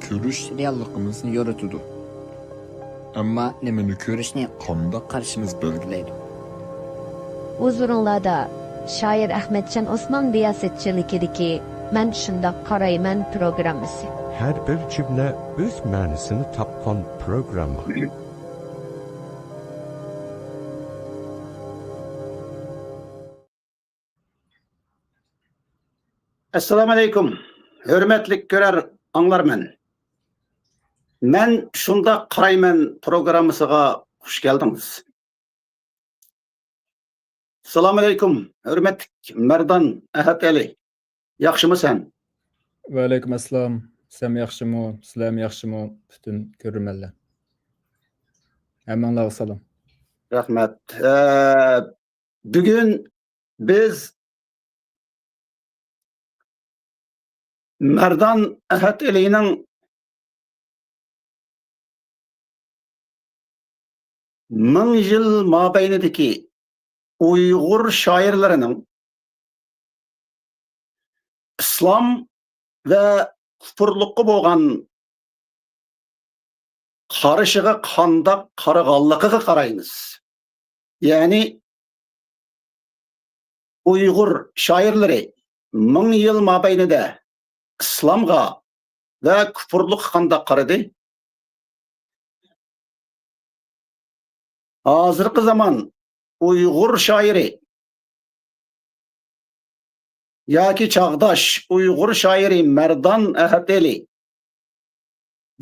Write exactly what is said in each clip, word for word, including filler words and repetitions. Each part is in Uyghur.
كۆرۈش رېئاللىقىمىزنى يورۇتىدۇ. ئەمما نېمىنى كۆرۈشنى قانداق قارىشىمىز بەلگىلەيدۇ. ھۇزۇرۇڭلاردا شائىر ئەخمەتجان ئوسمان رىياسەتچىلىكىدىكى مەن شۇنداق قارايمەن پروگراممىسى. ھەر بىر جۈملە ئۆز مەنىسىنى تاپقان پروگرامما. ئەسسالامۇئەلەيكۇم، ھۆرمەتلىك كۆرەر ئاڭلارمەن. مەن شۇنداق قارايمەن پروگراممىسىغا خۇش كەلدىڭىز. ئەسسالامۇئەلەيكۇم، ھۆرمەتلىك مەردان ئەھەت ئەلى. ياخشىمۇ سەن؟ ۋەئەلەيكۇم ئەسسالام. سەن ياخشىمۇ؟ سىلەرمۇ ياخشىمۇ؟ پۈتۈن كۆرۈرمەنلەر. ھەممىڭلارغا سالام. رەھمەت. ئە، بۈگۈن بىز مەردان ئەھەت ئېلىنىڭ مىڭ يىل مابەينىدىكى ئۇيغۇر شائىرلىرىنىڭ ئىسلام ۋە كۇپۇرلۇققا بولغان قارىشىغا قانداق قارىغانلىقىغا قارايمىز. يەنى ئۇيغۇر شائىرلىرى مىڭ يىل مابەينىدە ئىسلامغا ۋە كۇپۇرلۇققا قانداق قارىدى؟ ھازىرقى زامان ئۇيغۇر شائىرى ياكى چاغداش ئۇيغۇر شائىرى مەردان ئەھەت ئېلى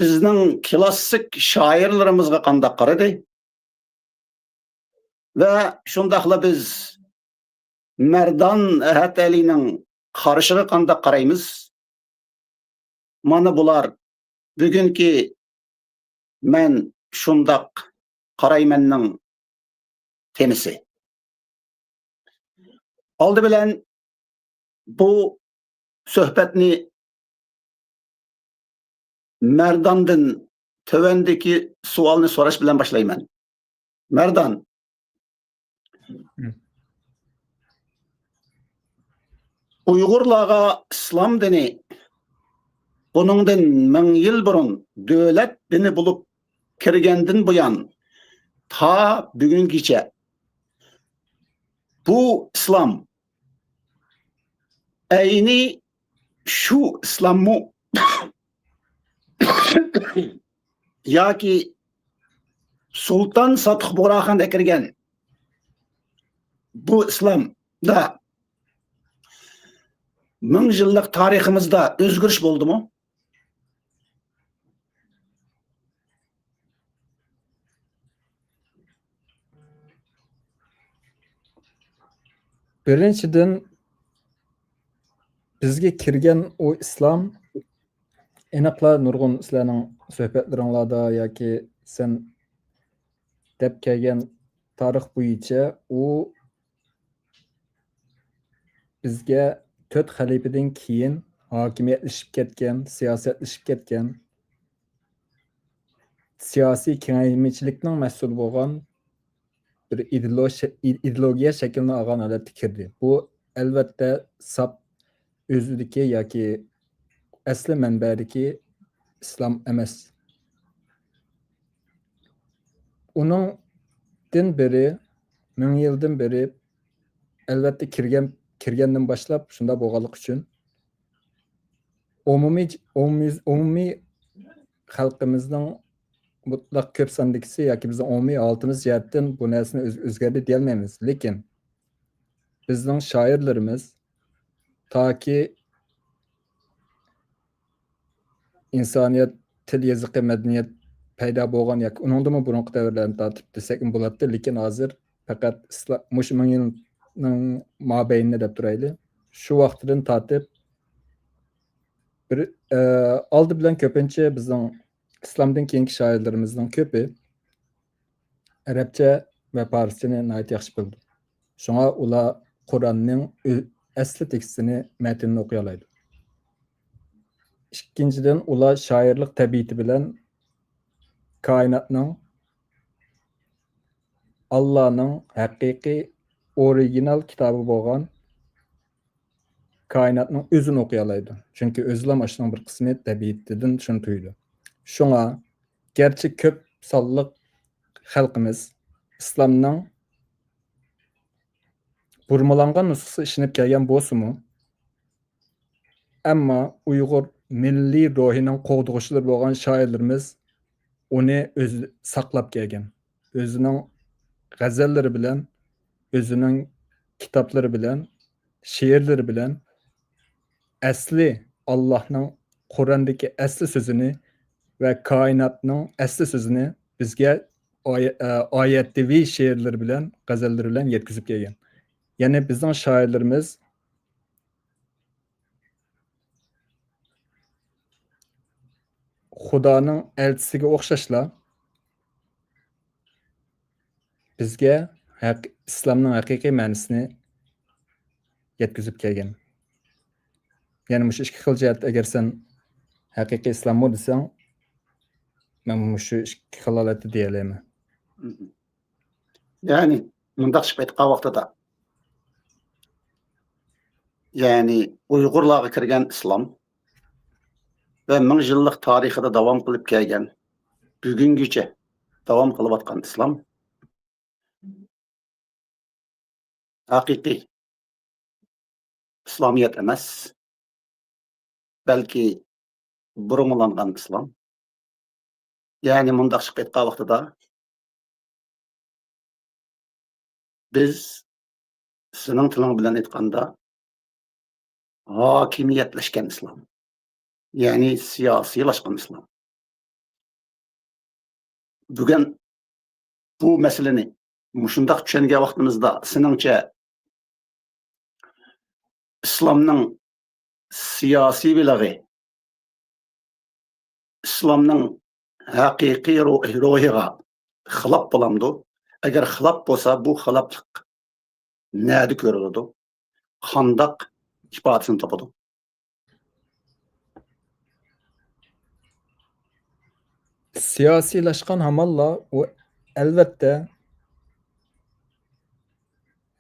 بىزنىڭ كلاسسىك شائىرلىرىمىزغا قانداق قارىدى؟ ۋە شۇنداقلا بىز مەردان ئەھەت ئەلىنىڭ قارىشىغا قانداق قارايمىز؟ مانا بۇلار بۈگۈنكى مەن شۇنداق قارايمەننىڭ تېمىسى. ئالدى بىلەن بۇ سۆھبەتنى مەرداندىن تۆۋەندىكى سوئالنى سوراش بىلەن باشلايمەن. مەردان، ھم. ئۇيغۇرلارغا ئىسلام دىنى بۇنىڭدىن مىڭ يىل بۇرۇن دۆلەت دىنى بولۇپ كىرگەندىن بۇيان، تا بۈگۈنگىچە بۇ ئىسلام ئەينى شۇ ئىسلاممۇ ياكى سۇلتان ساتۇق بۇغراخان ئەكىرگەن بۇ ئىسلامدا مىڭ يىللىق تارىخىمىزدا ئۆزگىرىش بولدىمۇ؟ بىرىنچىدىن، بىزگە كىرگەن ئۇ ئىسلام، ئېنىقلا نۇرغۇن سىلەرنىڭ سۆھبەتلىرىڭلاردا ياكى سەن دەپ كەلگەن تارىخ بويىچە ئۇ بىزگە تۆت خەلىپىدىن كېيىن ھاكىمىيەتلىشىپ كەتكەن، سىياسەتلىشىپ كەتكەن، سىياسىي كېڭەيمىچىلىكنىڭ مەھسۇلى بولغان بىر ئىدېئولو-، ئىدېئولوگىيە شەكلىنى ئالغان ھالەتتە كىردى. بۇ، ئەلۋەتتە، ساپ ئۆزىدىكى ياكى ئەسلى مەنبەدىكى ئىسلام ئەمەس. ئۇنىڭدىن بېرى، مىڭ يىلدىن بېرى، ئەلۋەتتە، كىرگەن، كىرگەندىن باشلاپ شۇنداق بولغانلىقى ئۈچۈن، ئومۇمىي، ئومۇمىي، ئومۇمىي خەلقىمىزنىڭ مۇتلەق كۆپ ساندىكىسى ياكى بىزنىڭ ئومۇمىي ھالىتىمىز جەھەتتىن بۇ نەرسىنى ئۆز-، ئۆزگەردى دېيەلمەيمىز. لېكىن بىزنىڭ شائىرلىرىمىز تاكى ئىنسانىيەت، تىل يېزىقى، مەدەنىيەت پەيدا بولغان ياكى ئۇنىڭدىنمۇ بۇرۇنقى دەۋرلەرنى تارتىپ دېسەكمۇ بولاتتى. لېكىن ھازىر پەقەت ئىسلا-، مۇشۇ مىڭ يىلنىڭ مابەينىنى دەپ تۇرايلى. شۇ ۋاقتىدىن تارتىپ بىر، ئە، ئالدى بىلەن كۆپىنچە بىزنىڭ ئىسلامدىن كېيىنكى شائىرلىرىمىزنىڭ كۆپى ئەرەبچە ۋە پارسچىنى ناھايىتى ياخشى بىلىدۇ. شۇڭا ئۇلار قۇرئاننىڭ ئۆ-، ئەسلى تېكىستىنى، مەتنىنى ئوقۇيالايدۇ. ئىككىنچىدىن، ئۇلار شائىرلىق تەبىئىتى بىلەن كائىناتنىڭ، ئاللانىڭ ھەقىقىي ئورىگىنال كىتابى بولغان كائىناتنىڭ ئۆزىنى ئوقۇيالايدۇ. چۈنكى ئۆزىلا ئاشۇنىڭ بىر قىسمى تەبىئىتىدىن شۇنى تۇيىدۇ. شۇڭا گەرچە كۆپ سانلىق خەلقىمىز ئىسلامنىڭ بۇرمىلانغان نۇسخىسىغا ئىشىنىپ كەلگەن بولسىمۇ، ئەمما ئۇيغۇر مىللىي روھىنىڭ قوغدىغۇچىلىرى بولغان شائىرلىرىمىز ئۇنى ئۆزى ساقلاپ كەلگەن. ئۆزىنىڭ غەزەللىرى بىلەن، ئۆزىنىڭ كىتابلىرى بىلەن، شېئىرلىرى بىلەن ئەسلى ئاللاھنىڭ قۇرئاندىكى ئەسلى سۆزىنى ۋە كائىناتنىڭ ئەسلى سۆزىنى بىزگە ئايە-، ئە، ئايەتىۋى شېئىرلىرى بىلەن، غەزەللىرى بىلەن يەتكۈزۈپ كەلگەن. يەنى بىزنىڭ شائىرلىرىمىز خۇدانىڭ ئەلچىسىگە ئوخشاشلا بىزگە ھەق-، ئىسلامنىڭ ھەقىقىي مەنىسىنى يەتكۈزۈپ كەلگەن. يەنى مۇشۇ ئىككى خىل جەھەتتە، ئەگەر سەن ھەقىقىي ئىسلاممۇ دېسەڭ، مەن مۇشۇ ئىككى خىل ھالەتتە دېيەلەيمەن. يەنى مۇنداق چىقىپ ئېيتقان ۋاقتىدا، يەنى ئۇيغۇرلارغا كىرگەن ئىسلام ۋە مىڭ يىللىق تارىخىدا داۋام قىلىپ كەلگەن، بۈگۈنگىچە داۋام قىلىۋاتقان ئىسلام ھەقىقىي ئىسلامىيەت ئەمەس، بەلكى بۇرمىلانغان ئىسلام. يەنى مۇنداق چىقىپ ئېيتقان ۋاقتىدا، بىز سېنىڭ تىلىڭ بىلەن ئېيتقاندا، ھاكىمىيەتلەشكەن ئىسلام، يەنى سىياسىيلاشقان ئىسلام. بۈگۈن بۇ مەسىلىنى مۇشۇنداق چۈشەنگەن ۋاقتىمىزدا، سېنىڭچە ئىسلامنىڭ سىياسىي بېلىغى ئىسلامنىڭ ھەقىقىي روھ-، روھىغا خىلاپ بولامدۇ؟ ئەگەر خىلاپ بولسا، بۇ خىلاپلىق نەدە كۆرۈلىدۇ؟ قانداق ئىپادىسىنى تاپىدۇ؟ سىياسىيلاشقان ھامانلا ئۇ، ئەلۋەتتە،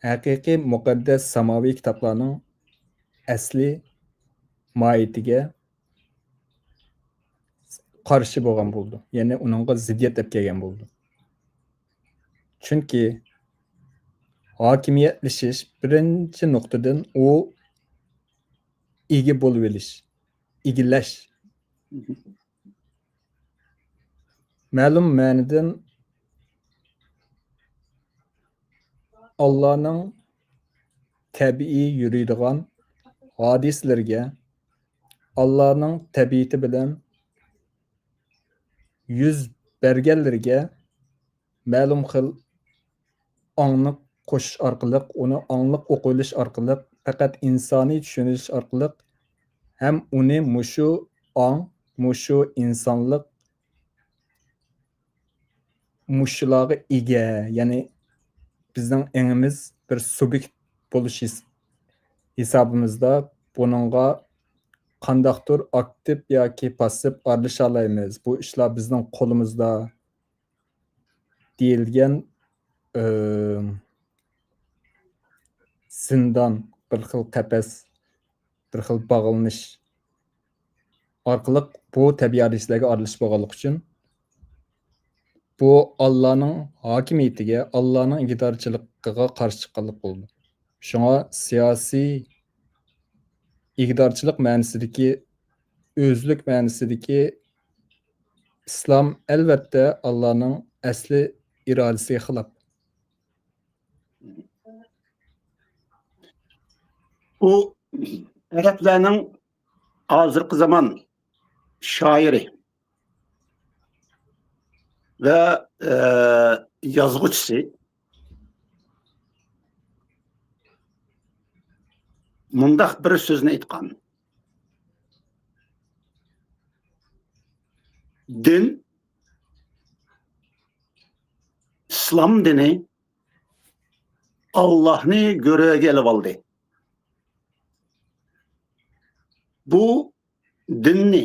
ھەقىقىي مۇقەددەس ساماۋى كىتابلارنىڭ ئەسلى ماھىيىتىگە قارشى بولغان بولىدۇ. يەنى ئۇنىڭغا زىددىيەت ئەپ كەلگەن بولىدۇ. چۈنكى ھاكىمىيەتلىشىش بىرىنچى نۇقتىدىن ئۇ ئىگە بولۇۋېلىش، ئىگىلەش. مەلۇم مەنىدىن ئاللانىڭ تەبىئىي يۈرىدىغان ھادىسىلىرىگە، ئاللانىڭ تەبىئىتى بىلەن يۈز بەرگەنلىرىگە مەلۇم خىل ئاڭنى قوشۇش ئارقىلىق، ئۇنى ئاڭلىق ئوقۇۋېلىش ئارقىلىق، پەقەت ئىنسانىي چۈشىنىش ئارقىلىق ھەم ئۇنى مۇشۇ ئاڭ، مۇشۇ ئىنسانلىق، مۇشۇلارغا ئىگە، يەنى بىزنىڭ ئېڭىمىز بىر سۇبيېكت بولۇش ھېس-، ھېسابىمىزدا بۇنىڭغا قانداقتۇر ئاكتىپ ياكى پاسسىپ ئارىلىشالايمىز. بۇ ئىشلار بىزنىڭ قولىمىزدا. دېيىلگەن، ئى، زىندان، بىر خىل قەپەس، بىر خىل باغلىنىش ئارقىلىق بۇ تەبىئىي ھادىسىلەرگە ئارىلىشىپ بولغانلىقى ئۈچۈن، بۇ ئاللانىڭ ھاكىمىيىتىگە، ئاللانىڭ ئىگىدارچىلىقىغا قارشى چىققانلىق بولىدۇ. شۇڭا سىياسىي ئىگىدارچىلىق مەنىسىدىكى، ئۆزلۈك مەنىسىدىكى ئىسلام، ئەلۋەتتە، ئاللانىڭ ئەسلى ئىرادىسىگە خىلاپ. بۇ ئەرەبلەرنىڭ ھازىرقى زامان شائىرى ۋە، ئە، يازغۇچىسى مۇنداق بىر سۆزنى ئېيتقان: دىن، ئىسلام دىنى ئاللاھنى گۆرۈگە ئېلىۋالدى. بۇ دىننى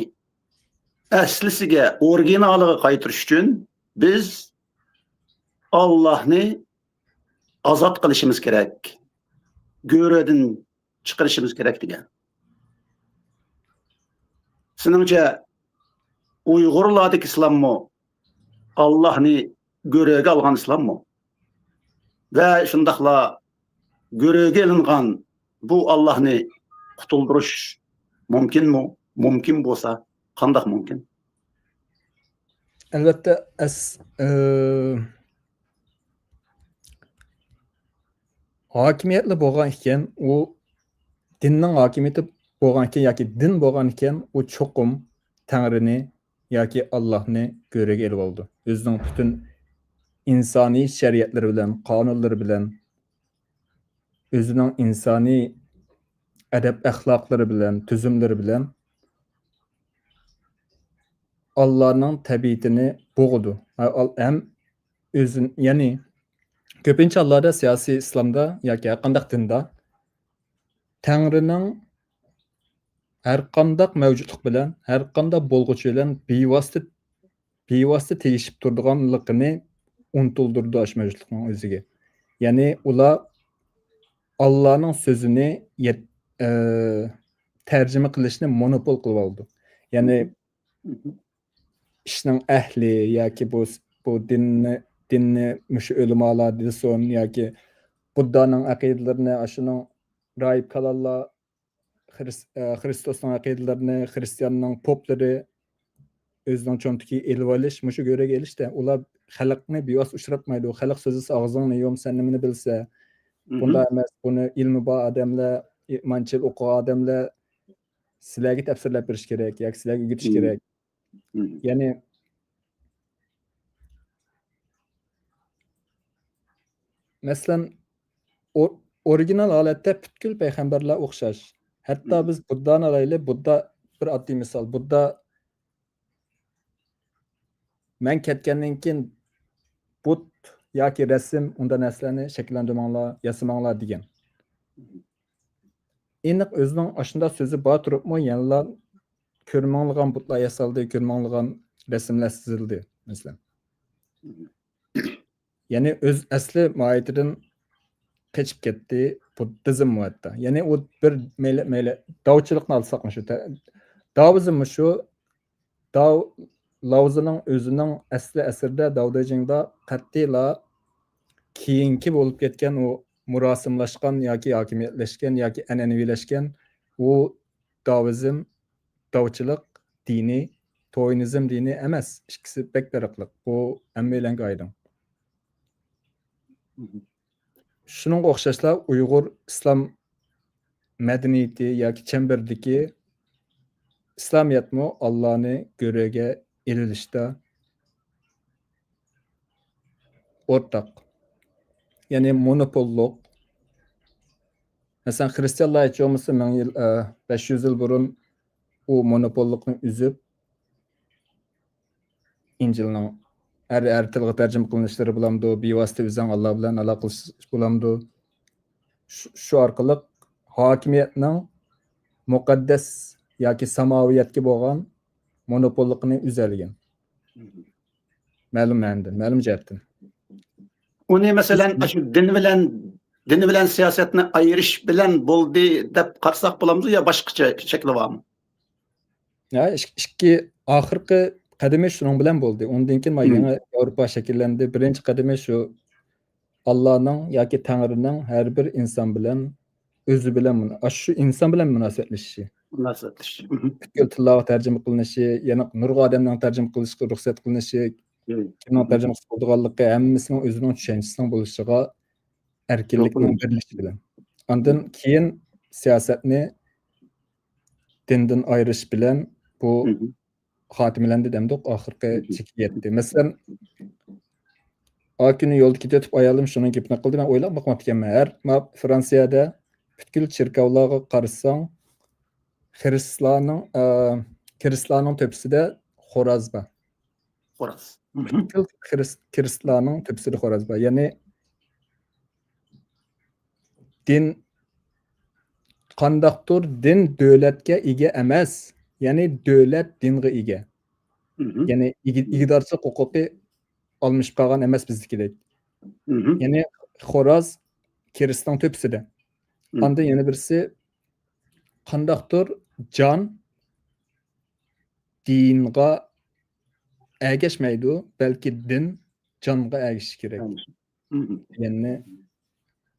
ئەسلىسىگە، ئورىگىنالىغا قايتۇرۇش ئۈچۈن بىز ئاللاھنى ئازاد قىلىشىمىز كېرەك، گۆرۈدىن چىقىرىشىمىز كېرەك دېگەن. سېنىڭچە ئۇيغۇرلاردىكى ئىسلاممۇ ئاللاھنى گۆرۈگە ئالغان ئىسلاممۇ؟ ۋە شۇنداقلا گۆرۈگە ئېلىنغان بۇ ئاللاھنى قۇتۇلدۇرۇش مۇمكىنمۇ؟ مۇمكىن بولسا، قانداق مۇمكىن؟ ئەلۋەتتە، ئەس-، ئە، ھاكىمىيەتلا بولغان ئىكەن، ئۇ دىننىڭ ھاكىمىيىتى بولغان ئىكەن ياكى دىن بولغان ئىكەن، ئۇ چوقۇم تەڭرىنى ياكى ئاللاھنى گۆرۈگە ئېلىۋالىدۇ. ئۆزىنىڭ پۈتۈن ئىنسانىي شەرىئەتلىرى بىلەن، قانۇنلىرى بىلەن، ئۆزىنىڭ ئىنسانىي ئەدەپ-ئەخلاقلىرى بىلەن، تۈزۈملىرى بىلەن ئاللانىڭ تەبىئىتىنى بوغىدۇ. ھە، ئال-، ھەم ئۆزىن-، يەنى كۆپىنچە ھاللاردا سىياسىي ئىسلامدا ياكى ھەرقانداق دىندا تەڭرىنىڭ ھەرقانداق مەۋجۇتلۇق بىلەن، ھەرقانداق بولغۇچى بىلەن بىۋاسىتە، بىۋاسىتە تېگىشىپ تۇرىدىغانلىقىنى ئۇنتۇلدۇرىدۇ ئاشۇ مەۋجۇتلۇقنىڭ ئۆزىگە. يەنى ئۇلار ئاللانىڭ سۆزىنى يەت-، ئە، تەرجىمە قىلىشنى مونوپول قىلىۋالىدۇ. يەنى ئىشنىڭ ئەھلى ياكى بۇ، بۇ دىننى، دىننى مۇشۇ ئۆلىمالار دېسۇن ياكى بۇددانىڭ ئەقىدىلىرىنى، ئاشۇنىڭ راھىب كالانلار خرىس-، ئە، خرىستوسنىڭ ئەقىدىلىرىنى، خرىستىياننىڭ پوپلىرى ئۆزىنىڭ چومتىكىگە ئېلىۋېلىش، مۇشۇ گۆرۈگە ئېلىشتە ئۇلار خەلقنى بىۋاسىتە ئۇچراتمايدۇ. خەلق سۆزلىسە، «ئاغزىڭنى يۇم، سەن نېمىنى بىلىسەن؟» بۇنداق ئەمەس، بۇنى ئىلمى بار ئادەملەر، مانچە يىل ئوقۇغان ئادەملەر سىلەرگە تەپسىرلەپ بېرىش كېرەك ياكى سىلەرگە ئۆگىتىش كېرەك. يەنى، مەسىلەن، ئو-، ئورىگىنال ھالەتتە پۈتكۈل پەيغەمبەرلەر ئوخشاش. ھەتتا بىز بۇددانى ئالايلى، بۇددا، بىر ئاددىي مىسال، بۇددا، «مەن كەتكەندىن كېيىن بۇت ياكى رەسىم، ئۇنداق نەرسىلەرنى شەكىللەندۈرمەڭلار، ياسىماڭلار» دېگەن. ئېنىق ئۆزىنىڭ ئاشۇنداق سۆزى بار تۇرۇپمۇ يەنىلا كۆرمەڭلىغان بۇتلار ياسالدى، كۆرمەڭلىغان رەسىملەر سىزىلدى، مەسىلەن. يەنى ئۆز ئەسلى ماھىيىتىدىن قېچىپ كەتتى، بۇددىزممۇ ھەتتا. يەنى ئۇ بىر مەيلى، مەيلى داۋچىلىقنى ئالساقمۇ شۇ، تە-، داۋىزممۇ شۇ، داۋ-، لاۋزىنىڭ ئۆزىنىڭ ئەسلى ئەسىرىدە داۋدېجىڭدا قەتئىيلا كېيىنكى بولۇپ كەتكەن ئۇ مۇراسىملاشقان ياكى ھاكىمىيەتلەشكەن ياكى ئەنئەنىۋىلەشكەن ئۇ داۋىزم، داۋچىلىق دىنى، توينىزم دىنى ئەمەس. ئىككىسى بەك پەرقلىق. بۇ ھەممەيلەنگە ئايدىڭ. شۇنىڭغا ئوخشاشلا ئۇيغۇر ئىسلام مەدەنىيىتى ياكى چەمبىرىدىكى ئىسلامىيەتمۇ ئاللانى گۆرۈگە ئېلىۋېلىشتا ئورتاق. يەنى مونوپوللۇق. مەسىلەن، خرىستىيانلار ھېچ بولمىسا مىڭ يىل، ئە، بەش يۈز يىل بۇرۇن ئۇ مونوپوللۇقنى ئۈزۈپ، ئىنجىلنىڭ ھەر، ھەر تىلغا تەرجىمە قىلىنىشلىرى بولامدۇ، بىۋاسىتە ئۆزەڭ ئاللا بىلەن ئالاقىلىشىش بولامدۇ؟ شۇ، شۇ ئارقىلىق ھاكىمىيەتنىڭ مۇقەددەس ياكى ساماۋىيەتكە بولغان مونوپوللۇقىنى ئۈزەلىگەن. مەلۇم مەنىدىن، مەلۇم جەھەتتىن. ئۇنى، مەسىلەن، ئاشۇ دىن بىلەن، دىن بىلەن سىياسەتنى ئايرىش بىلەن بولدى دەپ قارىساق بولامدۇ يا باشقىچە شەكلى بارمۇ؟ ھە، ئىك-، ئىككى، ئاخىرقى قەدىمى شۇنىڭ بىلەن بولدى. ئۇندىن كېيىن ما يېڭى ياۋروپا شەكىللەندى. بىرىنچى قەدىمى شۇ ئاللانىڭ ياكى تەڭرىنىڭ ھەر بىر ئىنسان بىلەن، ئۆزى بىلەن مۇنا-، ئاشۇ ئىنسان بىلەن مۇناسىۋەتلىشىشى. مۇناسىۋەتلىشىشى. پۈتكۈل تىللارغا تەرجىمە قىلىنىشى، يەنە نۇرغۇن ئادەمنىڭ تەرجىمە قىلىشقا رۇخسەت قىلىنىشى، كىمنىڭ تەرجىمىسى بولىدىغانلىقى، ھەممىسىنىڭ ئۆزىنىڭ چۈشەنچىسىنىڭ بولۇشىغا ئەركىنلىكنىڭ بېرىلىشى بىلەن. ئاندىن كېيىن سىياسەتنى دىندىن ئايرىش بىلەن بۇ خاتىمىلەندى دەمدۇق، ئاخىرقى چېكىگە يەتتى. مەسىلەن، ئا كۈنى يولدا كېتىۋېتىپ ئايالىم شۇنىڭ گېپىنى قىلدى، مەن ئويلاپ باقماپتىكەنمەن. ھەر، ما، فرانسىيەدە پۈتكۈل چېركاۋلارغا قارىساڭ، خرىستلارنىڭ، ئە، كرېستلارنىڭ تۆپىسىدە خوراز بار. خوراز. پۈتكۈل كرېست-، كرېستلارنىڭ تۆپىسىدە خوراز بار. يەنى دىن، قانداقتۇر دىن دۆلەتكە ئىگە ئەمەس، يەنى دۆلەت دىنغا ئىگە. يەنى ئىگە-، ئىگىدارچىلىق ھوقۇقى ئالمىشىپ قالغان ئەمەس بىزدىكىدەك. يەنى خوراز كرېستنىڭ تۆپىسىدە. ئاندىن يەنە بىرسى، قانداقتۇر جان دىنغا ئەگەشمەيدۇ، بەلكى دىن جانغا ئەگىشىشى كېرەك دېگەننى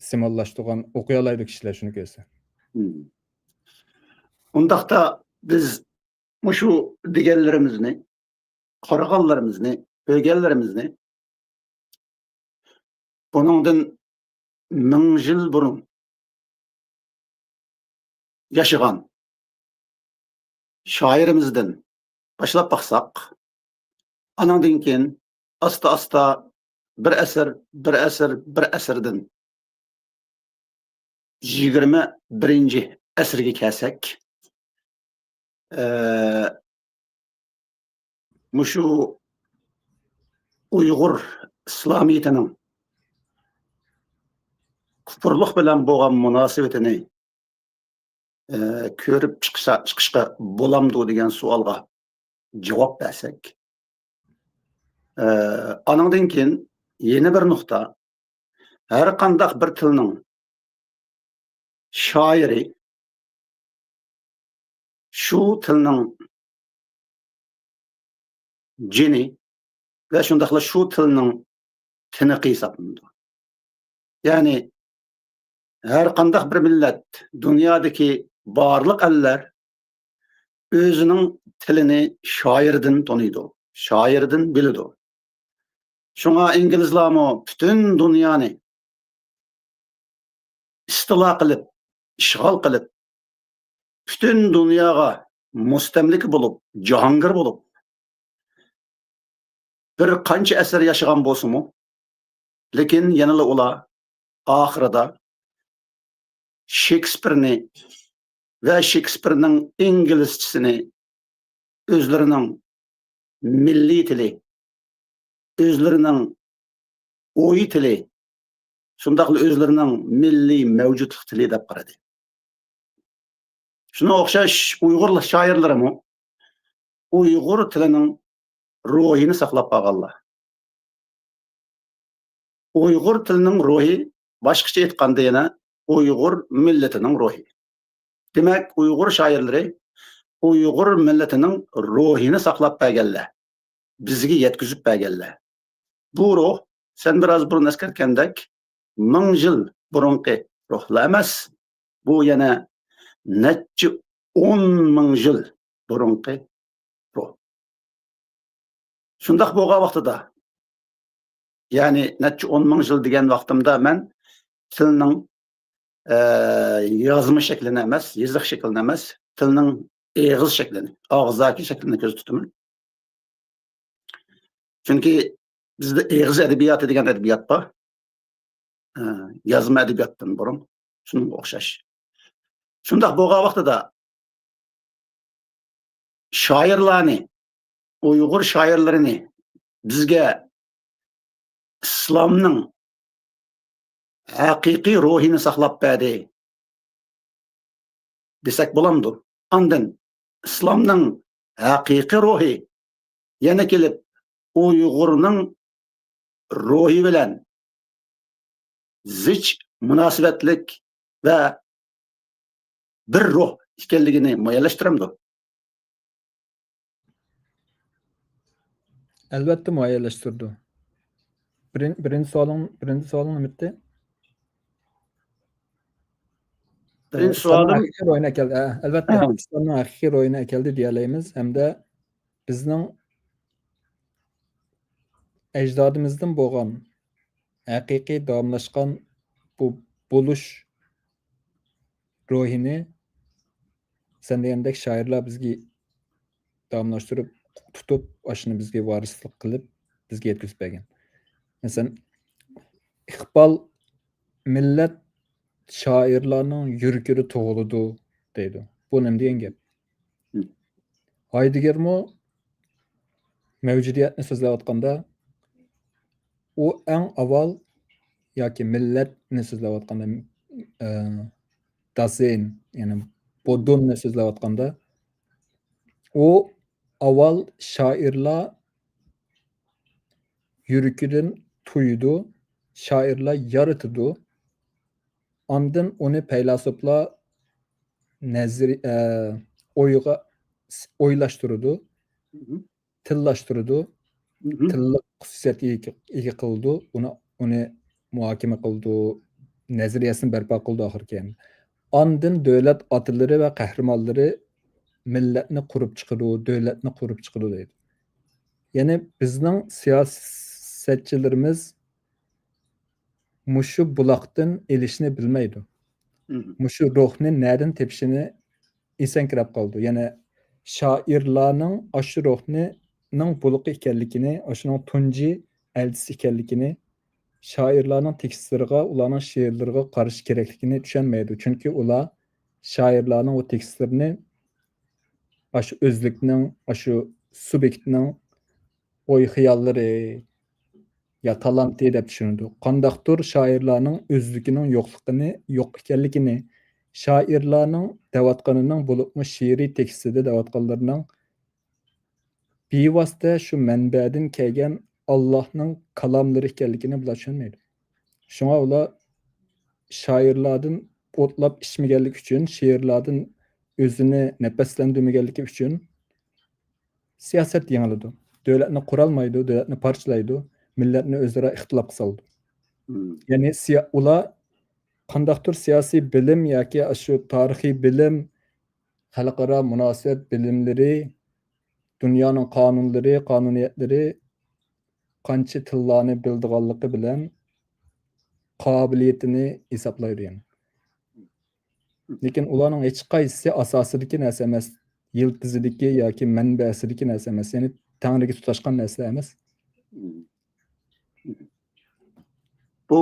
سىمۋوللاشتۇرغان، ئوقۇيالايدۇ كىشىلەر شۇنى كۆرسە. ئۇنداقتا بىز مۇشۇ دېگەنلىرىمىزنى، قارىغانلىرىمىزنى، كۆرگەنلىرىمىزنى بۇنىڭدىن مىڭ يىل بۇرۇن ياشىغان شائىرىمىزدىن باشلاپ باقساق، ئانىڭدىن كېيىن ئاستا-ئاستا بىر ئەسىر، بىر ئەسىر، بىر ئەسىردىن يىگىرمە بىرىنچى ئەسىرگە كەلسەك، ئە، مۇشۇ ئۇيغۇر ئىسلامىيىتىنىڭ كۇپۇرلۇق بىلەن بولغان مۇناسىۋىتىنى، ئە، كۆرۈپ چىقسا، چىقىشقا بولامدۇ دېگەن سوئالغا جاۋاب بەرسەك، ئە، ئانىڭدىن كېيىن يەنە بىر نۇقتا، ھەر قانداق بىر تىلنىڭ شائىرى شۇ تىلنىڭ جېنى ۋە شۇنداقلا شۇ تىلنىڭ تىنىقى ھېسابلىنىدۇ. يەنى ھەر قانداق بىر مىللەت، دۇنيادىكى بارلىق ئەللەر ئۆزىنىڭ تىلىنى شائىردىن تونۇيدۇ، شائىردىن بىلىدۇ. شۇڭا ئىنگلىزلارمۇ پۈتۈن دۇنيانى ئىستىلا قىلىپ، ئىشغال قىلىپ، پۈتۈن دۇنياغا مۇستەملىكە بولۇپ، جاھانگىر بولۇپ، بىر قانچە ئەسىر ياشىغان بولسىمۇ، لېكىن يەنىلا ئۇلار ئاخىرىدا شېكسپىرنى ۋە شېكسپىرنىڭ ئىنگلىزچىسىنى ئۆزلىرىنىڭ مىللىي تىلى، ئۆزلىرىنىڭ ئوي تىلى، شۇنداقلا ئۆزلىرىنىڭ مىللىي مەۋجۇتلۇق تىلى دەپ قارىدى. شۇنىڭغا ئوخشاش ئۇيغۇر شائىرلىرىمۇ ئۇيغۇر تىلىنىڭ روھىنى ساقلاپ قالغانلار. ئۇيغۇر تىلىنىڭ روھى، باشقىچە ئېيتقاندا يەنە ئۇيغۇر مىللىتىنىڭ روھى. دېمەك، ئۇيغۇر شائىرلىرى ئۇيغۇر مىللىتىنىڭ روھىنى ساقلاپ بەرگەنلەر، بىزگە يەتكۈزۈپ بەرگەنلەر. بۇ روھ، سەن بىراز بۇرۇن ئەسكەرتكەندەك، مىڭ يىل بۇرۇنقى روھلا ئەمەس. بۇ يەنە نەچچە ئون مىڭ يىل بۇرۇنقى روھ. شۇنداق بولغان ۋاقتىدا، يەنى نەچچە ئون مىڭ يىل دېگەن ۋاقتىمدا مەن تىلنىڭ، ئە، يازما شەكلىنى ئەمەس، يېزىق شەكلىنى ئەمەس، تىلنىڭ ئېغىز شەكلىنى، ئاغزاكى شەكلىنى كۆزدە تۇتىمەن. چۈنكى بىزدە ئېغىز ئەدەبىياتى دېگەن ئەدەبىيات بار. ئە، يازما ئەدەبىياتتىن بۇرۇن، شۇنىڭغا ئوخشاش. شۇنداق بولغان ۋاقتىدا شائىرلارنى، ئۇيغۇر شائىرلىرىنى بىزگە ئىسلامنىڭ ھەقىقىي روھىنى ساقلاپ بەردى دېسەك بولامدۇ؟ ئاندىن ئىسلامنىڭ ھەقىقىي روھى يەنە كېلىپ ئۇيغۇرنىڭ روھى بىلەن زىچ مۇناسىۋەتلىك ۋە بىر روھ ئىكەنلىكىنى مۇئەييەنلەشتۈرەمدۇ؟ ئەلۋەتتە مۇئەييەنلەشتۈرىدۇ. بىرىن-، بىرىنچى سوئالىڭ، بىرىنچى سوئالىڭ نېمىدى؟ بىرىنچى ئە، ئىسلامنىڭ سوئالىم ھەقىقىي روھىنى ئەكەلدى. ئە، ئەلۋەتتە، ھە. ئىسلامنىڭ ھەقىقىي روھىنى ئەكەلدى دېيەلەيمىز ھەمدە بىزنىڭ ئەجدادىمىزدىن بولغان ھەقىقىي داۋاملاشقان بۇ بولۇش روھىنى سەن دېگەندەك شائىرلار بىزگە داۋاملاشتۇرۇپ تۇتۇپ، ئاشۇنى بىزگە ۋارىسلىق قىلىپ، بىزگە يەتكۈزۈپ بەرگەن. مەسىلەن، ئىقبال مىللەت شائىرلارنىڭ يۈرىكىدە تۇغۇلىدۇ دەيدۇ. بۇ نېمە دېگەن گەپ؟ ھايدېگگېر مەۋجۇدىيەتنى سۆزلەۋاتقاندا، ئۇ ئەڭ ئاۋۋال ياكى مىللەتنى سۆزلەۋاتقاندا، ئە، داسېن، يەنى بودۇننى سۆزلەۋاتقاندا، ئۇ ئاۋۋال شائىرلار يۈرىكىدىن تۇيىدۇ، شائىرلار يارىتىدۇ. ئاندىن ئۇنى پەيلاسوپلار نەزىرى-، ئە، ئويغا، ئويلاشتۇرىدۇ. تىللاشتۇرىدۇ. تىللىق خۇسۇسىيەتكە ئىگە، ئىگە قىلىدۇ. ئۇنى، ئۇنى مۇھاكىمە قىلىدۇ، نەزەرىيەسىنى بەرپا قىلىدۇ ئاخىرى كەينىدە. ئاندىن دۆلەت ئاتىلىرى ۋە قەھرىمانلىرى مىللەتنى قۇرۇپ چىقىدۇ، دۆلەتنى قۇرۇپ چىقىدۇ دەيدۇ. يەنى بىزنىڭ سىياسەتچىلىرىمىز مۇشۇ بۇلاقتىن ئېلىشنى بىلمەيدۇ. مۇشۇ روھنى نەدىن تېپىشىنى ئېسەڭكىرەپ قالىدۇ. يەنى شائىرلارنىڭ ئاشۇ روھنىڭ بۇلىقى ئىكەنلىكىنى، ئاشۇنىڭ تۇنجى ئەلچىسى ئىكەنلىكىنى، شائىرلارنىڭ تېكىستلىرىغا، ئۇلارنىڭ شېئىرلىرىغا قارىشى كېرەكلىكىنى چۈشەنمەيدۇ. چۈنكى ئۇلار شائىرلارنىڭ ئۇ تېكىستلىرىنى ئاشۇ ئۆزلۈكنىڭ، ئاشۇ سۇبيېكتنىڭ ئوي-خىياللىرى يا تالانتى دەپ چۈشىنىدۇ. قانداقتۇر شائىرلارنىڭ ئۆزلۈكىنىڭ يوقلۇقىنى، يوق ئىكەنلىكىنى، شائىرلارنىڭ دەۋاتقىنىنىڭ، بولۇپمۇ شېئىرىي تېكىستىدە دەۋاتقانلىرىنىڭ بىۋاسىتە شۇ مەنبەدىن كەلگەن ئاللاھنىڭ كالاملىرى ئىكەنلىكىنى بۇلار چۈشەنمەيدۇ. شۇڭا ئۇلار شائىرلاردىن ئوتلاپ ئىچمىگەنلىكى ئۈچۈن، شېئىرلاردىن ئۆزىنى نەپەسلەندۈرمىگەنلىكى ئۈچۈن سىياسەت يېڭىلىدۇ. دۆلەتنى قۇرالمايدۇ، دۆلەتنى پارچىلايدۇ، مىللەتنى ئۆزئارا ئىختىلاپقا سالىدۇ. مم. يەنى سىيا-، ئۇلار قانداقتۇر سىياسىي بىلىم ياكى ئاشۇ تارىخىي بىلىم، خەلقئارا مۇناسىۋەت بىلىملىرى، دۇنيانىڭ قانۇنلىرى، قانۇنىيەتلىرى قانچە تىللارنى بىلىدىغانلىقى بىلەن قابىلىيىتىنى ھېسابلايدۇ يەنى. لېكىن ئۇلارنىڭ ھېچقايسىسى ئاساسىدىكى نەرسە ئەمەس، يىلتىزىدىكى ياكى مەنبەسىدىكى نەرسە ئەمەس، يەنى تەڭرىگە تۇتاشقان نەرسىلەر ئەمەس. بۇ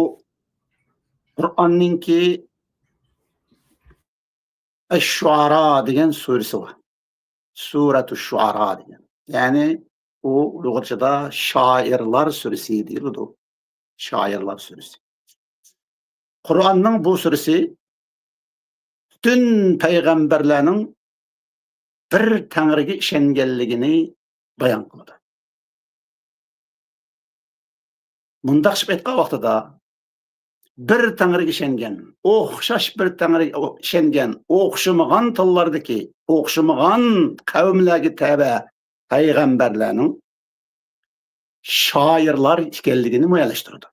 قۇرئاننىڭكى ئەش-شۇئارا دېگەن سۈرىسى بار. سۈرەتۇ شۇئارا دېگەن. يەنى ئۇ ئۇيغۇرچىدا شائىرلار سۈرىسى دېيىلىدۇ. شائىرلار سۈرىسى. قۇرئاننىڭ بۇ سۈرىسى پۈتۈن پەيغەمبەرلەرنىڭ بىر تەڭرىگە ئىشەنگەنلىكىنى بايان قىلىدۇ. مۇنداقچە ئېيتقان ۋاقتىدا، بىر تەڭرىگە ئىشەنگەن، ئوخشاش بىر تەڭرىگە ئىشەنگەن، ئوخشىمىغان تىللاردىكى، ئوخشىمىغان قەۋملەرگە تەۋە پەيغەمبەرلەرنىڭ شائىرلار ئىكەنلىكىنى مۇئەييەنلەشتۈرىدۇ.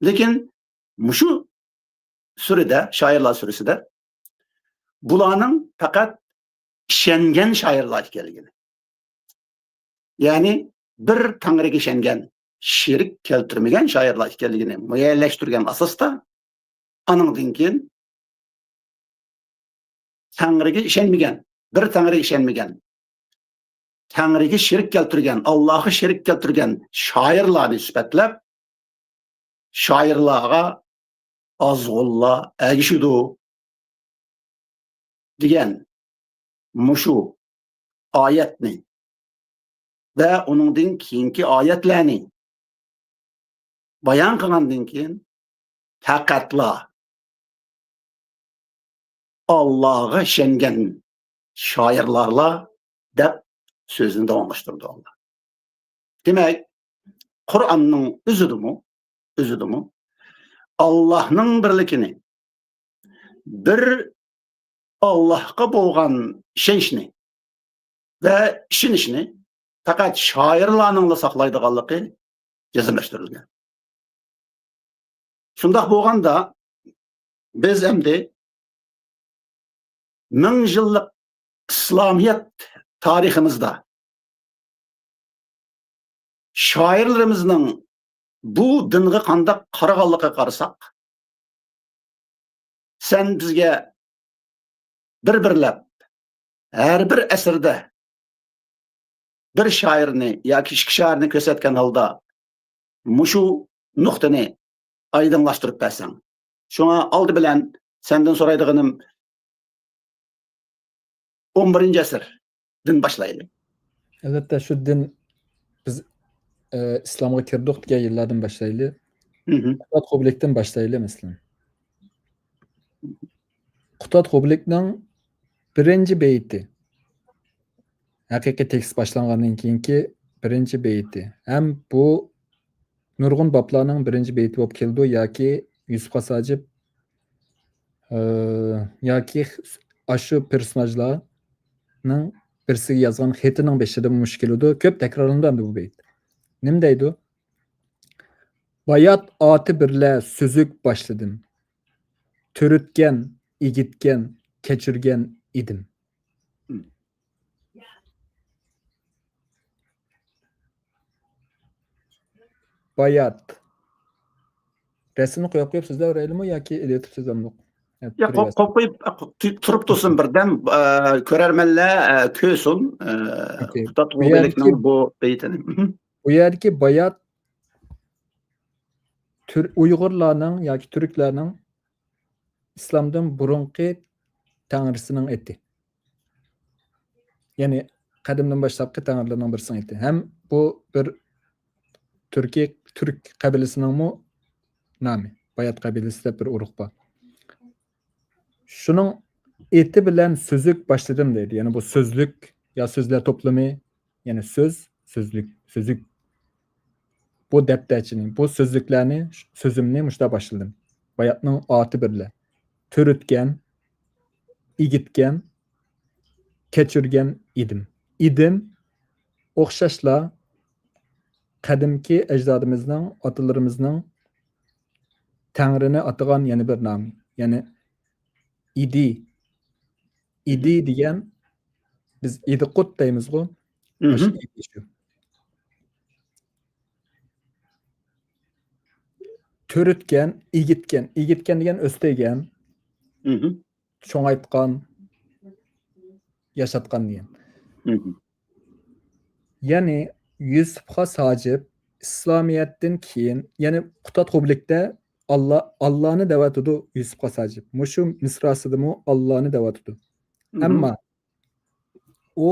لېكىن مۇشۇ سۈرىدە، شائىرلار سۈرىسىدە بۇلارنىڭ پەقەت ئىشەنگەن شائىرلار ئىكەنلىكىنى، يەنى بىر تەڭرىگە ئىشەنگەن، شېرىك كەلتۈرمىگەن شائىرلار ئىكەنلىكىنى مۇئەييەنلەشتۈرگەن ئاساستا، ئانىڭدىن كېيىن تەڭرىگە ئىشەنمىگەن، بىر تەڭرىگە ئىشەنمىگەن، تەڭرىگە شېرىك كەلتۈرگەن، ئاللاغا شېرىك كەلتۈرگەن شائىرلارنى سۈپەتلەپ، شائىرلارغا ئازغۇنلار ئەگىشىدۇ دېگەن مۇشۇ ئايەتنى ۋە ئۇنىڭدىن كېيىنكى ئايەتلەرنى بايان قىلغاندىن كېيىن، پەقەتلا ئاللاغا ئىشەنگەن شائىرلارلا دەپ سۆزىنى داۋاملاشتۇرىدۇ ئاللا. دېمەك، قۇرئاننىڭ ئۆزىدىمۇ، ئۆزىدىمۇ ئاللاھنىڭ بىرلىكىنى، بىر ئاللاھقا بولغان ئىشەنچنى ۋە ئىشىنىشنى پەقەت شائىرلارنىڭلا ساقلايدىغانلىقى جەزملەشتۈرۈلگەن. شۇنداق بولغاندا، بىز ئەمدى مىڭ يىللىق ئىسلامىيەت تارىخىمىزدا شائىرلىرىمىزنىڭ بۇ دىنغا قانداق قارىغانلىقىغا قارىساق، سەن بىزگە بىر-بىرلەپ ھەر بىر ئەسىردە بىر شائىرنى ياكى ئىككى شائىرنى كۆرسەتكەن ھالدا مۇشۇ نۇقتىنى ئايدىڭلاشتۇرۇپ بەرسەڭ. شۇڭا ئالدى بىلەن سەندىن سورايدىغىنىم، ئون بىرىنچى ئەسىردىن باشلايلى. ئەلۋەتتە، شۇ دىن، بىز، ئە، ئىسلامغا كىردۇق دېگەن يىللاردىن باشلايلى. مھم. قۇتاد خۇبلىكتىن باشلايلى، مەسىلەن. قۇتاد خۇبلىكنىڭ بىرىنچى بېيىتى، ھەقىقىي تېكىست باشلانغاندىن كېيىنكى بىرىنچى بېيىتى. ھەم بۇ نۇرغۇن بابلارنىڭ بىرىنچى بېيىتى بولۇپ كېلىدۇ ياكى يۈسۈپ خاس ھاجىپ، ئى، ياكى ئاشۇ پېرسوناژلارنىڭ بىرسىگە يازغان خېتىنىڭ بېشىدا مۇشۇ كېلىدۇ. كۆپ تەكرارلىنىدۇ ئەمدى بۇ بەيت. نېمە دەيدۇ؟ بايات ئاتى بىرلە سۈزۈك باشلىدىم. تۈرتكەن، ئىگىتكەن، كەچۈرگەن ئىدىم. بايات. رەسىمنى قويۇپ قويۇپ سۆزلەۋېرەيلىمۇ ياكى ئېلىۋېتىپ سۆزلەمدۇق؟ ياق، قويۇپ، قويۇپ قويۇپ، تۇ-، تۇرۇپ تۇرسۇن بىردەم، ئە، كۆرەرمەنلەر، ئە، كۆرسۇن، ئە، ئوكەي. بۇ يەردىكى بۇ بەيتىنى. بۇ يەردىكى بايات تۈر-، ئۇيغۇرلارنىڭ ياكى تۈركلەرنىڭ ئىسلامدىن بۇرۇنقى تەڭرىسىنىڭ ئېتى. يەنى قەدىمدىن باشلاپقى تەڭرىلەرنىڭ بىرسىنىڭ ئېتى. ھەم بۇ بىر تۈركىي، تۈرك قەبىلىسىنىڭمۇ نامى. بايات قەبىلىسى دەپ بىر ئۇرۇق بار. شۇنىڭ ئېتى بىلەن سۈزۈك باشلىدىم دەيدۇ. يەنى بۇ سۆزلۈك يا سۆزلەر توپلىمى، يەنى سۆز، سۆزلۈك، سۈزۈك. بۇ دەپتەرچىنى، بۇ سۆزلۈكلەرنى، سۆزۈمنى مۇشۇنداق باشلىدىم. باياتنىڭ ئاتى بىرلە. تۈرتكەن، ئىگىتكەن، كەچۈرگەن ئىدىم. ئىدىم، ئوخشاشلا، قەدىمكى ئەجدادىمىزنىڭ، ئاتىلىرىمىزنىڭ تەڭرىنى ئاتىغان يەنە بىر نامى. يەنى ئىدى. ئىدى دېگەن، بىز ئىدىقۇت دەيمىزغۇ. ماشۇ ئىدى شۇ. تۈرتكەن، ئىگىتكەن. ئىگىتكەن دېگەن ئۆستۈرگەن، چوڭايتقان، ياشاتقان دېگەن. يەنى يۈسۈپ خاس ھاجىپ ئىسلامىيەتتىن كېيىن، يەنى قۇتادغۇبىلىكتە ئاللا، ئاللانى دەۋاتىدۇ يۈسۈپ خاس ھاجىپ. مۇشۇ مىسراسىدىمۇ ئاللانى دەۋاتىدۇ. ئەمما ئۇ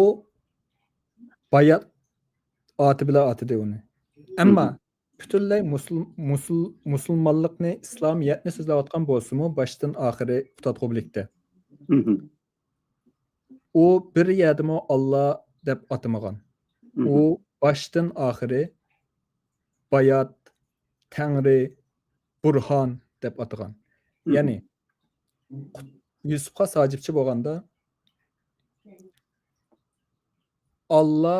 بايات ئاتى بىلەن ئاتىدى ئۇنى. ئەمما پۈتۈنلەي مۇسۇل-، مۇسۇل-، مۇسۇلمانلىقنى، ئىسلامىيەتنى سۆزلەۋاتقان بولسىمۇ، باشتىن ئاخىرى قۇتادغۇبىلىكتە. ئۇ بىر يەردىمۇ ئاللا دەپ ئاتىمىغان. ئۇ باشتىن ئاخىرى بايات، تەڭرى، بۇرھان دەپ ئاتىغان. يەنى يۈسۈپ خاس ھاجىپچى بولغاندا، ئاللا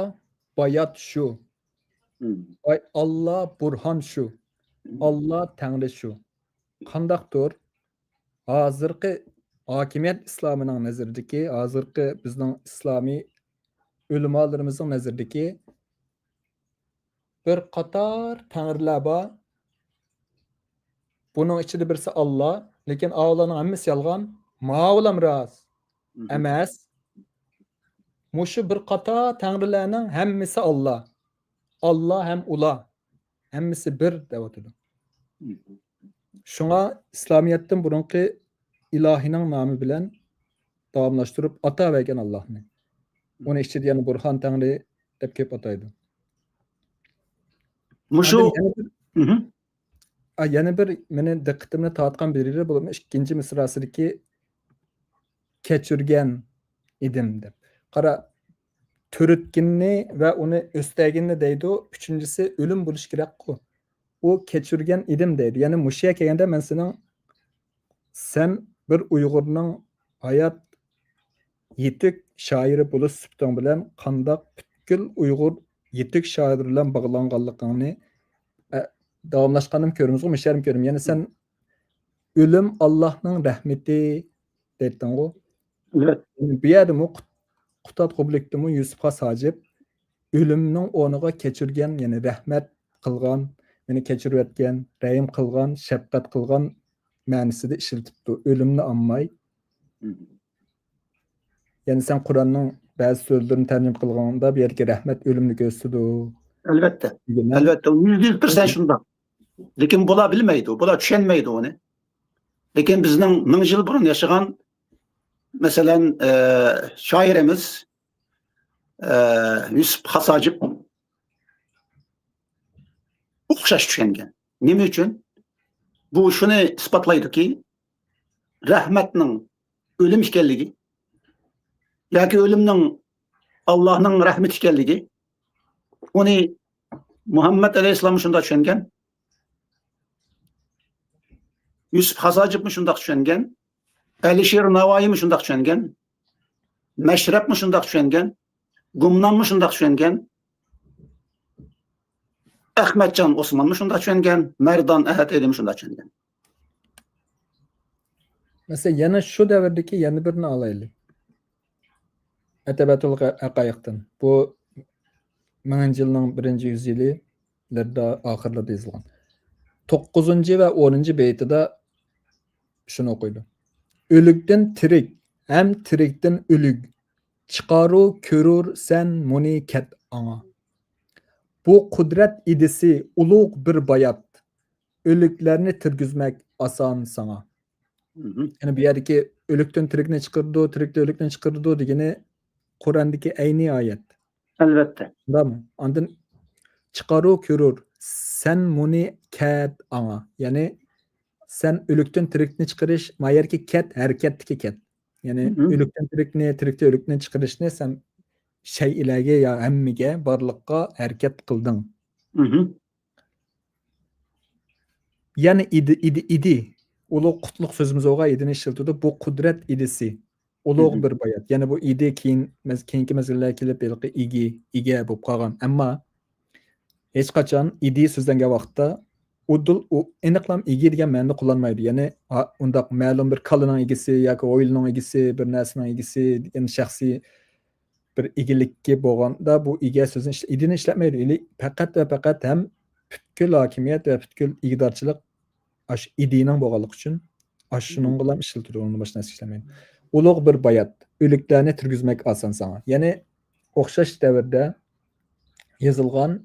بايات شۇ، ئاللا بۇرھان شۇ، ئاللا تەڭرى شۇ. قانداقتۇر ھازىرقى ھاكىمىيەت ئىسلامىنىڭ نەزىرىدىكى، ھازىرقى بىزنىڭ ئىسلامىي ئۆلىمالىرىمىزنىڭ نەزىرىدىكى بىر قاتار تەڭرىلەر بار. بۇنىڭ ئىچىدە بىرسى ئاللا، لېكىن ئاۋۇلارنىڭ ھەممىسى يالغان، ماۋۇلام راست. ئەمەس. مۇشۇ بىر قاتار تەڭرىلەرنىڭ ھەممىسى ئاللا. ئاللا ھەم ئۇلا. ھەممىسى بىر دەۋاتىدۇ. شۇڭا ئىسلامىيەتتىن بۇرۇنقى ئىلاھىنىڭ نامى بىلەن داۋاملاشتۇرۇپ ئاتاۋەرگەن ئاللاھنى. ئۇنى ئىچىدە يەنە بۇرھان تەڭرى دەپ كۆپ ئاتايدۇ. مۇشۇ ئاندىن يەنە بىر، ئا، يەنە بىر مېنى دىققىتىمنى تارتقان بىر يېرى، بۇ ئىككىنچى مىسراسىدىكى كەچۈرگەن ئىدىم دەپ. قارا، تۈرتكىنىنى ۋە ئۇنى ئۆستەگىنىنى دەيدۇ. ئۈچىنچىسى ئۆلۈم بولۇشى كېرەكقۇ. ئۇ كەچۈرگەن ئىدىم دەيدۇ. يەنى مۇشۇ يەرگە كەلگەندە مەن سېنىڭ، سەن بىر ئۇيغۇرنىڭ ھايات يېتىك شائىرى بولۇش سۈپىتىڭ بىلەن قانداق پۈتكۈل ئۇيغۇر يېتىك شائىرى بىلەن باغلانغانلىقىڭنى، ئە، داۋاملاشقاندىمۇ كۆرىمىزغۇ، مۇشۇ يەردىمۇ كۆرىمىز. يەنى سەن ئۆلۈم ئاللاھنىڭ رەھمىتى دەيتتىڭغۇ. بۇ يەردىمۇ قۇت-، قۇتادغۇبىلىكتىمۇ يۈسۈپ خاس ھاجىپ ئۆلۈمنىڭ ئورنىغا كەچۈرگەن، يەنى رەھمەت قىلغان، مېنى كەچۈرۈۋەتكەن، رەھىم قىلغان، شەپقەت قىلغان مەنىسىدە ئىشلىتىپتۇ، ئۆلۈمنى ئالماي. يەنى سەن قۇرئاننىڭ بەزى سۆزلىرىنى تەرجىمە قىلغاندا، بۇ يەردىكى رەھمەت ئۆلۈمنى كۆرسىتىدۇ. ئەلۋەتتە. دېگەن. ئەلۋەتتە، ئۇ يۈزدە يۈز پىرسەنت شۇنداق. لېكىن بۇلار بىلمەيدۇ، بۇلار چۈشەنمەيدۇ ئۇنى. لېكىن بىزنىڭ مىڭ يىل بۇرۇن ياشىغان، مەسىلەن، ئە، شائىرىمىز، ئە، يۈسۈپ خاس ھاجىپ ئوخشاش چۈشەنگەن. نېمە ئۈچۈن؟ بۇ شۇنى ئىسپاتلايدۇكى، رەھمەتنىڭ ئۆلۈم ئىكەنلىكى ياكى ئۆلۈمنىڭ ئاللاھنىڭ رەھمىتى ئىكەنلىكى، ئۇنى مۇھەممەد ئەلەيھىسسالاممۇ شۇنداق چۈشەنگەن، يۈسۈپ خاس ھاجىپمۇ شۇنداق چۈشەنگەن، ئەلىشىر ناۋايىمۇ شۇنداق چۈشەنگەن، مەشرەپمۇ شۇنداق چۈشەنگەن. گۇمنانمۇ شۇنداق چۈشەنگەن. ئەخمەتجان ئوسمانمۇ شۇنداق چۈشەنگەن. مەردان ئەھەت ئېلىمۇ شۇنداق چۈشەنگەن. مەسىلەن، يەنە شۇ دەۋردىكى يەنە بىرنى ئالايلى. ئەتەبەتۇل ھەقايىقتىن. بۇ مىڭىنچى يىلنىڭ بىرىنچى يۈز يىلى لىردا ئاخىرلىرىدا يېزىلغان. توققۇزىنچى ۋە ئونىنچى بېيىتىدا شۇنى ئوقۇيدۇ. ئۆلۈكتىن تىرىك ھەم تىرىكتىن ئۆلۈك، چىقارۇ كۆرۈر سەن مۇنى كەت ئاڭا. بۇ قۇدرەت ئىدىسى ئۇلۇغ بىر بايات، ئۆلۈكلەرنى تىرگۈزمەك ئاسان ساڭا. يەنى بۇ يەردىكى ئۆلۈكتىن تىرىكنى چىقىرىدۇ، تىرىكتىن ئۆلۈكنى چىقىرىدۇ دېگىنى قۇرئاندىكى ئەينى ئايەت. ئەلۋەتتە. شۇنداقمۇ؟ ئاندىن چىقارۇ كۆرۈر، سەن مۇنى كەت ئاڭا. يەنى سەن ئۆلۈكتىن تىرىكنى چىقىرىش، ما يەركى كەت، ھەرىكەتتىكى كەت. يەنى ئۆلۈكتىن تىرىكنى، تىرىكتىن ئۆلۈكنى چىقىرىشنى سەن شەيئىلەرگە يا ھەممىگە، بارلىققا ھەرىكەت قىلدىڭ. يەنى ئىدى، ئىدى، ئىدى. ئۇلۇغ قۇتلۇق سۆزىمىز بولغان ئىدىنى ئىشلىتىدۇ. بۇ قۇدرەت ئىدىسى. ئۇلۇغ بىر بايات. يەنى بۇ ئىدى كېيىن، كېيىنكى مەزگىللەرگە كېلىپ ھېلىقى ئىگە، ئىگە بولۇپ قالغان. ئەمما ھېچقاچان ئىدى سۆزلەنگەن ۋاقىتتا ئۇدۇل، ئۇ ئېنىقلام ئىگە دېگەن مەنىدە قوللانمايدۇ. يەنى ئۇنداق مەلۇم بىر كالىنىڭ ئىگىسى ياكى ھويلىنىڭ ئىگىسى، بىر نەرسىنىڭ ئىگىسى، يەنى شەخسىي بىر ئىگىلىككە بولغاندا بۇ ئىگە سۆزىنى ئىش-، ئىدىنى ئىشلەتمەيدۇ. ئىلى پەقەت ۋە پەقەت ھەم پۈتكۈل ھاكىمىيەت ۋە پۈتكۈل ئىگىدارچىلىق ئاشۇ ئىدىنىڭ بولغانلىقى ئۈچۈن ئاشۇنىڭغىلا ئىشلىتىدۇ، ئۇنىڭدىن باشقا نەرسە ئىشلەتمەيدۇ. ئۇلۇغ بىر بايات، ئۆلۈكلەرنى تىرگۈزمەك ئاسان ساڭا. يەنى ئوخشاش دەۋردە يېزىلغان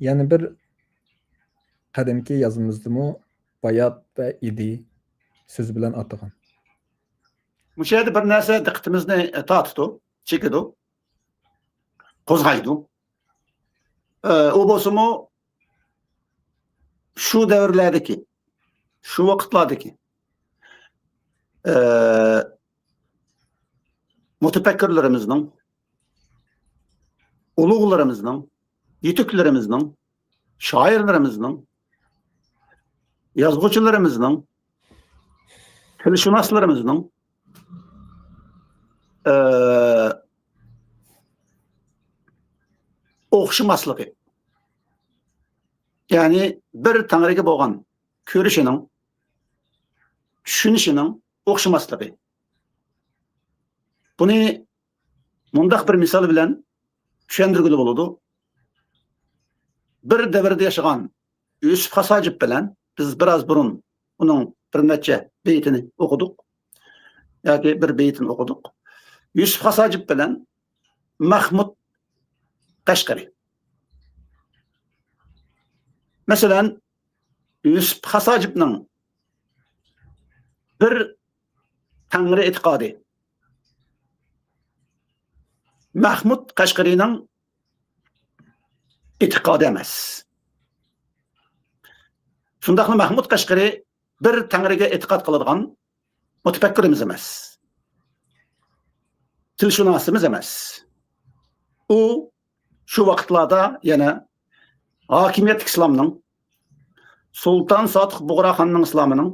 يەنە بىر قەدىمكى يازمىمىزدىمۇ بايات ۋە ئىدى سۆزى بىلەن ئاتىغان. مۇشۇ يەردە بىر نەرسە دىققىتىمىزنى تارتىدۇ، چېكىدۇ، قوزغايدۇ. ئە، ئۇ بولسىمۇ شۇ دەۋرلەردىكى، شۇ ۋاقىتلاردىكى، ئە، مۇتەپەككۇرلىرىمىزنىڭ، ئۇلۇغلىرىمىزنىڭ، يېتەكلىرىمىزنىڭ، شائىرلىرىمىزنىڭ، يازغۇچىلىرىمىزنىڭ، تىلشۇناسلىرىمىزنىڭ، ئە، ئوخشىماسلىقى. يەنى بىر تەڭرىگە بولغان كۆرۈشىنىڭ، چۈشىنىشىنىڭ ئوخشىماسلىقى. بۇنى مۇنداق بىر مىسال بىلەن چۈشەندۈرگىلى بولىدۇ. بىر دەۋردە ياشىغان يۈسۈپ خاس ھاجىپ بىلەن بىز بىراز بۇرۇن ئۇنىڭ بىر نەچچە بېيىتىنى ئوقۇدۇق. ياكى بىر بېيىتىنى ئوقۇدۇق. يۈسۈپ خاس ھاجىپ بىلەن مەخمۇت قەشقىرى. مەسىلەن، يۈسۈپ خاس ھاجىپنىڭ بىر تەڭرى ئېتىقادى مەخمۇت قەشقىرىنىڭ ئېتىقادى ئەمەس. شۇنداقلا مەخمۇت قەشقىرى بىر تەڭرىگە ئېتىقاد قىلىدىغان مۇتەپەككۇرىمىز ئەمەس. تىلشۇناسىمىز ئەمەس. ئۇ شۇ ۋاقىتلاردا يەنە ھاكىمىيەتلىك ئىسلامنىڭ، سۇلتان ساتۇق بۇغراخاننىڭ ئىسلامىنىڭ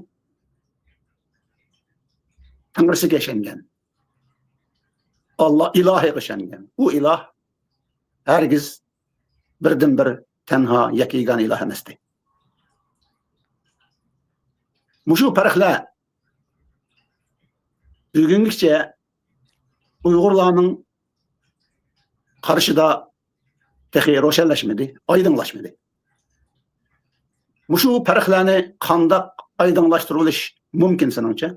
تەڭرىسىگە ئىشەنگەن. ئاللا ئىلاھىغا ئىشەنگەن. ئۇ ئىلاھ ھەرگىز بىردىنبىر، تەنھا، يەككە يېگانە ئىلاھ ئەمەستى. مۇشۇ پەرقلەر بۈگۈنگىچە ئۇيغۇرلارنىڭ قارىشىدا تېخى روشەنلەشمىدى، ئايدىڭلاشمىدى. مۇشۇ پەرقلەرنى قانداق ئايدىڭلاشتۇرۇۋېلىش مۇمكىن سېنىڭچە؟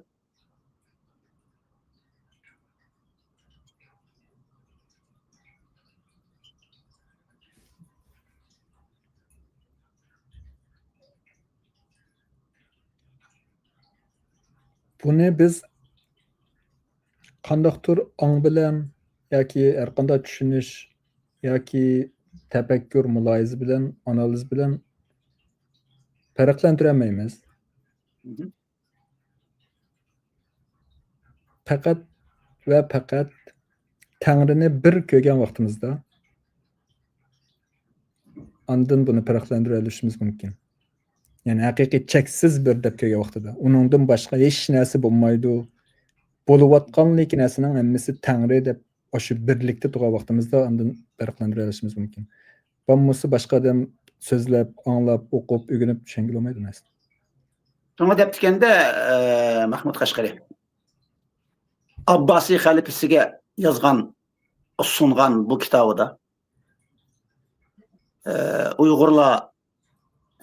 بۇنى بىز قانداقتۇر ئاڭ بىلەن ياكى ھەرقانداق چۈشىنىش ياكى تەپەككۇر، مۇلاھىزە بىلەن، ئانالىز بىلەن پەرقلەندۈرەلمەيمىز. پەقەت ۋە پەقەت تەڭرىنى بىر كۆرگەن ۋاقتىمىزدا، ئاندىن بۇنى پەرقلەندۈرۈۋېلىشىمىز مۇمكىن. يەنى ھەقىقىي چەكسىز بىر دەپ كۆرگەن ۋاقتىدا، ئۇنىڭدىن باشقا ھېچ نەرسە بولمايدۇ، بولۇۋاتقانلىكى نەرسىنىڭ ھەممىسى تەڭرى دەپ ئاشۇ بىرلىكتە تۇرغان ۋاقتىمىزدا ئاندىن پەرقلەندۈرۈۋېلىشىمىز مۇمكىن. بولمىسا باشقا ئادەم سۆزلەپ، ئاڭلاپ، ئوقۇپ، ئۆگىنىپ چۈشەنگىلى بولمايدۇ نەرسىنى. شۇڭا دەپتىكەندە، ئە، مەھمۇد قەشقىرى ئابباسىي خەلىپىسىگە يازغان، سۇنغان بۇ كىتابىدا، ئە، ئۇيغۇرلار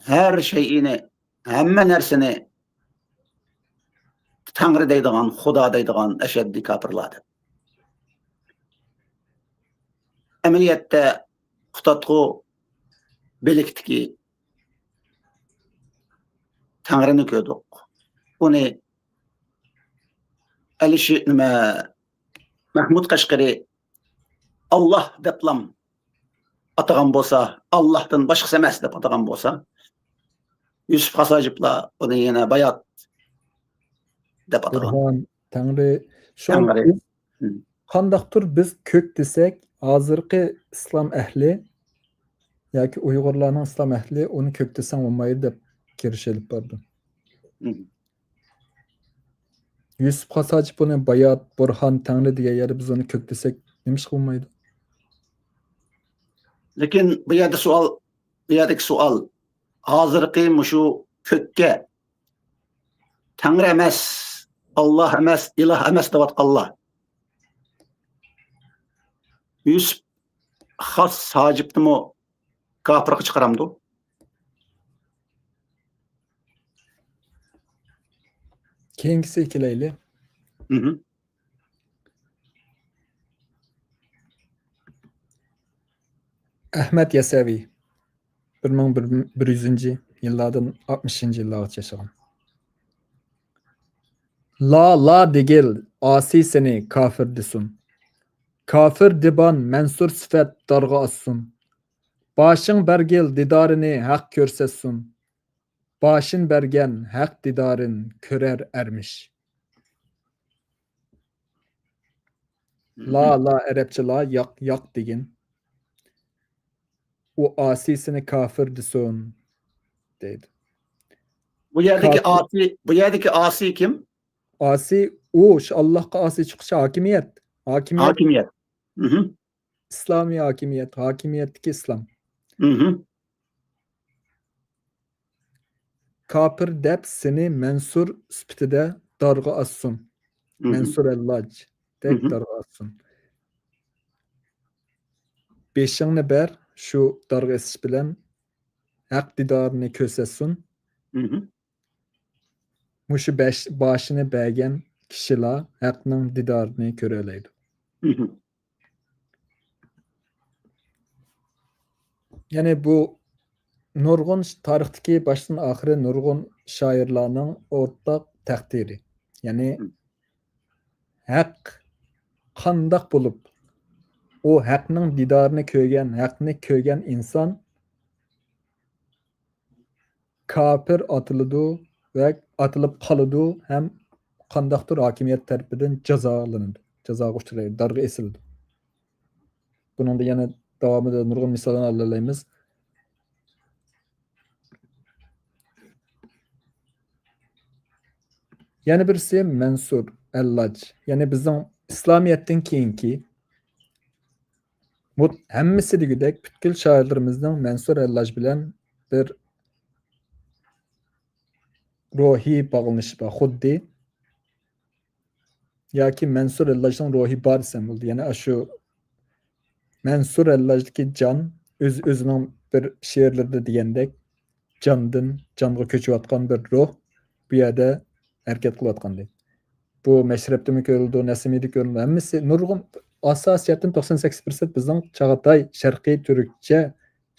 ھەر شەيئىنى، ھەممە نەرسىنى تەڭرى دەيدىغان، خۇدا دەيدىغان ئەشەددىي كاپىرلار دەپ. ئەمەلىيەتتە قۇتادغۇ بىلىكتىكى تەڭرىنى كۆردۇق. ئۇنى ئەلىشىر، نېمە، مەھمۇد قەشقىرى ئاللاھ دەپلام ئاتىغان بولسا، ئاللاھتىن باشقىسى ئەمەس دەپ ئاتىغان بولسا، يۈسۈپ خاس ھاجىپلار ئۇنى يەنە بايات دەپ ئاتىغان. بۇرھان، تەڭرى. شۇ تەڭرى. بىز، ھم. قانداقتۇر بىز كۆك دېسەك، ھازىرقى ئىسلام ئەھلى ياكى ئۇيغۇرلارنىڭ ئىسلام ئەھلى ئۇنى كۆك دېسەڭ بولمايدۇ دەپ كىرىش ئېلىپ بارىدۇ. ھم. يۈسۈپ خاس ھاجىپ بۇنى بايات، بۇرھان، تەڭرى دېگەن يەردە بىز ئۇنى كۆك دېسەك، نېمىشقا بولمايدۇ؟ لېكىن بۇ يەردە سوئال، بۇ يەردىكى سوئال، ھازىرقى مۇشۇ كۆككە تەڭرى ئەمەس، ئاللاھ ئەمەس، ئىلاھ ئەمەس دەۋاتقانلار يۈسۈپ خاس ھاجىپنىمۇ كاپىرغا چىقىرامدۇ؟ كېيىنكىسىگە كېلەيلى. مھم. ئەھمەد يەسەۋى، بىر مىڭ بىر يۈزىنچى يىللاردىن ئاتمىشىنچى يىللارغىچە ياشىغان. لا، لا دېگىل، ئاسىي سېنى كاپىر دېسۇن. كاپىر دىبان مەنسۇر سۈپەت دارغا ئاسسۇن. باشىڭ بەرگىل دىدارىنى ھەق كۆرسەتسۇن. باشىن بەرگەن ھەق دىدارىن كۆرەر ئەرمىش. لا، لا، ئەرەبچە لا، ياق، ياق دېگىن. ئۇ ئاسىيسىنى كاپىر دېسۇن، دەيدۇ. بۇ يەردىكى كاپىر. ئاسىي، بۇ يەردىكى ئاسىي كىم؟ ئاسىي، ئۇ شۇ ئاللاھقا ئاسىي چىققۇچى ھاكىمىيەت. ھاكىمىيەت. ھاكىمىيەت. مھم. ئىسلامىي ھاكىمىيەت، ھاكىمىيەتتىكى ئىسلام. مھم. كاپىر دەپ سېنى مەنسۇر سۈپىتىدە دارغا ئاسسۇن. مھم. مەنسۇر ئەللاجدەك مھم. دارغا ئاسسۇن. بېشىڭنى بەر، شۇ دارغا ئېسىش بىلەن ھەق دىدارىنى كۆرسەتسۇن. مھم. مۇشۇ بەش، باشىنى بەرگەن كىشىلا ھەقنىڭ دىدارىنى كۆرەلەيدۇ. مھم. يەنى بۇ نۇرغۇن ش-، تارىختىكى باشتىن ئاخىرى نۇرغۇن شائىرلارنىڭ ئورتاق تەقدىرى. يەنى مم. ھەق قانداق بولۇپ، ئۇ ھەقنىڭ دىدارىنى كۆرگەن، ھەقنى كۆرگەن ئىنسان كاپىر ئاتىلىدۇ ۋە ئاتىلىپ قالىدۇ ھەم قانداقتۇر ھاكىمىيەت تەرىپىدىن جازالىنىدۇ، جازاغا ئۇچرايدۇ، دارغا ئېسىلىدۇ. بۇنىڭدا يەنە داۋامىدا نۇرغۇن مىساللارنى ئالالايمىز. يەنە بىرسى مەنسۇر ئەللاج، يەنى بىزنىڭ ئىسلامىيەتتىن كېيىنكى مۇت-، ھەممىسى دېگۈدەك پۈتكۈل شائىرلىرىمىزنىڭ مەنسۇر ئەللاج بىلەن بىر روھىي باغلىنىشى بار. خۇددى ياكى مەنسۇر ئەللاجنىڭ روھى بار دېسەم بولىدۇ. يەنى ئاشۇ مەنسۇر ئەللاجدىكى جان، ئۆز-، ئۆزىنىڭ بىر شېئىرلىرىدا دېگەندەك، جاندىن جانغا كۆچۈۋاتقان بىر روھ بۇ يەردە ھەرىكەت قىلىۋاتقاندەك. بۇ مەشرەپتىمۇ كۆرۈلىدۇ، نەسىمىدە كۆرۈلىدۇ. ھەممىسى نۇرغۇن، ئاساسىي جەھەتتىن توقسان سەككىز پىرسەنت بىزنىڭ چاغاتاي شەرقىي تۈركچە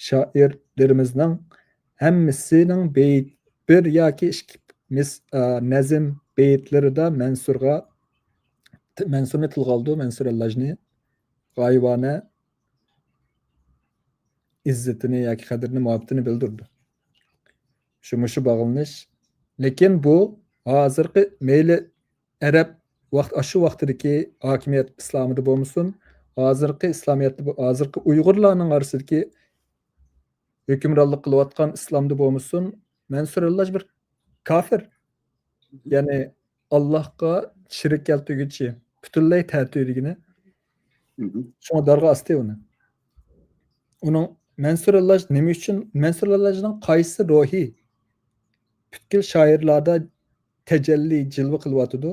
شائىرلىرىمىزنىڭ ھەممىسىنىڭ بەيت، بىر ياكى ئىككى مىس-، ئا، نەزم بەيتلىرىدا مەنسۇرغا، مەنسۇرنى تىلغا ئالىدۇ، مەنسۇر ئەللاجنى، غايىۋانە ئىززىتىنى ياكى قەدرىنى، مۇھەببىتىنى بىلدۈرىدۇ. شۇ، مۇشۇ باغلىنىش. لېكىن بۇ ھازىرقى مەيلى ئەرەب ۋاقىت، ئاشۇ ۋاقتىدىكى ھاكىمىيەت ئىسلامىدا بولمىسۇن، ھازىرقى ئىسلامىيەتتە بۇ، ھازىرقى ئۇيغۇرلارنىڭ ئارىسىدىكى ھۆكۈمرانلىق قىلىۋاتقان ئىسلامدا بولمىسۇن، مەنسۇر ئەللاج بىر كافىر. يەنى ئاللاھقا شېرىك كەلتۈرگۈچى، پۈتۈنلەي تەتۈر دېگىنى. مهم. شۇڭا دارغا ئاستى ئۇنى. ئۇنىڭ مەنسۇر ئەللاج نېمە ئۈچۈن، مەنسۇر ئەللاجنىڭ قايسى روھى پۈتكۈل شائىرلاردا تەجەللى، جىلۋە قىلىۋاتىدۇ؟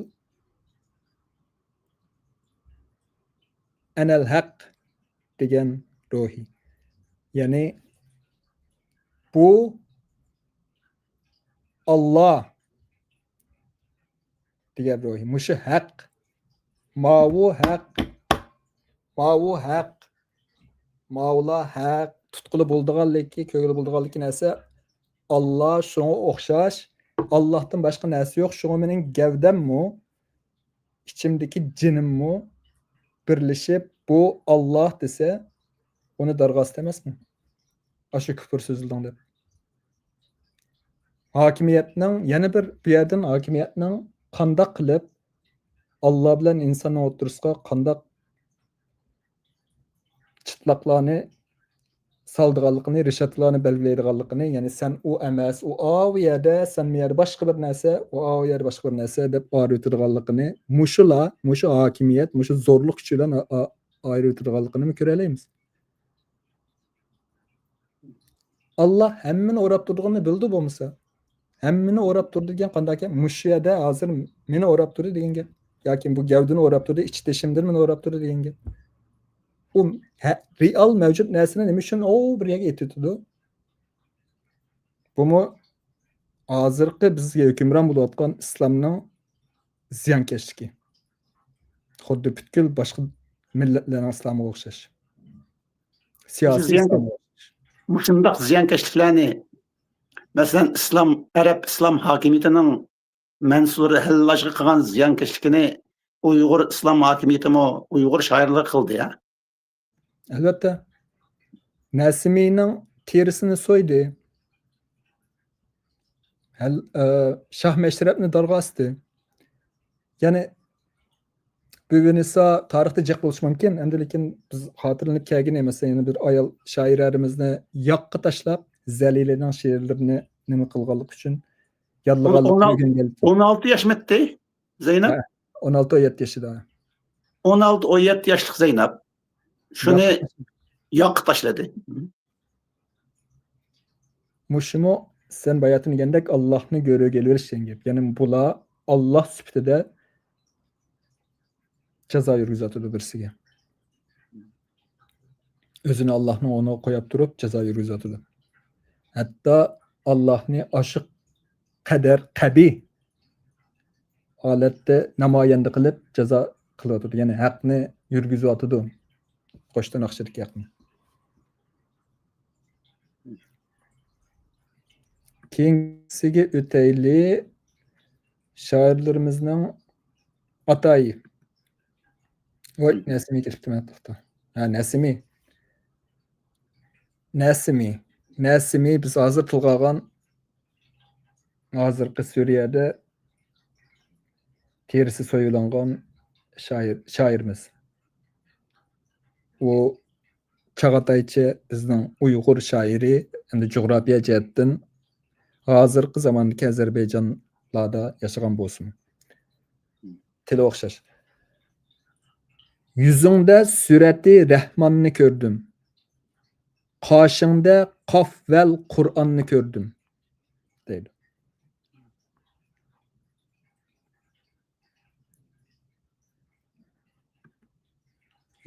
ئەنەل ھەق دېگەن روھى. يەنى بۇ ئاللا دېگەن روھى. مۇشۇ ھەق. ماۋۇ ھەق. ماۋۇ ھەق. ماۋۇلا ھەق. تۇتقىلى بولىدىغانلىكى، كۆرگىلى بولىدىغانلىكى نەرسە ئاللا، شۇڭا ئوخشاش. ئاللاھتىن باشقا نەرسە يوق. شۇڭا مېنىڭ گەۋدەممۇ، ئىچىمدىكى جېنىممۇ بىرلىشىپ، بۇ ئاللا دېسە، ئۇنى دارغا ئاستى ئەمەسمۇ؟ ئاشۇ كۇپۇر سۆزلىدىڭ دەپ. ھاكىمىيەتنىڭ يەنە بىر، بۇ يەردىن ھاكىمىيەتنىڭ قانداق قىلىپ ئاللا بىلەن ئىنساننىڭ ئوتتۇرىسىغا قانداق چىتلاقلارنى سالىدىغانلىقىنى، رېشاتكىلارنى بەلگىلەيدىغانلىقىنى، يەنى سەن ئۇ ئەمەس، ئۇ ئاۋۇ يەردە، سەن بۇ يەردە باشقا بىر نەرسە، ئۇ ئاۋۇ يەردە باشقا بىر نەرسە دەپ ئايرىۋېتىدىغانلىقىنى، مۇشۇلا، مۇشۇ ھاكىمىيەت، مۇشۇ زورلۇق كۈچى بىلەن ئا-، ئا-، ئايرىۋېتىدىغانلىقىنىمۇ كۆرەلەيمىز. ئاللا ھەممىنى ئوراپ تۇرىدىغىنىنى بىلىدۇ بولمىسا. ھەممىنى ئوراپ تۇرىدۇ دېگەن قانداق گەپ؟ مۇشۇ يەردە ھازىر مېنى ئوراپ تۇردى دېگەن گەپ. ياكى بۇ گەۋدىنى ئوراپ تۇردى، ئىچ تېشىمدىن مېنى ئوراپ تۇردى دېگەن گەپ. ئۇ ھە-، رېئال مەۋجۇت نەرسىنى نېمە ئۈچۈن ئو بىر يەرگە ئېتىۋېتىدۇ؟ بۇمۇ ھازىرقى بىزگە ھۆكۈمران بولۇۋاتقان ئىسلامنىڭ زىيانكەشلىكى. خۇددى پۈتكۈل باشقا مىللەتلەرنىڭ ئىسلامىغا ئوخشاش. سىياسىي زىيان-، ئىسلامغا ئوخشاش. مۇشۇنداق زىيانكەشلىكلەرنى، مەسىلەن، ئىسلام، ئەرەب ئىسلام ھاكىمىيىتىنىڭ مەنسۇر ھەللاجغا قىلغان زىيانكەشلىكىنى ئۇيغۇر ئىسلام ھاكىمىيىتىمۇ، ئۇيغۇر شائىرلىرى قىلدى، ھە؟ ئەلۋەتتە. نەسىمىنىڭ تېرىسىنى سويدى. ھەل-، ئە، شاھ مەشرەپنى دارغا ئاستى. يەنى بۈگۈنىسا تارىختا جىق بولۇشى مۇمكىن، ئەمدى لېكىن بىز خاتىرىلىنىپ كەلگىنى، مەسىلەن، يەنە بىر ئايال شائىرەمىزنى ياققا تاشلاپ، زەلىلىنىڭ شېئىرلىرىنى نېمە قىلغانلىقى ئۈچۈن يادلىغانلىقى ئون-، ئون ئالتە، ئۆگەنگەنلىكى. ئون ئالتە ياشمىتتى زەينەپ؟ ھە، ئون ئالتە، ئون يەتتە ياشىدا. ئون ئالتە، ئون يەتتە ياشلىق زەينەپ شۇنى ياق-، ياققا تاشلىدى. مۇشۇمۇ سەن باياتىن دېگەندەك ئاللاھنى گۆرۈگە ئېلىۋېلىش دېگەن گەپ. يەنى بۇلار ئاللاھ سۈپىتىدە جازا يۈرگۈزۈۋاتىدۇ بىرسىگە. ئۆزىنى ئاللاھنىڭ ئورنىغا قويۇپ تۇرۇپ جازا يۈرگۈزۈۋاتىدۇ. ھەتتا ئاللاھنى ئاشۇ قەدەر قەبىھ ھالەتتە نامايەندە قىلىپ جازا قىلىۋاتىدۇ. يەنى ھەقنى يۈرگۈزۈۋاتىدۇ. قوشتان ئاخشىدىكى ھەقنى. كېيىنكىسىگە ئۆتەيلى. شائىرلىرىمىزنىڭ ئاتايى. ۋاي، نەسىمى كېلىپتۇ، مەن توختا. ھە، نەسىمى. نەسىمى. نەسىمى بىز ھازىر تىلغا ئالغان، ھازىرقى سۈرىيەدە تېرىسى سويۇلۇنغان شائىر، شائىرىمىز. ئۇ چاغاتايچە بىزنىڭ ئۇيغۇر شائىرى، ئەمدى جۇغراپىيە جەھەتتىن ھازىرقى زاماندىكى ئەزەربەيجانلاردا ياشىغان بولسىمۇ. تىلى ئوخشاش. يۈزۈڭدە سۈرەتى رەھماننى كۆردۈم. قاشىڭدە قاف ۋەل قۇرئاننى كۆردۈم، دەيدۇ.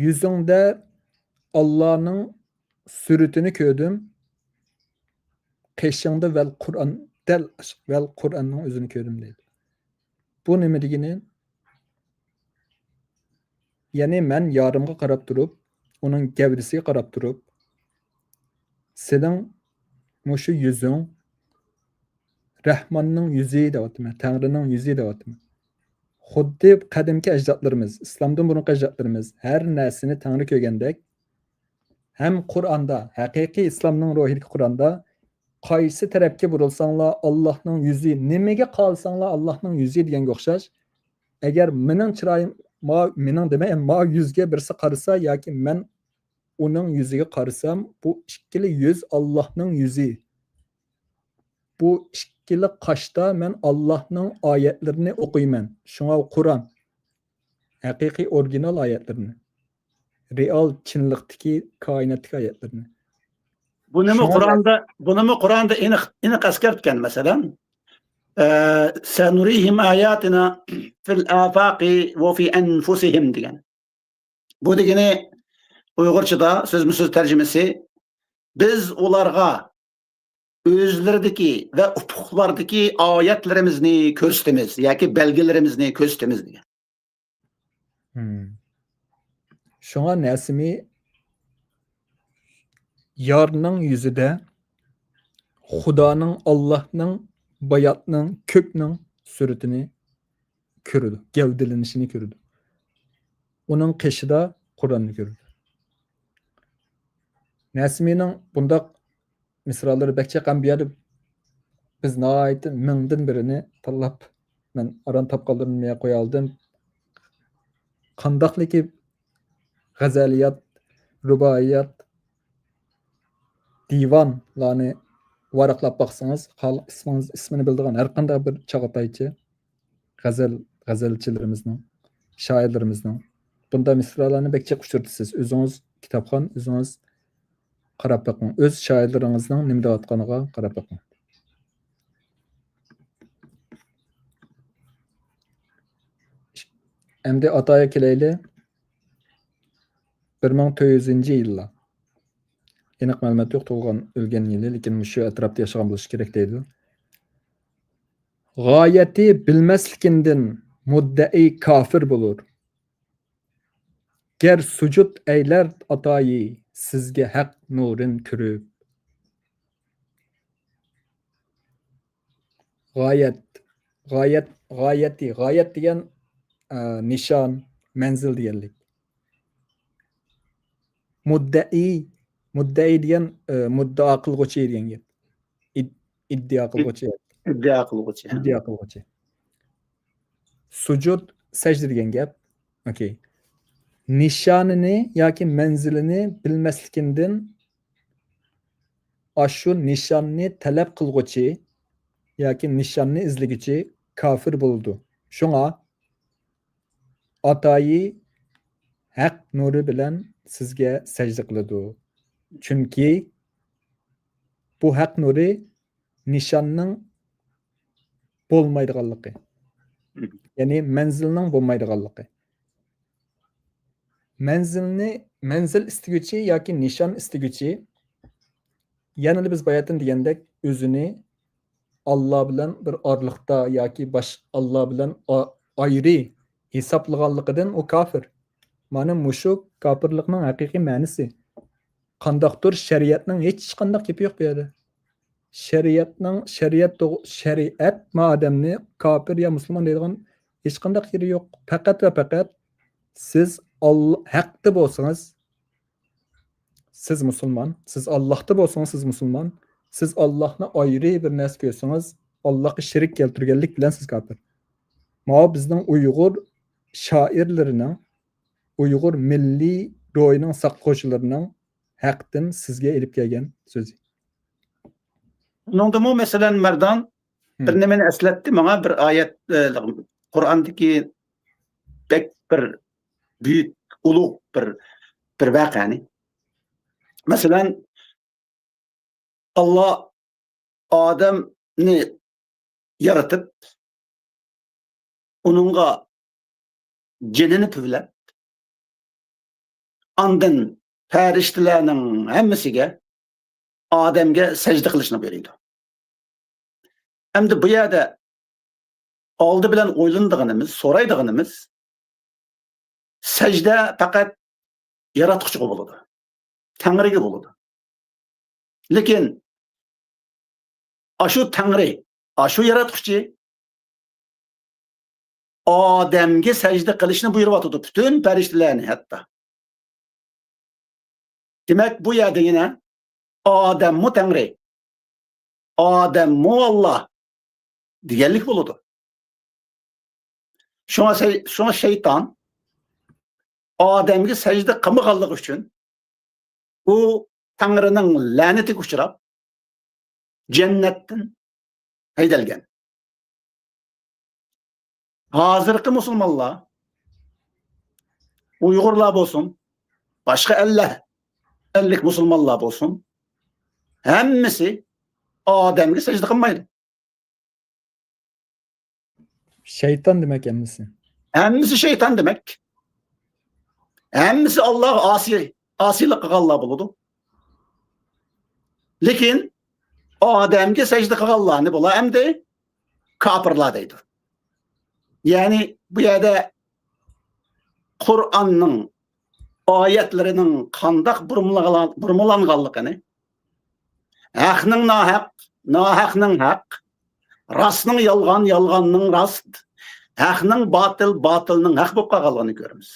يۈزۈڭدە ئاللانىڭ سۈرىتىنى كۆردۈم، قېشىڭدا ۋەل قۇرئان، دەل ۋەل قۇرئاننىڭ ئۆزىنى كۆردۈم، دەيدۇ. بۇ نېمە دېگىنى؟ يەنى مەن يارىمغا قاراپ تۇرۇپ، ئۇنىڭ گەۋدىسىگە قاراپ تۇرۇپ، سېنىڭ مۇشۇ يۈزۈڭ رەھماننىڭ يۈزى دەۋاتىمەن، تەڭرىنىڭ يۈزى دەۋاتىمەن. خۇددى قەدىمكى ئەجدادلىرىمىز، ئىسلامدىن بۇرۇنقى ئەجدادلىرىمىز ھەر نەرسىنى تەڭرى كۆرگەندەك، ھەم قۇرئاندا، ھەقىقىي ئىسلامنىڭ روھىدىكى قۇرئاندا، قايسى تەرەپكە بۇرۇلساڭلار، ئاللاھنىڭ يۈزى، نېمىگە قارىساڭلار، ئاللاھنىڭ يۈزى دېگەنگە ئوخشاش. ئەگەر مېنىڭ چىرايىم، ما-، مېنىڭ دېمەي، ما يۈزگە بىرسى قارىسا ياكى مەن ئۇنىڭ يۈزىگە قارىسام، بۇ ئىككىلا يۈز ئاللاھنىڭ يۈزى. بۇ ئىككىلا قاشتا مەن ئاللاھنىڭ ئايەتلىرىنى ئوقۇيمەن. شۇڭا قۇرئان، ھەقىقىي ئورىگىنال ئايەتلىرىنى. رېئال چىنلىقتىكى كائىناتتىكى ئايەتلىرىنى. بۇنىمۇ شۇڭا قۇرئاندا، بۇنىمۇ قۇرئاندا ئېنىق، ئېنىق ئەسكەرتكەن، مەسىلەن، ئە، سەنۇرىھىم ئاياتىنا فىل ئافاقى ۋە فى ئەنفۇسىھىم دېگەن. بۇ دېگىنى ئۇيغۇرچىدا سۆزمۇسۆز تەرجىمىسى، بىز ئۇلارغا ئۆزلىرىدىكى ۋە ئۇپۇقلاردىكى ئايەتلىرىمىزنى كۆرسىتىمىز ياكى بەلگىلىرىمىزنى كۆرسىتىمىز دېگەن. مم. شۇڭا نەسىمى يارنىڭ يۈزىدە خۇدانىڭ، ئاللاھنىڭ، باياتنىڭ، كۆكنىڭ سۈرىتىنى كۆرىدۇ، گەۋدىلىنىشىنى كۆرىدۇ. ئۇنىڭ قېشىدا قۇرئاننى كۆرىدۇ. نەسىمىنىڭ بۇنداق مىسرالىرى بەك جىق. بۇ يەردە بىز ناھايىتى مىڭدىن بىرىنى تاللاپ، مەن ئاران تاپقانلىرىمنى قويالىدىم. قانداقلىكى غەزەلىيات، رۇبائىيات، دىۋانلارنى ۋاراقلاپ باقسىڭىز، خالىق ئىسمىڭىز، ئىسمىنى بىلىدىغان ھەر قانداق بىر چاغاتايچى، غەزەل، غەزەلچىلىرىمىزنىڭ، شائىرلىرىمىزنىڭ بۇنداق مىسرالارنى بەك جىق ئۇچرىتىسىز. ئۆزىڭىز كىتابخان، ئۆزىڭىز قاراپ بېقىڭ. ئۆز شائىرلىرىڭىزنىڭ نېمە دەۋاتقانىغا قاراپ بېقىڭ. ئەمدى ئاتايا كېلەيلى. بىر مىڭ تۆت يۈزىنچى يىللار. ئېنىق مەلۇمات يوق تۇغۇلغان، ئۆلگەن يىلى، لېكىن مۇشۇ ئەتراپتا ياشىغان بولۇشى كېرەك دەيدۇ. غايەتى بىلمەسلىكىندىن مۇددەئى كاپىر بولۇر. گەر سۇجۇد ئەيلەر ئاتايى سىزگە ھەق نۇرىن كۆرۈپ. غايەت، غايەت، غايەتى، غايەت دېگەن، ئە، نىشان، مەنزىل دېگەنلىك. مۇددەئى، مۇددەئى دېگەن، ئە، مۇددىئا قىلغۇچى دېگەن گەپ. ئىد-، ئىددىئا قىلغۇچى. ئىددىئا قىلغۇچى. ئىددىئا قىلغۇچى. سۇجۇد، سەجدە دېگەن گەپ. ئوكەي. نىشانىنى ياكى مەنزىلىنى بىلمەسلىكىندىن ئاشۇ نىشاننى تەلەپ قىلغۇچى ياكى نىشاننى ئىزلىگۈچى كاپىر بولىدۇ. شۇڭا ئاتايى ھەق نۇرى بىلەن سىزگە سەجدە قىلىدۇ. چۈنكى بۇ ھەق نۇرى نىشاننىڭ بولمايدىغانلىقى. يەنى مەنزىلنىڭ بولمايدىغانلىقى. مەنزىلنى، مەنزىل ئىستىگۈچى ياكى نىشان ئىستىگۈچى، يەنىلا بىز باياتىن دېگەندەك، ئۆزىنى ئاللا بىلەن بىر ئارىلىقتا ياكى باش-، ئاللا بىلەن ئا-، ئايرى ھېسابلىغانلىقىدىن ئۇ كاپىر. مانا مۇشۇ كاپىرلىقنىڭ ھەقىقىي مەنىسى. قانداقتۇر شەرىئەتنىڭ ھېچقانداق گېپى يوق بۇ يەردە. شەرىئەتنىڭ، شەرىئەت توغ-، شەرىئەت ما ئادەمنى كاپىر يا مۇسۇلمان دەيدىغان ھېچقانداق يېرى يوق. پەقەت ۋە پەقەت سىز ئاللا-، ھەقتە بولسىڭىز، سىز مۇسۇلمان، سىز ئاللاھتا بولسىڭىز، سىز مۇسۇلمان، سىز ئاللاھنى ئايرى بىر نەرسە كۆرسىڭىز، ئاللاھقا شېرىك كەلتۈرگەنلىك بىلەن سىز كاپىر. ماۋۇ بىزنىڭ ئۇيغۇر شائىرلىرىنىڭ، ئۇيغۇر مىللىي روھىنىڭ ساقلىغۇچىلىرىنىڭ ھەقتىن سىزگە ئېلىپ كەلگەن سۆزى. بۇنىڭدىمۇ مەسىلەن، مەردان بىر نېمىنى ئەسلەتتى ماڭا، بىر ئايەت، ئە، قۇرئاندىكى بەك بىر بۈيۈك، ئۇلۇغ بىر، بىر ۋەقەنى. مەسىلەن، ئاللا ئادەمنى يارىتىپ، ئۇنىڭغا جېنىنى پۈۋلەپ، ئاندىن پەرىشتىلەرنىڭ ھەممىسىگە ئادەمگە سەجدە قىلىشنى بۇيرۇيدۇ. ئەمدى بۇ يەردە ئالدى بىلەن ئويلىنىدىغىنىمىز، سورايدىغىنىمىز، سەجدە پەقەت ياراتقۇچىغا بولىدۇ، تەڭرىگە بولىدۇ. لېكىن ئاشۇ تەڭرى، ئاشۇ ياراتقۇچى ئادەمگە سەجدە قىلىشنى بۇيرۇۋاتىدۇ، پۈتۈن پەرىشتىلەرنى ھەتتا. دېمەك، بۇ يەردە يەنە ئادەممۇ تەڭرى، ئادەممۇ ئاللا دېگەنلىك بولىدۇ. شۇڭا شەي-، شۇڭا شەيتان ئادەمگە سەجدە قىلمىغانلىقى ئۈچۈن ئۇ تەڭرىنىڭ لەنىتىگە ئۇچراپ، جەننەتتىن ھەيدەلگەن. ھازىرقى مۇسۇلمانلار، ئۇيغۇرلار بولسۇن، باشقا ئەللەر، ئەللىك مۇسۇلمانلار بولسۇن، ھەممىسى ئادەمگە سەجدە قىلمايدۇ. شەيتان دېمەك ھەممىسى. ھەممىسى شەيتان دېمەك. ھەممىسى ئاللاغا ئاسىي، ئاسىيلىق قىلغانلار بولىدۇ. لېكىن ئادەمگە سەجدە قىلغانلارنى بۇلار ئەمدى كاپىرلار دەيدۇ. يەنى بۇ يەردە قۇرئاننىڭ ئايەتلىرىنىڭ قانداق بۇرمىلانغانلىقىنى، ھەقنىڭ ناھەق، ناھەقنىڭ ھەق، راستنىڭ يالغان، يالغاننىڭ راست، ھەقنىڭ باتىل، باتىلنىڭ ھەق بولۇپ قالغانلىقىنى كۆرىمىز.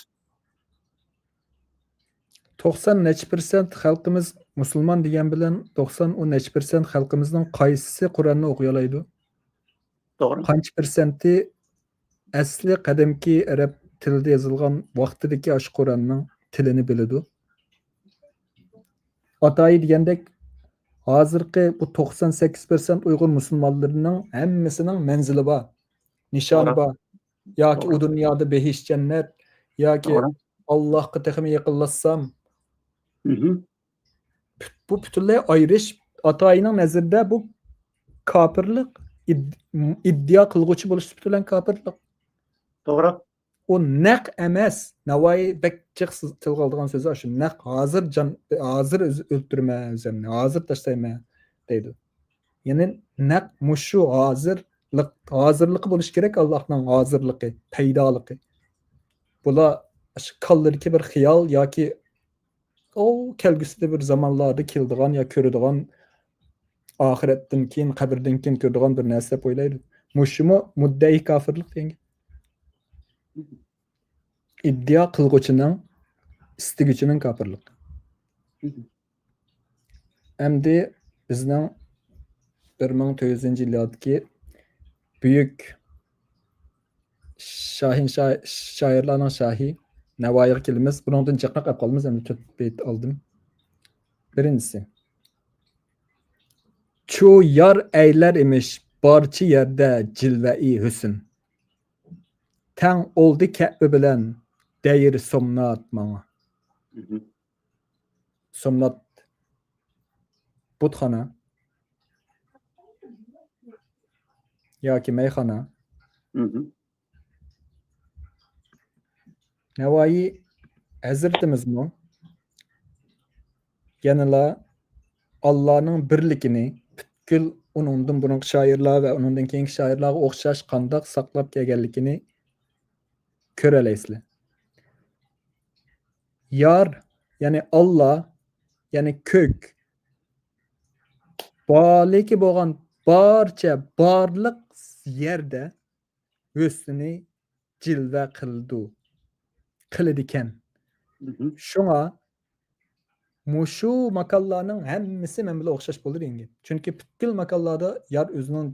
توقسان نەچچە پىرسەنت خەلقىمىز مۇسۇلمان دېگەن بىلەن، توقسان ئون نەچچە پىرسەنت خەلقىمىزنىڭ قايسىسى قۇرئاننى ئوقۇيالايدۇ؟ توغرا. قانچە پىرسەنتى ئەسلى قەدىمكى ئەرەب تىلىدا يېزىلغان ۋاقتىدىكى ئاشۇ قۇرئاننىڭ تىلىنى بىلىدۇ؟ ئاتايى دېگەندەك، ھازىرقى بۇ توقسان سەككىز پىرسەنت ئۇيغۇر مۇسۇلمانلىرىنىڭ ھەممىسىنىڭ مەنزىلى بار، نىشانى بار. ياكى ئۇ دۇنيادا بېھىشت جەننەت، ياكى ئاللاھقا تېخىمۇ يېقىنلاشسام. بۇ پۈتۈنلەي ئايرىش. ئاتايىنىڭ نەزىرىدە بۇ كاپىرلىق، ئىددىئا قىلغۇچى بولۇش سۈپىتى بىلەن كاپىرلىق. توغرا. ئۇ نەق ئەمەس. ناۋايى بەك جىق تىلغا ئالىدىغان سۆزى شۇ، نەق ھازىر جان، ھازىر ئۆلتۈرىمەن ئۆزۈمنى، ھازىر تاشلايمەن دەيدۇ. يەنى نەق مۇشۇ ھازىرلىق، ھازىرلىقى بولۇشى كېرەك، ئاللاھنىڭ ھازىرلىقى، پەيدالىقى. بۇلار كاللىدىكى بىر خىيال ياكى ئۇ كەلگۈسىدە بىر زامانلاردا كېلىدىغان يا كۆرىدىغان، ئاخىرەتتىن كېيىن، قەبرىدىن كېيىن كۆرىدىغان بىر نەرسە دەپ ئويلايدۇ. مۇشۇمۇ مۇددەئى كاپىرلىق دېگەن گەپ. ئىددىئا قىلغۇچىنىڭ، ئىستىگۈچىنىڭ كاپىرلىقى. ئەمدى بىزنىڭ بىر مىڭ تۆت يۈزىنچى يىللاردىكى بۈيۈك شاھىن شا-، شائىرلارنىڭ شاھى نەۋايىغا كېلىمىز. بۇنىڭدىن جىقراق ئەپ قالىمىز، ئەمدى تۆت بەيت ئالدىم. بىرىنچىسى، چۇ يار ئەيلەر ئىمىش بارچە يەردە جىلۋەئى ھۆسن. تەڭ ئولدى كەئبە بىلەن دەيرى سومنات ماڭا. سومنات بۇتخانا ياكى مەيخانا. نەۋايى ھەزرىتىمىزمۇ يەنىلا ئاللانىڭ بىرلىكىنى، پۈتكۈل ئۇنىڭدىن بۇرۇنقى شائىرلار ۋە ئۇنىڭدىن كېيىنكى شائىرلارغا ئوخشاش قانداق ساقلاپ كەلگەنلىكىنى كۆرەلەيسىلەر. يار، يەنى ئاللا، يەنى كۆك، بارلىقى بولغان بارچە بارلىق يەردە ھۆسنىنى جىلۋە قىلىدۇ، قىلىدىكەن. شۇڭا مۇشۇ ماكانلارنىڭ ھەممىسى مەن بىلەن ئوخشاش بولىدۇ دېگەن گەپ. چۈنكى پۈتكۈل ماكانلاردا يار ئۆزىنىڭ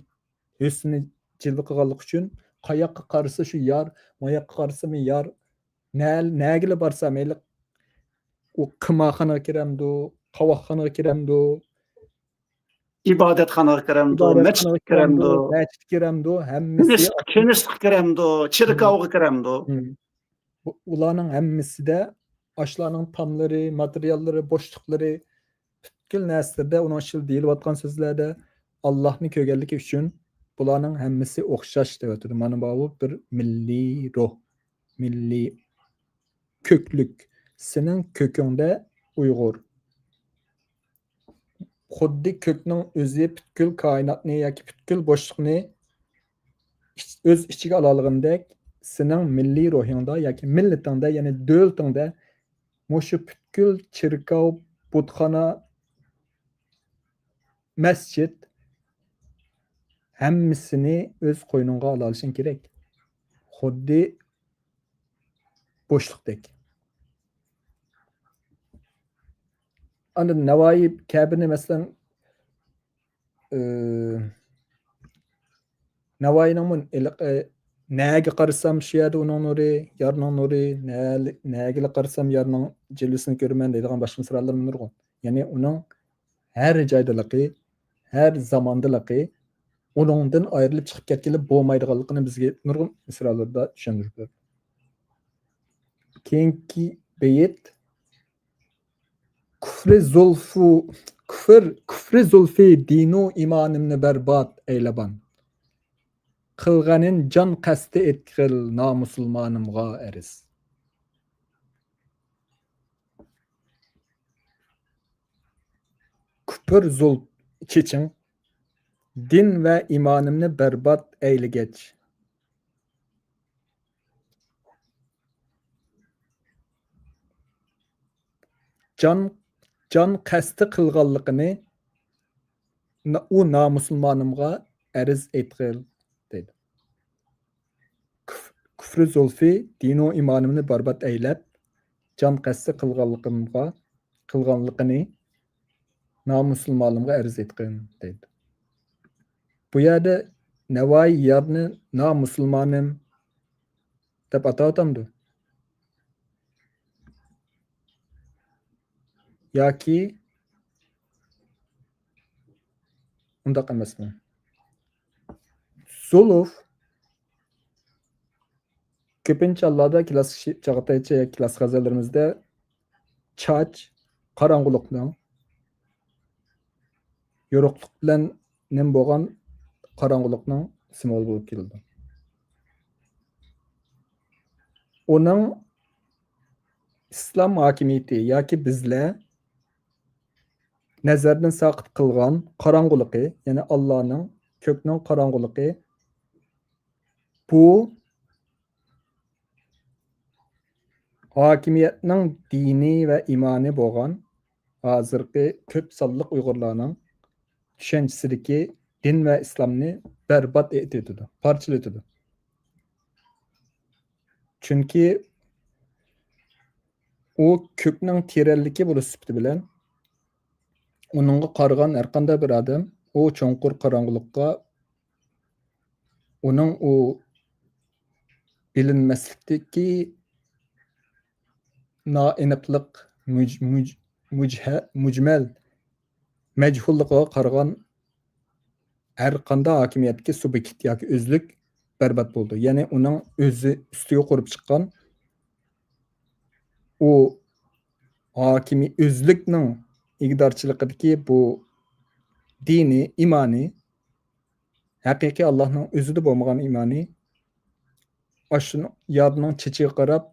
ھۆسنىنى جىلۋە قىلغانلىقى ئۈچۈن، قاياققا قارىسا شۇ يار، ماياققا قارىسىمۇ يار، نە-، نەگىلا بارسا مەيلى، ئۇ قىمارخانىغا كىرەمدۇ، قاۋاقخانىغا كىرەمدۇ، ئىبادەتخانىغا كىرەمدۇ، مەسچىتكە كىرەمدۇ، مەسچىتكە كىرەمدۇ، ھەممىسى، كېنىسقا كىرەمدۇ، چېركاۋغا كىرەمدۇ. ئۇلارنىڭ ھەممىسىدە ئاشۇلارنىڭ تاملىرى، ماتېرىياللىرى، بوشلۇقلىرى، پۈتكۈل نەرسىلىرىدە، ئۇنىڭ ئىچىدە دېيىلىۋاتقان سۆزلەردە ئاللاھنى كۆرگەنلىكى ئۈچۈن بۇلارنىڭ ھەممىسى ئوخشاش دەۋاتىدۇ. مانا بۇ بىر مىللىي روھ، مىللىي كۆكلۈك. سېنىڭ كۆكۈڭدە ئۇيغۇر. خۇددى كۆكنىڭ ئۆزى پۈتكۈل كائىناتنى ياكى پۈتكۈل بوشلۇقنى ئىچ-، ئۆز ئىچىگە ئالالىغىنىدەك، سېنىڭ مىللىي روھىڭدا ياكى مىللىتىڭدە، يەنى دۆلىتىڭدە مۇشۇ پۈتكۈل چېركاۋ، بۇتخانا، مەسچىت، ھەممىسىنى ئۆز قوينۇڭغا ئالالىشىڭ كېرەك. خۇددى بوشلۇقتەك. ئاندىن نەۋايى كەبىنى، مەسىلەن، ئى، نەۋايىنىڭمۇ ھېلىقى، نەگە قارىسام شۇ يەردە ئۇنىڭ نۇرى، يارنىڭ نۇرى، نە-، نەگىلا قارىسام يارنىڭ جىلۋىسىنى كۆرىمەن دەيدىغان باشقا مىسرالىرىمۇ نۇرغۇن. يەنى ئۇنىڭ ھەر جايدىلىقى، ھەر زاماندىلىقى، ئۇنىڭدىن ئايرىلىپ چىقىپ كەتكىلى بولمايدىغانلىقىنى بىزگە نۇرغۇن مىسرالىردا چۈشەندۈرۈپ بەردى. كېيىنكى بېيىت، كۇفرى زۇلفۇ، كۇفر، كۇفرى زۇلفى دىنۇ ئىمانىمنى بەربات ئەيلەبان. قىلغىنىن جان قەستى ئېيتقىل نامۇسۇلمانىمغا ئەرز. كۇپر زۇلپ چېچىڭ، دىن ۋە ئىمانىمنى بەربات ئەيلىگەچ. جان، جان قەستى قىلغانلىقىنى نا-، ئۇ نامۇسۇلمانىمغا ئەرز ئېيتقىل، دەيدۇ. كۇف-، كۇفرى زۇلفى دىنۇ ئىمانىمنى بەربات ئەيلەپ، جان قەستى قىلغانلىقىمغا، قىلغانلىقىنى نامۇسۇلمانىمغا ئەرز ئېيتقىن، دەيدۇ. بۇ يەردە نەۋايى يارنى نامۇسۇلمانىم دەپ ئاتاۋاتامدۇ؟ ياكى ئۇنداق ئەمەسمۇ؟ زۇلۇف كۆپىنچە ھاللاردا كىلاس چاغاتايچە كىلاس غەزەللىرىمىزدە چاچ، قاراڭغۇلۇقنىڭ، يورۇقلۇق بىلەن نېمە بولغان قاراڭغۇلۇقنىڭ سىمۋولى بولۇپ كېلىدۇ. ئۇنىڭ ئىسلام ھاكىمىيىتى ياكى بىزلەر نەزەردىن ساقىت قىلغان قاراڭغۇلۇقى، يەنى ئاللانىڭ، كۆكنىڭ قاراڭغۇلۇقى، بۇ ھاكىمىيەتنىڭ دىنى ۋە ئىمانى بولغان ھازىرقى كۆپ سانلىق ئۇيغۇرلارنىڭ چۈشەنچىسىدىكى دىن ۋە ئىسلامنى بەربات ئېتىۋېتىدۇ، پارچىلىۋېتىدۇ. چۈنكى ئۇ كۆكنىڭ تېرەنلىكى بولۇش سۈپىتى بىلەن ئۇنىڭغا قارىغان ھەرقانداق بىر ئادەم ئۇ چوڭقۇر قاراڭغۇلۇققا، ئۇنىڭ ئۇ بىلىنمەسلىكتىكى نائېنىقلىق، مۇج-، مۇج-، مۇجھە-، مۇجمەل، مەجھۇللۇقىغا قارىغان ھەر قانداق ھاكىمىيەتتىكى سۇبيېكت ياكى ئۆزلۈك بەربات بولىدۇ. يەنى ئۇنىڭ ئۆزى ئۈستىگە قۇرۇپ چىققان ئۇ ھاكىمىي-، ئۆزلۈكنىڭ ئىگىدارچىلىقىدىكى بۇ دىنى، ئىمانى، ھەقىقىي ئاللاھنىڭ ئۆزىدە بولمىغان ئىمانى، ئاشۇ يارنىڭ چېچىگە قاراپ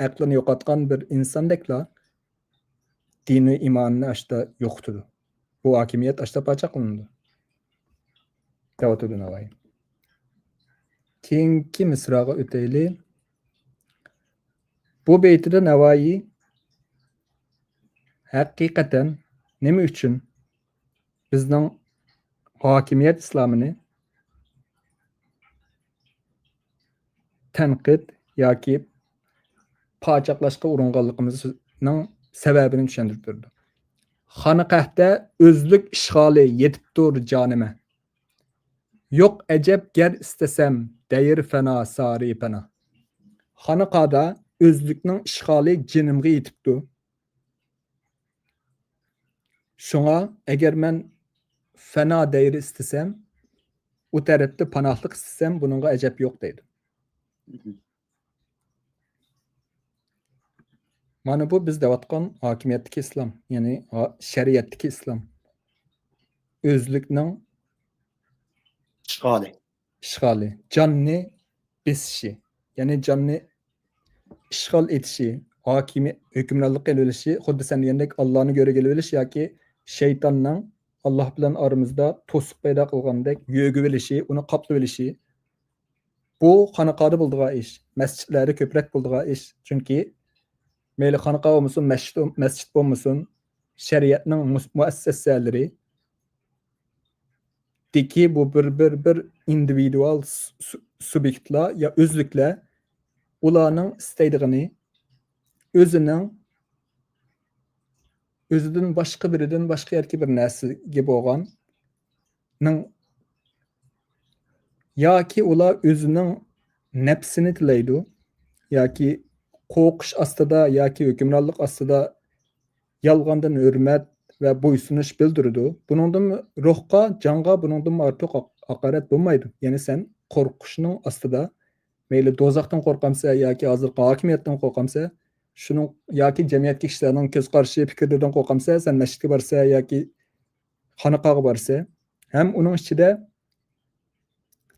ئەقلىنى يوقاتقان بىر ئىنساندەكلا دىنىي ئىمانىنى ئاشتا يوقىتىدۇ. بۇ ھاكىمىيەت ئاشتا پاچاقلىنىدۇ. دەۋاتىدۇ نەۋايى. كېيىنكى مىسراغا ئۆتەيلى. بۇ بېيىتىدە نەۋايى ھەقىقەتەن نېمە ئۈچۈن بىزنىڭ ھاكىمىيەت ئىسلامىنى تەنقىد ياكى پاچاقلاشقا ئۇرۇنغانلىقىمىزنىڭ سەۋەبىنى چۈشەندۈرۈپ بېرىدۇ. خانىقەھتە ئۆزلۈك ئىشغالى يېتىپتۇر جانىمە. يوق ئەجەب گەر ئىستىسەم، دەير فەنا سارى پەنا. خانىقادا ئۆزلۈكنىڭ ئىشغالى جېنىمغا يېتىپتۇ. شۇڭا ئەگەر مەن فەنا دەيرى ئىستىسەم، ئۇ تەرەپتە پاناھلىق ئىستىسەم، بۇنىڭغا ئەجەب يوق دەيدۇ. مانا بۇ بىز دەۋاتقان ھاكىمىيەتتىكى ئىسلام، يەنى ھا-، شەرىئەتتىكى ئىسلام. ئۆزلۈكنىڭ ئىشغالى. ئىشغالى، جاننى بېسىشى، يەنى جاننى ئىشغال ئېتىشى، ھاكىمىي ھۆكۈمرانلىق قىلىۋېلىشى، خۇددى سەن دېگەندەك ئاللانى گۆرۈگە ئېلىۋېلىش ياكى شەيتاننىڭ ئاللا بىلەن ئارىمىزدا توسۇق پەيدا قىلغاندەك يۆگىۋېلىشى، ئۇنى قاپلىۋېلىشى، بۇ خانىقادا بولىدىغان ئىش، مەسچىتلەردە كۆپرەك بولىدىغان ئىش. چۈنكى مەيلى خانىقا بولمىسۇن، مەسچىت، مەسچىت بولمىسۇن، شەرىئەتنىڭ مۇس-، مۇئەسسەسەلىرى، دىكى بۇ بىر، بىر، بىر ئىندىۋىدۇئال سۇ-، سۇ-، سۇبيېكتلار يا ئۆزلۈكلەر، ئۇلارنىڭ ئىستەيدىغىنى ئۆزىنىڭ، ئۆزىدىن باشقا بىرىدىن باشقا يەرگە بىر نەرسىگە بولغاننىڭ، ياكى ئۇلار ئۆزىنىڭ نەپسىنى تىلەيدۇ، ياكى قورقۇش ئاستىدا، ياكى ھۆكۈمرانلىق ئاستىدا يالغاندىن ھۆرمەت ۋە بويسۇنۇش بىلدۈرىدۇ. بۇنىڭدىن روھقا، جانغا بۇنىڭدىنمۇ ئارتۇق ھاق-، ھاقارەت بولمايدۇ. يەنى سەن قورقۇشنىڭ ئاستىدا، مەيلى دوزاختىن قورقامسەن ياكى ھازىرقى ھاكىمىيەتتىن قورقامسەن، شۇنىڭ ياكى جەمئىيەتتىكى كىشىلەرنىڭ كۆز قارىشى، پىكىرلىرىدىن قورقامسەن، سەن مەسچىتكە بارسەن ياكى خانىقاغا بارسەن، ھەم ئۇنىڭ ئىچىدە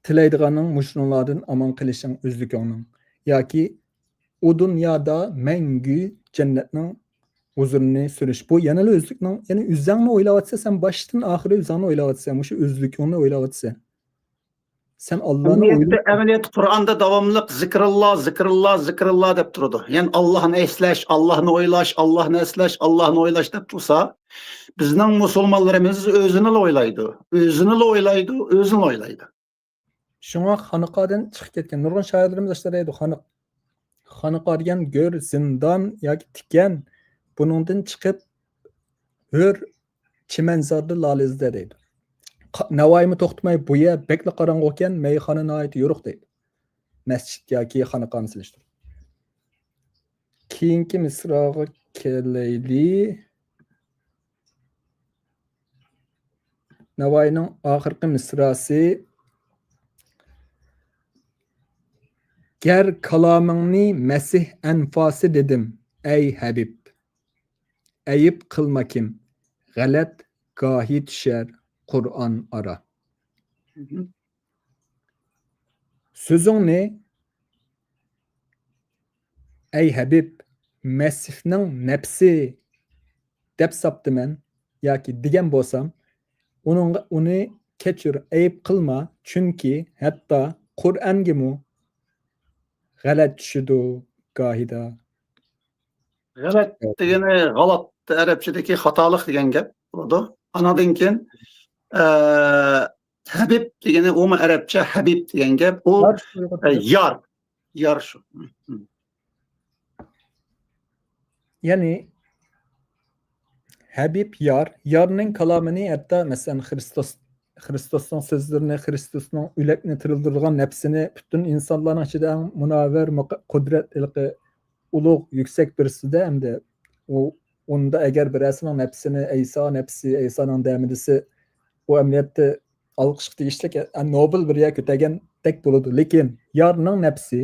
تىلەيدىغاننىڭ مۇشۇنىڭلاردىن ئامان قېلىشىڭ، ئۆزلۈكۈڭنىڭ ياكى ئۇ دۇنيادا مەڭگۈ جەننەتنىڭ ھۇزۇرىنى سۈرۈش. بۇ يەنىلا ئۆزلۈكنىڭ، يەنى ئۆزۈڭنى ئويلاۋاتىسەن، سەن باشتىن ئاخىرى ئۆزۈڭنى ئويلاۋاتىسەن، مۇشۇ ئۆزلۈكۈڭنى ئويلاۋاتىسەن. سەن ئاللانى ئەمەلىيەتتە، ئويلا- ئەمەلىيەتتە قۇرئاندا داۋاملىق «زىكرىللا، زىكرىللا، زىكرىللا» دەپ تۇرىدۇ. يەنى ئاللاھنى ئەسلەش، ئاللاھنى ئويلاش، ئاللاھنى ئەسلەش، ئاللاھنى ئويلاش دەپ تۇرسا، بىزنىڭ مۇسۇلمانلىرىمىز ئۆزىنىلا ئويلايدۇ، ئۆزىنىلا ئويلايدۇ، ئۆزىنىلا ئويلايدۇ. شۇڭا خانىقادىن چىقىپ كەتكەن نۇرغۇن شائىرلىرىمىز ئاشۇنداق دەيدۇ، خانىق-، خانىقا دېگەن گۆر زىندان ياكى تىكەن، بۇنىڭدىن چىقىپ ھۆر چىمەنزاردا لالە ئىزدە دەيدۇ. قا-، ناۋايىمۇ توختىماي بۇ يەر بەكلا قاراڭغۇكەن، مەيخانا ناھايىتى يورۇق دەيدۇ. مەسچىت ياكى خانىقانى سېلىشتۇرۇپ. كېيىنكى مىسراغا كېلەيلى. ناۋايىنىڭ ئاخىرقى مىسراسى. گەر كالامىڭنى مەسىھ ئەنفاسى دېدىم، ئەي ھەبىب. ئەيىب قىلما كىم، غەلەت گاھى چۈشەر قۇرئان ئارا. سۆزۈڭنى، ئەي ھەبىب، مەسىھنىڭ نەپسى دەپ ساپتىمەن ياكى دېگەن بولسام، ئۇنىڭغا، ئۇنى كەچۈر، ئەيىب قىلما، چۈنكى ھەتتا قۇرئانگىمۇ غەلەت چۈشىدۇ گاھىدا. غەلەت دېگىنى غەلەت، ئەرەبچىدىكى خاتالىق دېگەن گەپ بولىدۇ. ئانىڭدىن كېيىن، ئە، ھەبىب دېگىنى، ئۇمۇ ئەرەبچە ھەبىب دېگەن گەپ. ئۇ، يار شۇ، ئە، يار. يار شۇ. يەنى ھەبىب يار، يارنىڭ كالامىنى ھەتتا، مەسىلەن، خىرىستوس، خىرىستوسنىڭ سۆزلىرىنى، خىرىستوسنىڭ ئۆلۈكنى تىرىلدۈرىدىغان نەپسىنى پۈتۈن ئىنسانلارنىڭ ئىچىدە ئەڭ مۇنەۋۋەر، مۇق-، قۇدرەت، ھېلىقى ئۇلۇغ، يۈكسەك بىرسىدە، ئەمدى ئۇ، ئۇندا ئەگەر بىرەرسىنىڭ نەپسىنى، ئەيسا نەپسى، ئەيسانىڭ دەمىدىسى، ئۇ ئەمەلىيەتتە ئالقىشقا تېگىشلىك، ئە، نوبېل بىر يەرگە كۆتەرگەندەك بولىدۇ. لېكىن يارنىڭ نەپسى،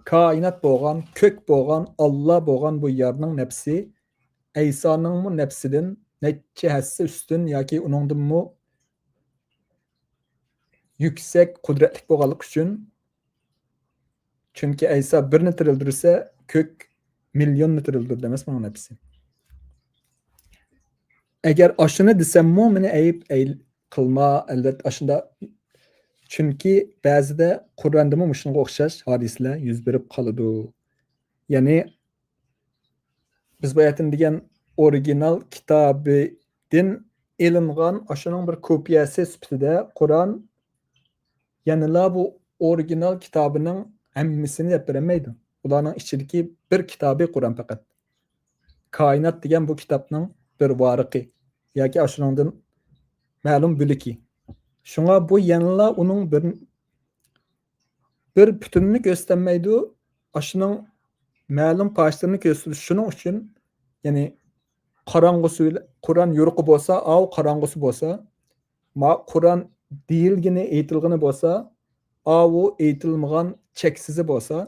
كائىنات بولغان، كۆك بولغان، ئاللا بولغان بۇ يارنىڭ نەپسى ئەيسانىڭمۇ نەپسىدىن نەچچە ھەسسە ئۈستۈن ياكى ئۇنىڭدىنمۇ يۈكسەك قۇدرەتلىك بولغانلىقى ئۈچۈن، چۈنكى ئەيسا بىرنى تىرىلدۈرسە، كۆك مىليوننى تىرىلدۈرىدۇ ئەمەسمۇ ئۇنىڭ نەپسى. ئەگەر ئاشۇنى دېسەممۇ، مېنى ئەيىب، ئەيىب قىلما، ئەلۋەتتە، ئاشۇنداق. چۈنكى بەزىدە قۇرئاندىمۇ مۇشۇنىڭغا ئوخشاش ھادىسىلەر يۈز بېرىپ قالىدۇ. يەنى، بىز باياتىن دېگەن ئورىگىنال كىتابىدىن ئېلىنغان ئاشۇنىڭ بىر كوپىيەسى سۈپىتىدە قۇرئان يەنىلا بۇ ئورىگىنال كىتابىنىڭ ھەممىسىنى دەپ بېرەلمەيدۇ. ئۇلارنىڭ ئىچىدىكى بىر كىتابى قۇرئان پەقەت. كائىنات دېگەن بۇ كىتابنىڭ بىر ۋارىقى ياكى ئاشۇنىڭدىن مەلۇم بۆلىكى. شۇڭا بۇ يەنىلا ئۇنىڭ بىر، بىر پۈتۈنىنى كۆرسىتەلمەيدۇ. ئاشۇنىڭ مەلۇم پارچىلىرىنى كۆرسىتىدۇ. شۇنىڭ ئۈچۈن، يەنى قاراڭغۇسى بىلەن، قۇرئان يورۇقى بولسا، ئاۋۇ قاراڭغۇسى بولسا، ما-، قۇرئان دېيىلگىنى، ئېيتىلغىنى بولسا، ئاۋۇ ئېيتىلمىغان چەكسىزى بولسا،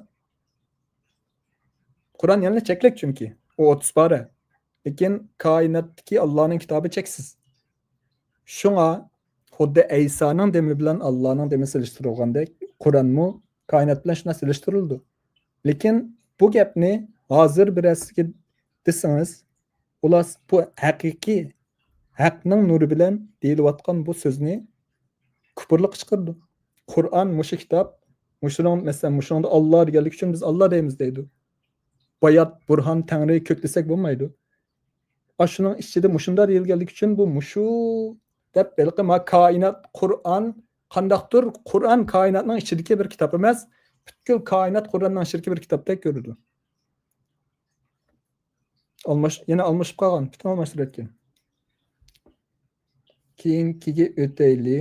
قۇرئان يەنىلا چەكلىك، چۈنكى ئۇ ئوتتۇز پارە. لېكىن كائىناتتىكى ئاللانىڭ كىتابى چەكسىز. شۇڭا خۇددى ئەيسانىڭ دېمى بىلەن ئاللانىڭ دېمى سېلىشتۇرۇلغاندەك، قۇرئانمۇ كائىنات بىلەن شۇنداق سېلىشتۇرۇلىدۇ. لېكىن بۇ گەپنى ھازىر بىرەرسىگە دېسىڭىز، ئۇلار بۇ ھەقىقىي، ھەقنىڭ نۇرى بىلەن دېيىلىۋاتقان بۇ سۆزنى كۇپۇرلۇققا چىقىرىدۇ. قۇرئان مۇشۇ كىتاب، مۇشۇنىڭ، مەسىلەن، مۇشۇنىڭدا ئاللا دېگەنلىكى ئۈچۈن بىز ئاللا دەيمىز دەيدۇ. بايات، بۇرھان، تەڭرى، كۆك دېسەك بولمايدۇ. ئاشۇنىڭ ئىچىدە مۇشۇنداق دېيىلگەنلىكى ئۈچۈن بۇ مۇشۇ دەپ، ھېلىقى ما كائىنات، قۇرئان قانداقتۇر، قۇرئان كائىناتنىڭ ئىچىدىكى بىر كىتاب ئەمەس، پۈتكۈل كائىنات قۇرئاننىڭ ئىچىدىكى بىر كىتابتەك كۆرىدۇ. ئالماش-، يەنە ئالمىشىپ قالغان، پۈتۈن ئالماشتۇرۇۋەتكەن. كېيىنكىگە ئۆتەيلى.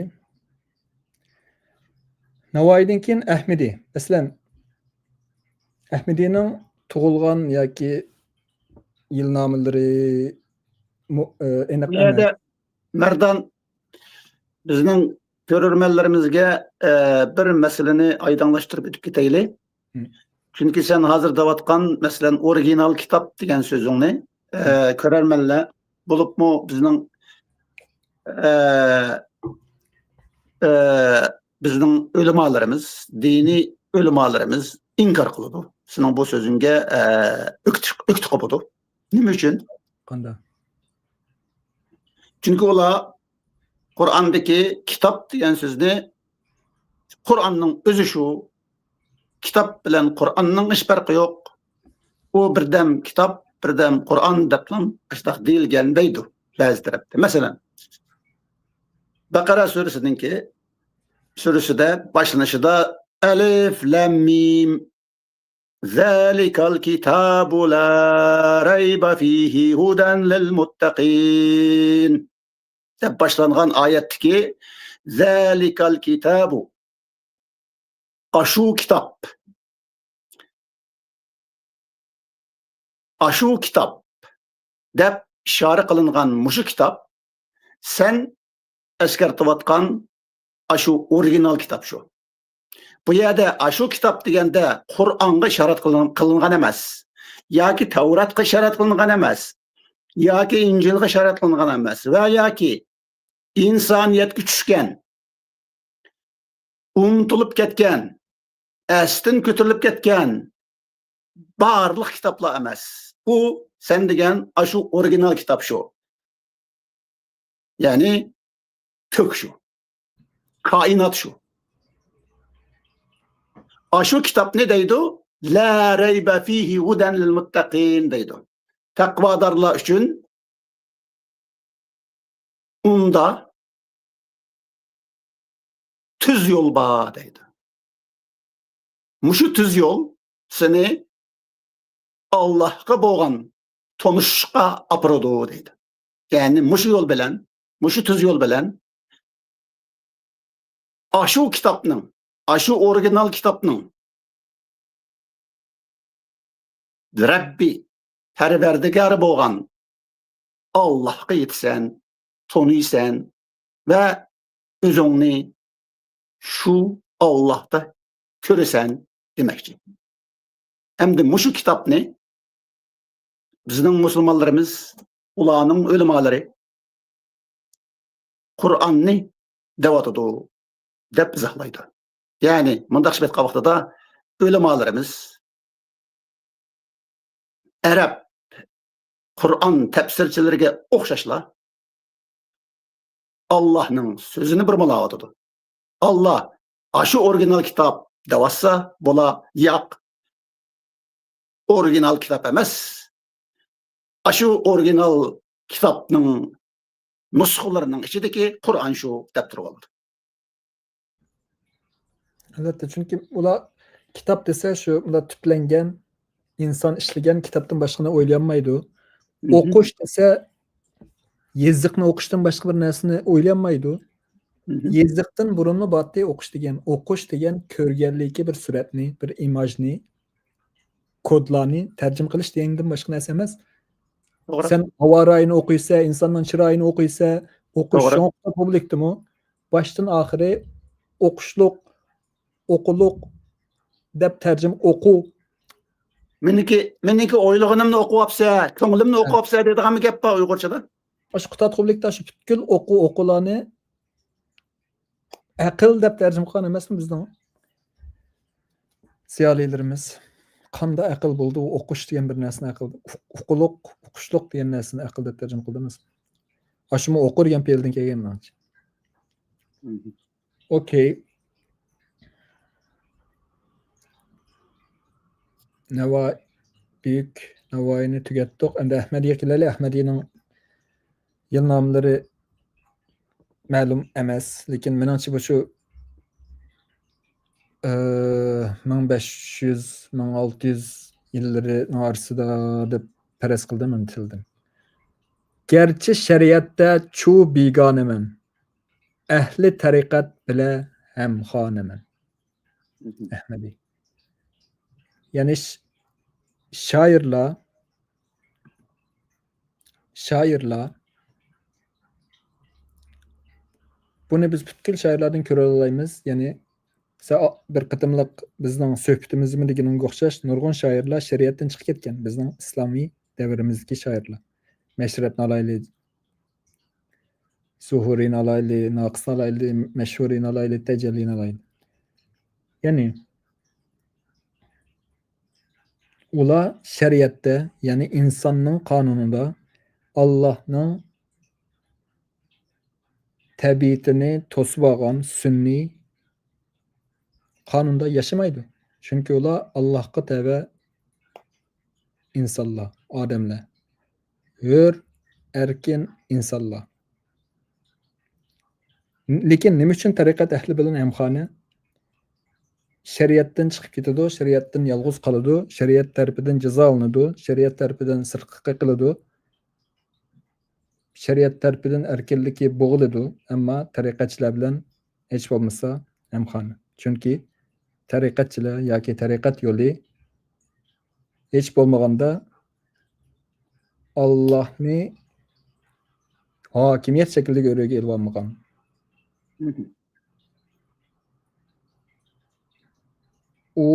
ناۋايىدىن كېيىن ئەھمىدى. مەسىلەن، ئەھمىدىنىڭ تۇغۇلغان ياكى يىلنامىلىرى مۇ-، ئە، ئېنىق بۇ يەردە ئەمەس. مەردان، بىزنىڭ كۆرۈرمەنلىرىمىزگە، ئە، بىر مەسىلىنى ئايدىڭلاشتۇرۇپ ئۆتۈپ كېتەيلى. ھىم. چۈنكى سەن ھازىر دەۋاتقان، مەسىلەن، ئورىگىنال كىتاب دېگەن سۆزۈڭنى، ئە، كۆرەرمەنلەر، بولۇپمۇ بىزنىڭ، ئە، ئە، بىزنىڭ ئۆلىمالىرىمىز، دىنىي ئۆلىمالىرىمىز ئىنكار قىلىدۇ. سېنىڭ بۇ سۆزۈڭگە، ئە، ئۆكتە، ئۆكتە قوپىدۇ. نېمە ئۈچۈن؟ قانداق؟ چۈنكى ئۇلار قۇرئاندىكى كىتاب دېگەن سۆزنى، قۇرئاننىڭ ئۆزى شۇ، كىتاب بىلەن قۇرئاننىڭ ھېچ پەرقى يوق. ئۇ بىردەم كىتاب، بىردەم قۇرئان دەپلا ئاشۇنداق دېيىلگەن دەيدۇ بەزى تەرەپتە. مەسىلەن، بەقەرە سۈرىسىنىڭكى، سۈرىسىدە باشلىنىشىدا ئەلىف لام مىم، ذلك الكتاب لا ريب فيه هدى للمتقين دەپ باشلانغان ئايەتتىكى ذلك الكتاب، ئاشۇ كىتاب، ئاشۇ كىتاب دەپ ئىشارە قىلىنغان مۇشۇ كىتاب، سەن ئەسكەرتىۋاتقان ئاشۇ ئورىگىنال كىتاب شۇ. بۇ يەردە ئاشۇ كىتاب دېگەندە قۇرئانغا ئىشارەت قىلىن-، قىلىنغان ئەمەس، ياكى تەۋراتقا ئىشارەت قىلىنغان ئەمەس، ياكى ئىنجىلغا ئىشارەت قىلىنغان ئەمەس ۋە ياكى ئىنسانىيەتكە چۈشكەن، ئۇنتۇلۇپ كەتكەن، ئەستىن كۆتۈرۈلۈپ كەتكەن بارلىق كىتابلار ئەمەس. بۇ سەن دېگەن ئاشۇ ئورىگىنال كىتاب شۇ. يەنى كۆك شۇ. كائىنات شۇ. ئاشۇ كىتابنى دەيدۇ، لا ريب فيه هدى للمتقين دەيدۇ. تەقۋادارلار ئۈچۈن ئۇندا تۈز يول بار دەيدۇ. مۇشۇ تۈز يول سېنى ئاللاھقا بولغان تونۇشۇشقا ئاپىرىدۇ دەيدۇ. يەنى مۇشۇ يول بىلەن، مۇشۇ تۈز يول بىلەن ئاشۇ كىتابنىڭ، ئاشۇ ئورىگىنال كىتابنىڭ رەببى، پەرۋەردىگارى بولغان ئاللاھقا يېتىسەن، تونۇيسەن ۋە ئۆزۈڭنى شۇ ئاللاھتا كۆرىسەن دېمەكچى. ئەمدى مۇشۇ كىتابنى بىزنىڭ مۇسۇلمانلىرىمىز، ئۇلارنىڭ ئۆلىمالىرى قۇرئاننى دەۋاتىدۇ دەپ ئىزاھلايدۇ. يەنى مۇنداقچە ئېيتقان ۋاقتىدا ئۆلىمالىرىمىز ئەرەب قۇرئان تەپسىرچىلىرىگە ئوخشاشلا ئاللاھنىڭ سۆزىنى بۇرمىلاۋاتىدۇ. ئاللا ئاشۇ ئورىگىنال كىتاب دەۋاتسا، بۇلار ياق، ئورىگىنال كىتاب ئەمەس. ئاشۇ ئورىگىنال كىتابنىڭ نۇسخىلىرىنىڭ ئىچىدىكى قۇرئان شۇ دەپ تۇرۇۋالىدۇ. ئەلۋەتتە، چۈنكى ئۇلار كىتاب دېسە، شۇ ئۇلار تۈپلەنگەن، ئىنسان ئىشلىگەن كىتابتىن باشقىنى ئويلىيالمايدۇ. مھم. ئوقۇش دېسە، يېزىقنى ئوقۇشتىن باشقا بىر نەرسىنى ئويلىيالمايدۇ. مھم. يېزىقتىن بۇرۇنمۇ بارتتى ئوقۇش دېگەن. ئوقۇش دېگەن كۆرگەنلىكى بىر سۈرەتنى، بىر ئىماژنى، كودلارنى تەرجىمە قىلىش دېگەندىن باشقا نەرسە ئەمەس. توغرا. سەن ھاۋا رايىنى ئوقۇيسەن، ئىنساننىڭ چىرايىنى ئوقۇيسەن، ئوقۇش توغرا. شۇڭا كىتاب بولۇپتىمۇ. باشتىن ئاخىرى ئوقۇشلۇق، ئوقۇلۇق دەپ تەرجىمە، ئوقۇ. مېنىڭكى، مېنىڭكى ئويلىغىنىمنى ئوقۇۋاپسەن، كۆڭلۈمنى ھە. ئوقۇۋاپسەن دەيدىغانمۇ گەپ بار ئۇيغۇرچىدا؟ ئاشۇ قۇتادغۇبىلىكتە شۇ پۈتكۈل ئوقۇ، ئوقۇلارنى ئەقىل دەپ تەرجىمە قىلغان ئەمەسمۇ بىزنىڭ زىيالىيلىرىمىز؟ قانداق ئەقىل بولدى ئۇ ئوقۇش دېگەن بىر نەرسىنى ئەقىل، ئۇق-، ئۇقۇلۇق، ئۇقۇشلۇق دېگەن نەرسىنى ئەقىل دەپ تەرجىمە قىلدى ئەمەسمۇ؟ ئاشۇمۇ ئوقۇ دېگەن پېئىلدىن كەلگەن مېنىڭچە. مھم. ئوكەي. نەۋا-، بۈيۈك ناۋايىنى تۈگەتتۇق. ئەمدى ئەھمەدىگە كېلەيلى. ئەھمەدىنىڭ يىلنامىلىرى مەلۇم ئەمەس، لېكىن مېنىڭچە بۇ شۇ، ئى، مىڭ بەش يۈز، مىڭ ئالتە يۈز يىللىرىنىڭ ئارىسىدا دەپ پەرەز قىلدىم، ئۇنتۇلدىم. گەرچە شەرىئەتتە چۇ بىگانىمەن، ئەھلى تەرىقەت بىلە ھەمخانىمەن. مھم. ئەھمەدى. يەنى ش-، شائىرلار، شائىرلار، بۇنى بىز پۈتكۈل شائىرلاردىن كۆرۈۋالالايمىز. يەنى مىسال، بىر قېتىملىق بىزنىڭ سۆھبىتىمىزدىمۇ دېگىنىڭگە ئوخشاش، نۇرغۇن شائىرلار شەرىئەتتىن چىقىپ كەتكەن، بىزنىڭ ئىسلامىي دەۋرىمىزدىكى شائىرلار. مەشرەپنى ئالايلى، زۇھۇرىنى ئالايلى، ناقىسنى ئالايلى، مەشھۇرىنى ئالايلى، تەجەللىنى ئالايلى. يەنى، ئۇلار شەرىئەتتە، يەنى ئىنساننىڭ قانۇنىدا ئاللاھنىڭ تەبىئىتىنى توسۇۋالغان سۈنئىي قانۇندا ياشىمايدۇ. چۈنكى ئۇلار ئاللاھقا تەۋە ئىنسانلار، ئادەملەر. ھۆر، ئەركىن ئىنسانلار. لېكىن نېمە ئۈچۈن تەرىقەت ئەھلى بىلەن ھەمخانە؟ شەرىئەتتىن چىقىپ كېتىدۇ، شەرىئەتتىن يالغۇز قالىدۇ، شەرىئەت تەرىپىدىن جازالىنىدۇ، شەرىئەت تەرىپىدىن سىرتقا قېقىلىدۇ، شەرىئەت تەرىپىدىن ئەركىنلىكى بوغۇلىدۇ، ئەمما تەرىقەتچىلەر بىلەن ھېچ بولمىسا ھەمخانە. چۈنكى تەرىقەتچىلەر ياكى تەرىقەت يولى ھېچ بولمىغاندا ئاللاھنى ھاكىمىيەت شەكلىدە ئۆرىگە ئېلىۋالمىغان. ئۇ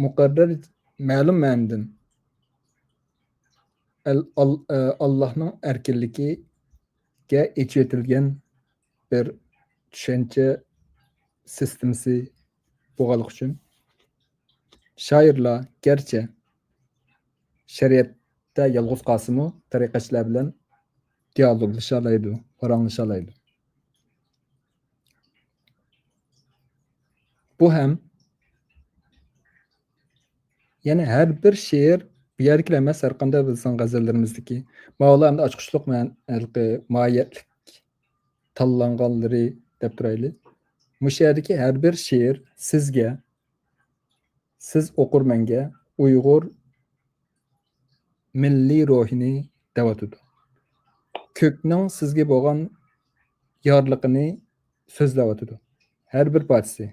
مۇقەررەر، مەلۇم مەنىدىن ئەل-، ئال-، ئە، ئاللاھنىڭ ئەركىنلىكىگە ئېچىۋېتىلگەن بىر چۈشەنچە سىستېمىسى بولغانلىقى ئۈچۈن، شائىرلار گەرچە شەرىئەتتە يالغۇز قالسىمۇ، تەرىقەتچىلەر بىلەن دىيالوگلىشالايدۇ، پاراڭلىشالايدۇ. بۇ ھەم، يەنى ھەر بىر شېئىر، بۇ يەردىكىلا ئەمەس، ھەر قانداق بىزنىڭ غەزەللىرىمىزدىكى، ماۋۇلار ئەمدى ئاچقۇچلۇق مەن-، ھېلىقى ماھىيەتلىك تاللانغانلىرى دەپ تۇرايلى. مۇشۇ يەردىكى ھەر بىر شېئىر سىزگە، سىز ئوقۇرمەنگە ئۇيغۇر مىللىي روھىنى دەۋاتىدۇ. كۆكنىڭ سىزگە بولغان يارلىقىنى سۆزلەۋاتىدۇ. ھەر بىر پارچىسى.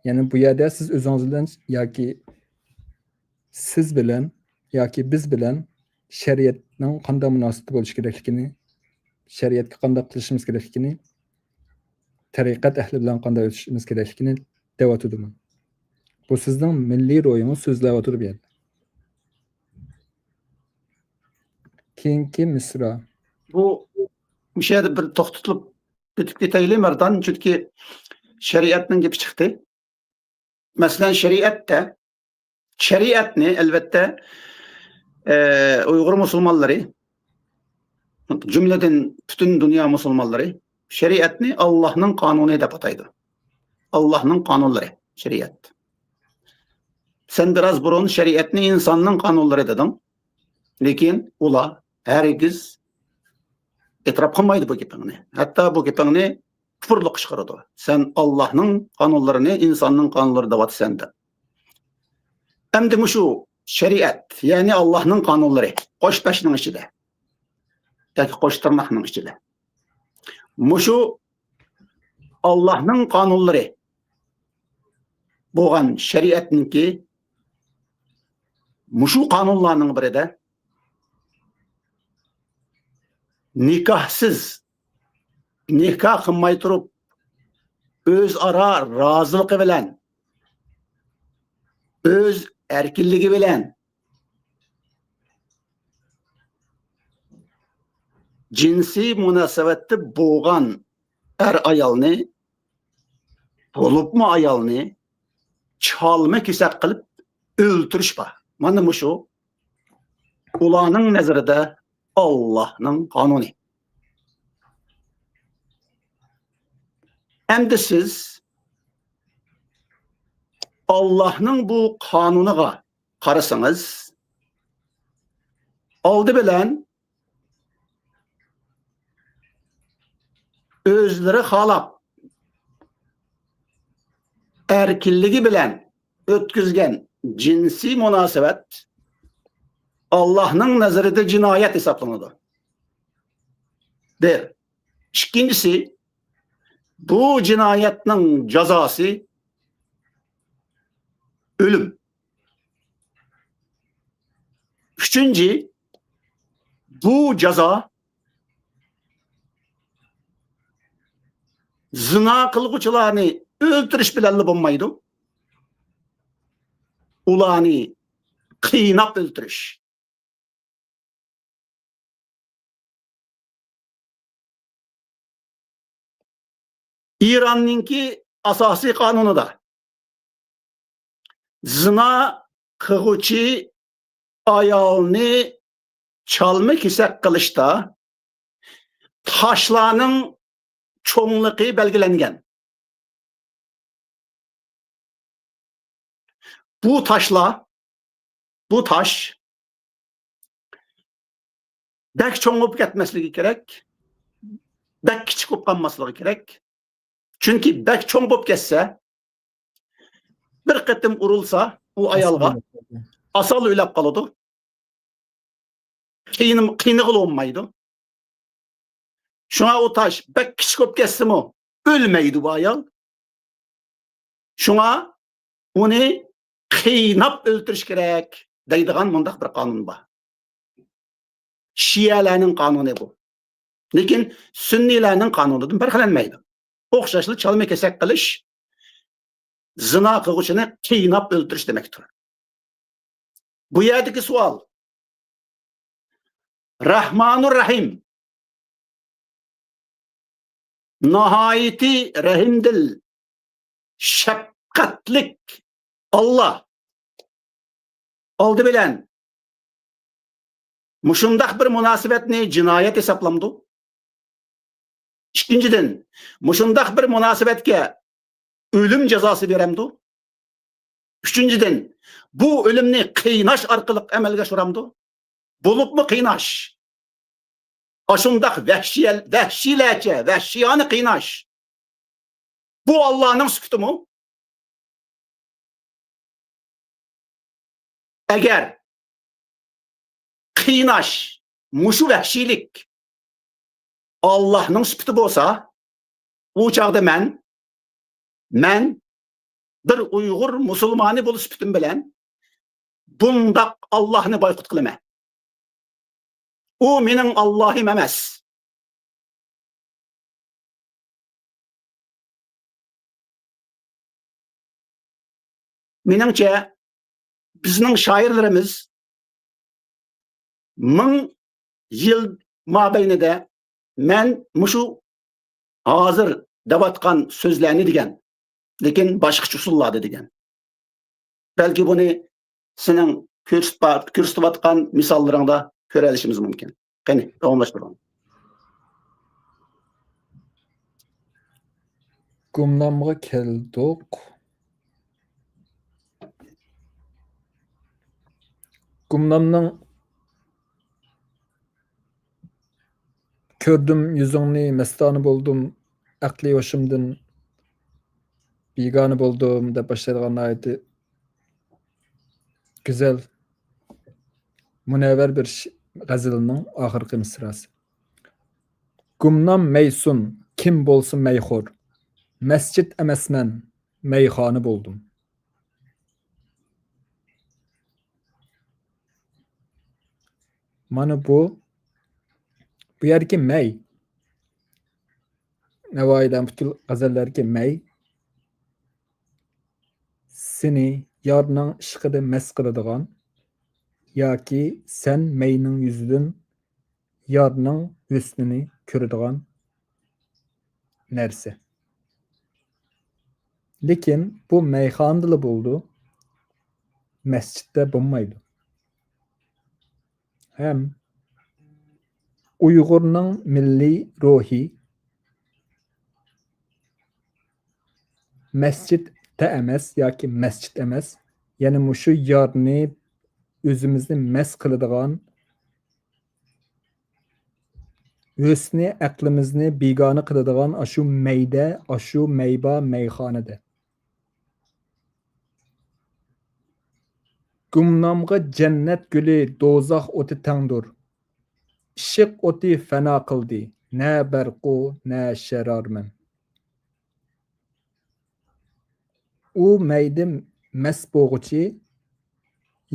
يەنى بۇ يەردە سىز ئۆزىڭىز بىلەن ياكى سىز بىلەن ياكى بىز بىلەن شەرىئەتنىڭ قانداق مۇناسىۋىتى بولۇشى كېرەكلىكىنى، شەرىئەتكە قانداق قىلىشىمىز كېرەكلىكىنى، تەرىقەت ئەھلى بىلەن قانداق ئۆتۈشىمىز كېرەكلىكىنى دەۋاتىدۇ. بۇ سىزنىڭ مىللىي روھىڭىز سۆزلەۋاتىدۇ بۇ يەردە. كېيىنكى مىسرا. بۇ، مۇشۇ يەردە بىر توختىتىلىپ ئۆتۈپ كېتەيلى، مەردان، چۈنكى شەرىئەتنىڭ گېپى چىقتى. مەسىلەن، شەرىئەتتە، شەرىئەتنى، ئەلۋەتتە، ئە، ئۇيغۇر مۇسۇلمانلىرى، جۈملىدىن پۈتۈن دۇنيا مۇسۇلمانلىرى شەرىئەتنى ئاللاھنىڭ قانۇنى دەپ ئاتايدۇ. ئاللاھنىڭ قانۇنلىرى، شەرىئەت. سەن بىراز بۇرۇن شەرىئەتنى ئىنساننىڭ قانۇنلىرى دېدىڭ. لېكىن ئۇلار ھەرگىز ئېتىراپ قىلمايدۇ بۇ گېپىڭنى. ھەتتا بۇ گېپىڭنى كۇپۇرلۇققا چىقىرىدۇ. سەن ئاللاھنىڭ قانۇنلىرىنى ئىنساننىڭ قانۇنلىرى دەۋاتىسەن دەپ. ئەمدى مۇشۇ شەرىئەت، يەنى ئاللاھنىڭ قانۇنلىرى، قوش بەشنىڭ ئىچىدە ياكى قوش تىرناقنىڭ ئىچىدە مۇشۇ ئاللاھنىڭ قانۇنلىرى بولغان شەرىئەتنىڭكى مۇشۇ قانۇنلارنىڭ بىرىدە نىكاھسىز، نىكاھ قىلماي تۇرۇپ، ئۆزئارا رازىلىقى بىلەن، ئۆز ئەركىنلىكى بىلەن جىنسىي مۇناسىۋەتتە بولغان ئەر-ئايالنى، بولۇپمۇ ئايالنى چالما-كېسەك قىلىپ ئۆلتۈرۈش بار. مانا مۇشۇ ئۇلارنىڭ نەزىرىدە ئاللاھنىڭ قانۇنى. ئەمدى سىز ئاللاھنىڭ بۇ قانۇنىغا قارىسىڭىز، ئالدى بىلەن ئۆزلىرى خالاپ، ئەركىنلىكى بىلەن ئۆتكۈزگەن جىنسىي مۇناسىۋەت ئاللاھنىڭ نەزىرىدە جىنايەت ھېسابلىنىدۇ. بىر. ئىككىنچىسى، بۇ جىنايەتنىڭ جازاسى ئۆلۈم. ئۈچىنچى، بۇ جازا زىنا قىلغۇچىلارنى ئۆلتۈرۈش بىلەنلا بولمايدۇ. ئۇلارنى قىيناپ ئۆلتۈرۈش. ئىراننىڭكى ئاساسىي قانۇنىدا زىنا قىلغۇچى ئايالنى چالما كېسەك قىلىشتا تاشلارنىڭ چوڭلۇقى بەلگىلەنگەن. بۇ تاشلار، بۇ تاش بەك چوڭ بولۇپ كەتمەسلىكى كېرەك، بەك كىچىك بولۇپ قالماسلىقى كېرەك. چۈنكى بەك چوڭ بولۇپ كەتسە، بىر قېتىم ئۇرۇلسا، ئۇ ئايالغا ئاسان ئۆلۈپ قالىدۇ. قىينىم-، قىينىغىلى بولمايدۇ. شۇڭا ئۇ تاش بەك كىچىك بولۇپ كەتسىمۇ، ئۆلمەيدۇ بۇ ئايال. شۇڭا ئۇنى قىيناپ ئۆلتۈرۈش كېرەك دەيدىغان مۇنداق بىر قانۇن بار. شىئەلەرنىڭ قانۇنى بۇ. لېكىن سۈننىيلەرنىڭ قانۇنىدىن پەرقلەنمەيدۇ. ئوخشاشلا چالما كېسەك قىلىش زىنا قىلغۇچىنى قىيناپ ئۆلتۈرۈش دېمەكتۇر. بۇ يەردىكى سوئال، رەھمانۇر رەھىم، ناھايىتى رەھىمدىل، شەپقەتلىك ئاللا ئالدى بىلەن مۇشۇنداق بىر مۇناسىۋەتنى جىنايەت ھېسابلامدۇ؟ ئىككىنچىدىن، مۇشۇنداق بىر مۇناسىۋەتكە ئۆلۈم جازاسى بېرەمدۇ؟ ئۈچىنچىدىن، بۇ ئۆلۈمنى قىيناش ئارقىلىق ئەمەلگە ئاشۇرامدۇ؟ بولۇپمۇ قىيناش. ئاشۇنداق ۋەھشىيەل-، ۋەھشىيلەرچە، ۋەھشىيانە قىيناش. بۇ ئاللانىڭ سۈپىتىمۇ؟ ئەگەر قىيناش مۇشۇ ۋەھشىيلىك ئاللاھنىڭ سۈپىتى بولسا، ئۇ چاغدا مەن، مەن بىر ئۇيغۇر مۇسۇلمانى بولۇش سۈپىتىم بىلەن بۇنداق ئاللاھنى بايقۇت قىلىمەن. ئۇ مېنىڭ ئاللاھىم ئەمەس. مېنىڭچە، بىزنىڭ شائىرلىرىمىز مىڭ يىل مابەينىدە مەن مۇشۇ ھازىر دەۋاتقان سۆزلەرنى دېگەن، لېكىن باشقىچە ئۇسۇللاردا دېگەن. بەلكى بۇنى سېنىڭ كۆرسىتىپ، كۆرسىتىۋاتقان مىساللىرىڭدا كۆرەلىشىمىز مۇمكىن. قېنى، داۋاملاشتۇرۇڭ. گۇمنامغا كەلدۇق. گۇمنامنىڭ «كۆردۈم يۈزۈڭنى، مەستانە بولدۇم، ئەقلى ھوشۇمدىن بىگانە بولدۇم» دەپ باشلايدىغان ناھايىتى گۈزەل، مۇنەۋۋەر بىر ش-، غەزىلنىڭ ئاخىرقى مىسراسى. گۇمنام مەيسۇن، كىم بولسا مەيخور، مەسچىت ئەمەسمەن، مەيخانا بولدۇم. مانا بۇ، بۇ يەردىكى مەي، نەۋائىدە پۈتكۈل غەزەللەردىكى مەي، سېنى يارنىڭ ئىشقىدا مەست قىلىدىغان ياكى سەن مەينىڭ يۈزىدىن يارنىڭ ھۆسنىنى كۆرىدىغان نەرسە. لېكىن بۇ مەيخانىدىلا بولىدۇ، مەسچىتتە بولمايدۇ. ھەم ئۇيغۇرنىڭ مىللىي روھى مەسچىتتە ئەمەس ياكى مەسچىت ئەمەس، يەنى مۇشۇ يارنى، ئۆزىمىزنى مەست قىلىدىغان، ھۆسنى ئەقلىمىزنى بىگانە قىلىدىغان ئاشۇ مەيدە، ئاشۇ مەيبا، مەيخانىدە. گۇمنامغا جەننەت گۈلى، دوزاخ ئوتى تەڭدۇر. ئىشق ئوتى فەنا قىلدى، نە بەرقۇ، نە شەرارمەن. ئۇ مەيدە مەست بولغۇچى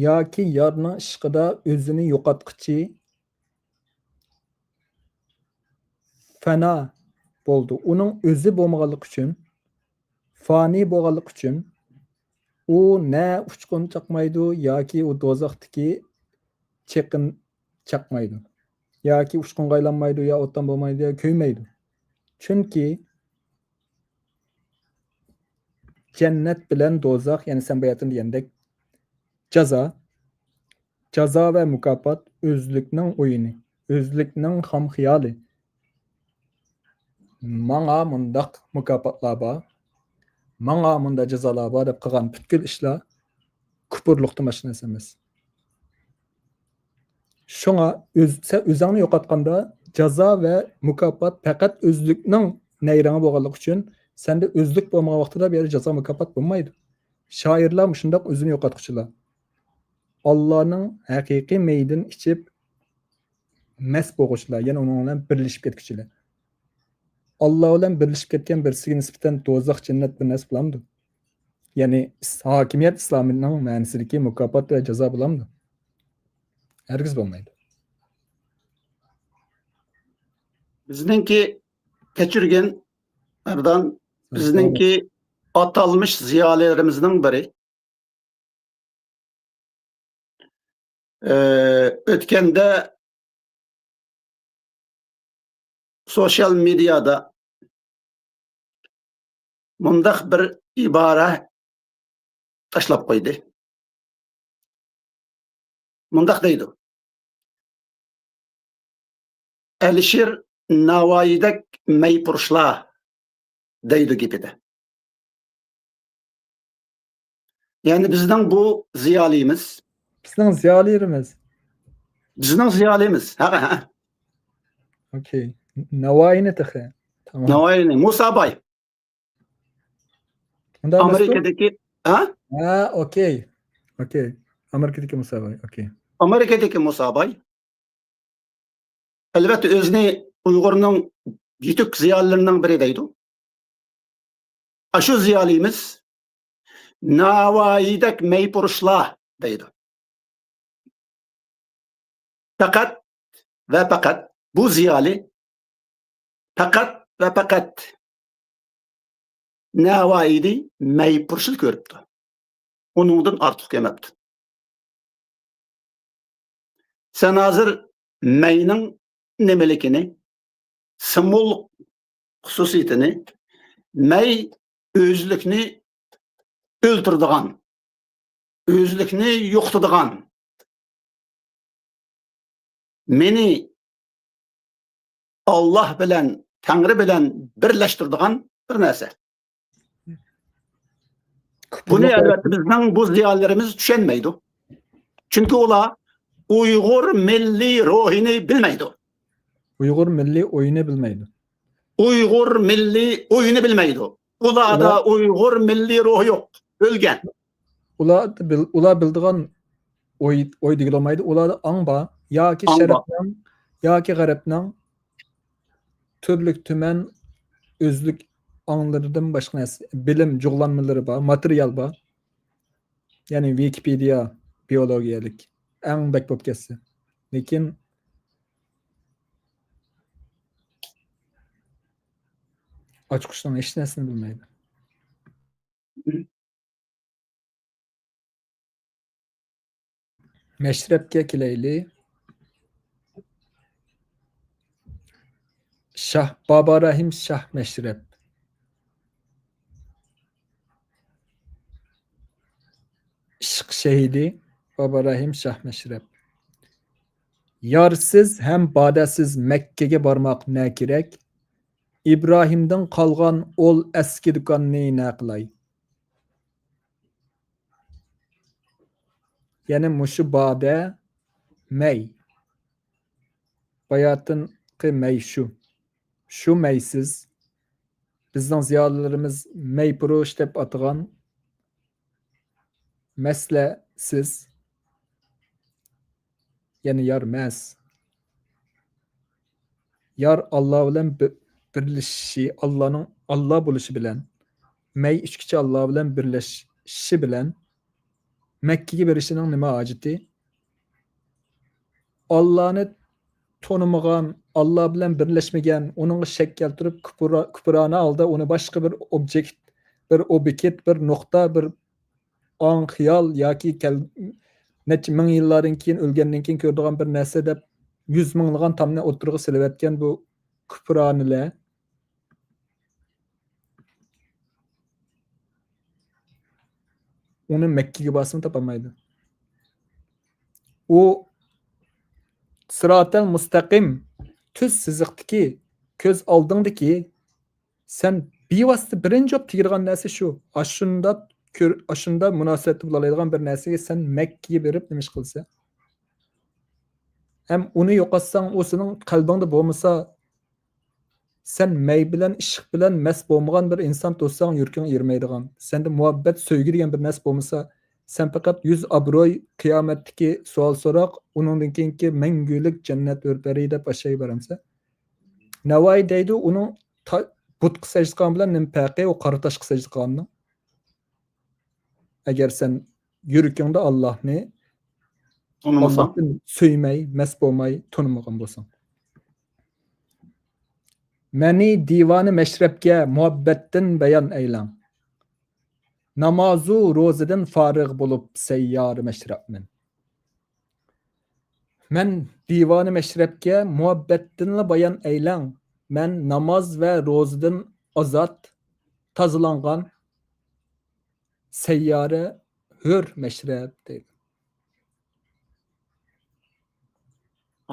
ياكى يارنىڭ ئىشقىدا ئۆزىنى يوقاتقۇچى، فەنا، بولدى. ئۇنىڭ ئۆزى بولمىغانلىقى ئۈچۈن، فانىي بولغانلىقى ئۈچۈن، ئۇ نە ئۇچقۇن چاقمايدۇ ياكى ئۇ دوزاختىكى چېقىن چاقمايدۇ. ياكى ئۇچقۇنغا ئايلانمايدۇ، يا ئوتتان بولمايدۇ، يا كۆيمەيدۇ. چۈنكى جەننەت بىلەن دوزاخ، يەنى سەن باياتىن دېگەندەك، جازا، جازا ۋە مۇكاپات ئۆزلۈكنىڭ ئويۇنى، ئۆزلۈكنىڭ خام خىيالى. ماڭا مۇنداق مۇكاپاتلار بار، ماڭا مۇنداق جازالار بار دەپ قىلغان پۈتكۈل ئىشلار كۇپۇرلۇقتىن باشقا نەرسە ئەمەس. شۇڭا ئۆز-، سەن ئۆزۈڭنى يوقاتقاندا، جازا ۋە مۇكاپات پەقەت ئۆزلۈكنىڭ نەيرىڭى بولغانلىقى ئۈچۈن، سەندە ئۆزلۈك بولمىغان ۋاقتىدا بۇ يەردە جازا، مۇكاپات بولمايدۇ. شائىرلار مۇشۇنداق ئۆزىنى يوقاتقۇچىلار. ئاللانىڭ ھەقىقىي مېيىدىن ئىچىپ مەست بولغۇچىلار، يەنى ئۇنىڭ بىلەن بىرلىشىپ كەتكۈچىلەر. ئاللا بىلەن بىرلىشىپ كەتكەن بىرسىگە نىسبەتەن دوزاخ، جەننەت بىر نەرسە بولامدۇ؟ يەنى ئىس-، ھاكىمىيەت ئىسلامىنىڭ مەنىسىدىكى مۇكاپات ۋە جازا بولامدۇ؟ ھەرگىز بولمايدۇ. بىزنىڭكى، كەچۈرگىن، ئەردان، بىزنىڭكى ئاتالمىش زىيالىيلىرىمىزنىڭ بىرى، ئى، ئۆتكەندە سوشيال مېدىيادا مۇنداق بىر ئىبارە تاشلاپ قويدى. مۇنداق دەيدۇ: «ئەلىشىر ناۋايىدەك مەيپۇرۇشلار» دەيدۇ گېپىدە. يەنى بىزنىڭ بۇ زىيالىيىمىز. بىزنىڭ زىيالىيلىرىمىز. بىزنىڭ زىيالىيىمىز. ھە، ھە. ئوكەي. ناۋايىنى تېخى. تامام. ناۋايىنى. مۇسا باي. ئۇنداق ئەمەسمۇ؟ ئامېرىكىدىكى، ھە؟ ھە، ئوكەي. ئوكەي. ئامېرىكىدىكى مۇسا باي. ئوكەي. ئامېرىكىدىكى مۇسا باي. ئەلۋەتتە، ئۆزىنى ئۇيغۇرنىڭ يېتۈك زىيالىيلىرىنىڭ بىرى دەيدۇ. ئاشۇ زىيالىيىمىز ناۋايىدەك مەيپۇرۇشلار دەيدۇ. پەقەت ۋە پەقەت بۇ زىيالىي، پەقەت ۋە پەقەت ناۋايىنى مەيپۇرۇشلا كۆرۈپتۇ. ئۇنىڭدىن ئارتۇق كۆرمەپتۇ. سەن ھازىر مەينىڭ نېمىلىكىنى، سىمۋول خۇسۇسىيىتىنى، مەي ئۆزلۈكنى ئۆلتۈرىدىغان، ئۆزلۈكنى يوقىتىدىغان، مېنى ئاللا بىلەن، تەڭرى بىلەن بىرلەشتۈرىدىغان بىر نەرسە. بۇنى، ئەلۋەتتە، بىزنىڭ بۇ زىيالىيلىرىمىز چۈشەنمەيدۇ. چۈنكى ئۇلار ئۇيغۇر مىللىي روھىنى بىلمەيدۇ. ئۇيغۇر مىللىي ئويىنى بىلمەيدۇ. ئۇيغۇر مىللىي ئويىنى بىلمەيدۇ. ئۇلاردا ئۇلار ئۇيغۇر مىللىي روھى يوق. ئۆلگەن. ئۇلار بىل-، ئۇلار بىلىدىغان ئوي، ئوي دېگىلى بولمايدۇ. ئۇلاردا ئاڭ بار. ياكى ئاڭ بار. شەرقنىڭ، ياكى غەربنىڭ تۈرلۈك تۈمەن ئۆزلۈك ئاڭلىرىدىن باشقا نەرسە، بىلىم جۇغلانمىلىرى بار، ماتېرىيال بار. يەنى ۋىكىپېدىيە بىيولوگىيەلىك ئەڭ بەك بولۇپ كەتسە. لېكىن ئاچقۇچنىڭ ھېچ نەرسىنى بىلمەيدۇ. مەشرەپكە كېلەيلى. شاھ، بابا رەھىم شاھ مەشرەپ. ئىشق شېھىتى بابا رەھىم شاھ مەشرەپ. يارسىز ھەم بادەسىز مەككىگە بارماق نە كېرەك؟ ئىبراھىمدىن قالغان ئول ئەسكى دۇكاننى نە قىلاي؟ يەنى مۇشۇ بادە، مەي. باياتىنقى مەي شۇ. شۇ مەيسىز. بىزنىڭ زىيالىيلىرىمىز مەيپۇرۇش دەپ ئاتىغان مەسلەسىز. يەنى يار مەس. يار ئاللا بىلەن بىر-، بىرلىشىشى، ئاللانىڭ ئاللا بولۇشى بىلەن، مەي ئىچكۈچى ئاللا بىلەن بىرلىشىشى بىلەن مەككىگە بېرىشىنىڭ نېمە ھاجىتى؟ ئاللانى تونۇمىغان، ئاللا بىلەن بىرلەشمىگەن، ئۇنىڭغا شەك كەلتۈرۈپ، كۇپۇرا-، كۇپۇرانە ھالدا ئۇنى باشقا بىر ئوبيېكت، بىر ئوبيېكت، بىر نۇقتا، بىر ئاڭ، خىيال ياكى كەل-، نەچچە مىڭ يىللاردىن كېيىن، ئۆلگەندىن كېيىن كۆرىدىغان بىر نەرسە دەپ، يۈز مىڭلىغان تامنى ئوتتۇرىغا سېلىۋەتكەن بۇ كۇپۇرانىلەر. ئۇنى مەككىگە بارسىمۇ تاپالمايدۇ. ئۇ سىراتەل مۇستەقىم، تۈز سىزىقتىكى، كۆز ئالدىڭدىكى، سەن بىۋاسىتە بىرىنچى بولۇپ تېگىدىغان نەرسە شۇ. ئاشۇنداق كۆر-، ئاشۇنداق مۇناسىۋەتتە بولالايدىغان بىر نەرسىگە سەن مەككىگە بېرىپ نېمە ئىش قىلىسەن؟ ھەم ئۇنى يوقاتساڭ، ئۇ سېنىڭ قەلبىڭدە بولمىسا، سەن مەي بىلەن، ئىشق بىلەن مەست بولمىغان بىر ئىنسان توسساڭ، يۈرىكىڭ ئېرىمەيدىغان، سەندە مۇھەببەت، سۆيگۈ دېگەن بىر نەرسە بولمىسا، سەن پەقەت يۈز ئابروي، قىيامەتتىكى سوئال سوراق، ئۇنىڭدىن كېيىنكى مەڭگۈلۈك جەننەت ھۆر پەرى دەپ ئاشاي بارامسەن؟ نەۋائى دەيدۇ، ئۇنىڭ تا-، بۇتقا سەجدە قىلغان بىلەن نېمە پەرقى، ئۇ قارا تاشقا سەجدە قىلغاننىڭ؟ ئەگەر سەن يۈرىكىڭدە ئاللاھنى، تونۇمىساڭ. ئاللاھتىن سۆيمەي، مەست بولماي، تونۇمىغان بولساڭ. مەنى دىۋانە مەشرەپكە مۇھەببەتتىن بايان ئەيلەڭ. نامازۇ روزىدىن فارىغ بولۇپ، سەييارە مەشرەپمەن. مەن دىۋانە مەشرەپكە مۇھەببەتتىنلا بايان ئەيلەڭ. مەن ناماز ۋە روزىدىن ئازاد، تازىلانغان، سەييارە، ھۆر مەشرەپ دەيدۇ.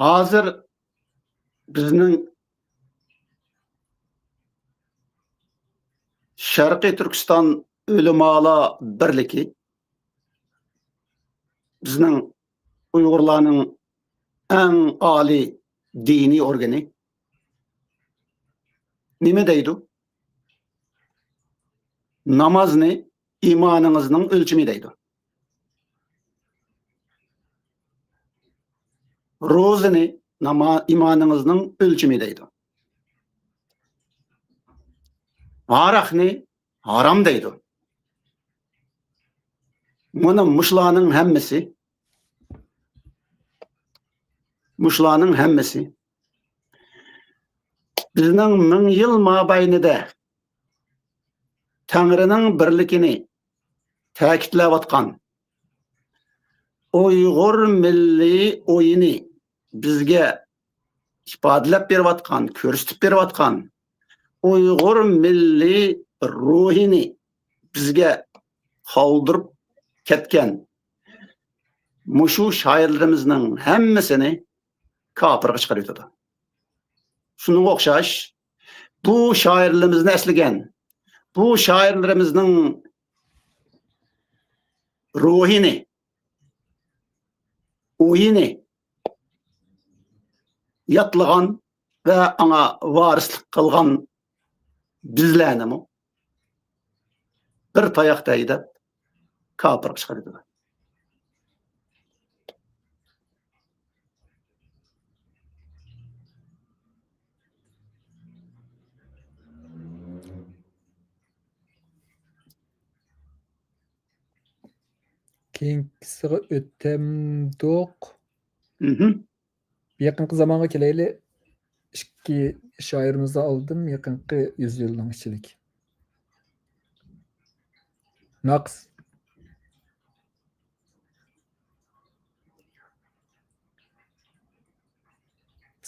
ھازىر بىزنىڭ شەرقىي تۈركىستان ئۆلىمالار بىرلىكى، بىزنىڭ ئۇيغۇرلارنىڭ ئەڭ ئالىي دىنىي ئورگىنى نېمە دەيدۇ؟ نامازنى ئىمانىڭىزنىڭ ئۆلچىمى دەيدۇ. روزىنى ناما-، ئىمانىڭىزنىڭ ئۆلچىمى دەيدۇ. ھاراقنى ھارام دەيدۇ. مانا مۇشۇلارنىڭ ھەممىسى، مۇشۇلارنىڭ ھەممىسى بىزنىڭ مىڭ يىل مابەينىدە تەڭرىنىڭ بىرلىكىنى تەكىتلەۋاتقان، ئۇيغۇر مىللىي ئويىنى بىزگە ئىپادىلەپ بېرىۋاتقان، كۆرسىتىپ بېرىۋاتقان، ئۇيغۇر مىللىي روھىنى بىزگە قالدۇرۇپ كەتكەن مۇشۇ شائىرلىرىمىزنىڭ ھەممىسىنى كاپىرغا چىقىرىۋېتىدۇ. شۇنىڭغا ئوخشاش، بۇ شائىرلىرىمىزنى ئەسلىگەن، بۇ شائىرلىرىمىزنىڭ روھىنى، ئويىنى ياتلىغان ۋە ئاڭا ۋارىسلىق قىلغان بىزلەرنىمۇ بىر تاياق دەي دەپ كاپىرغا چىقىرىدۇ. كېيىنكىسىغا ئۆتەمدۇق؟ مھم. يېقىنقى زامانغا كېلەيلى. ئىككى شائىرىمىزنى ئالدىم، يېقىنقى يۈز يىلنىڭ ئىچىدىكى. ناقىس.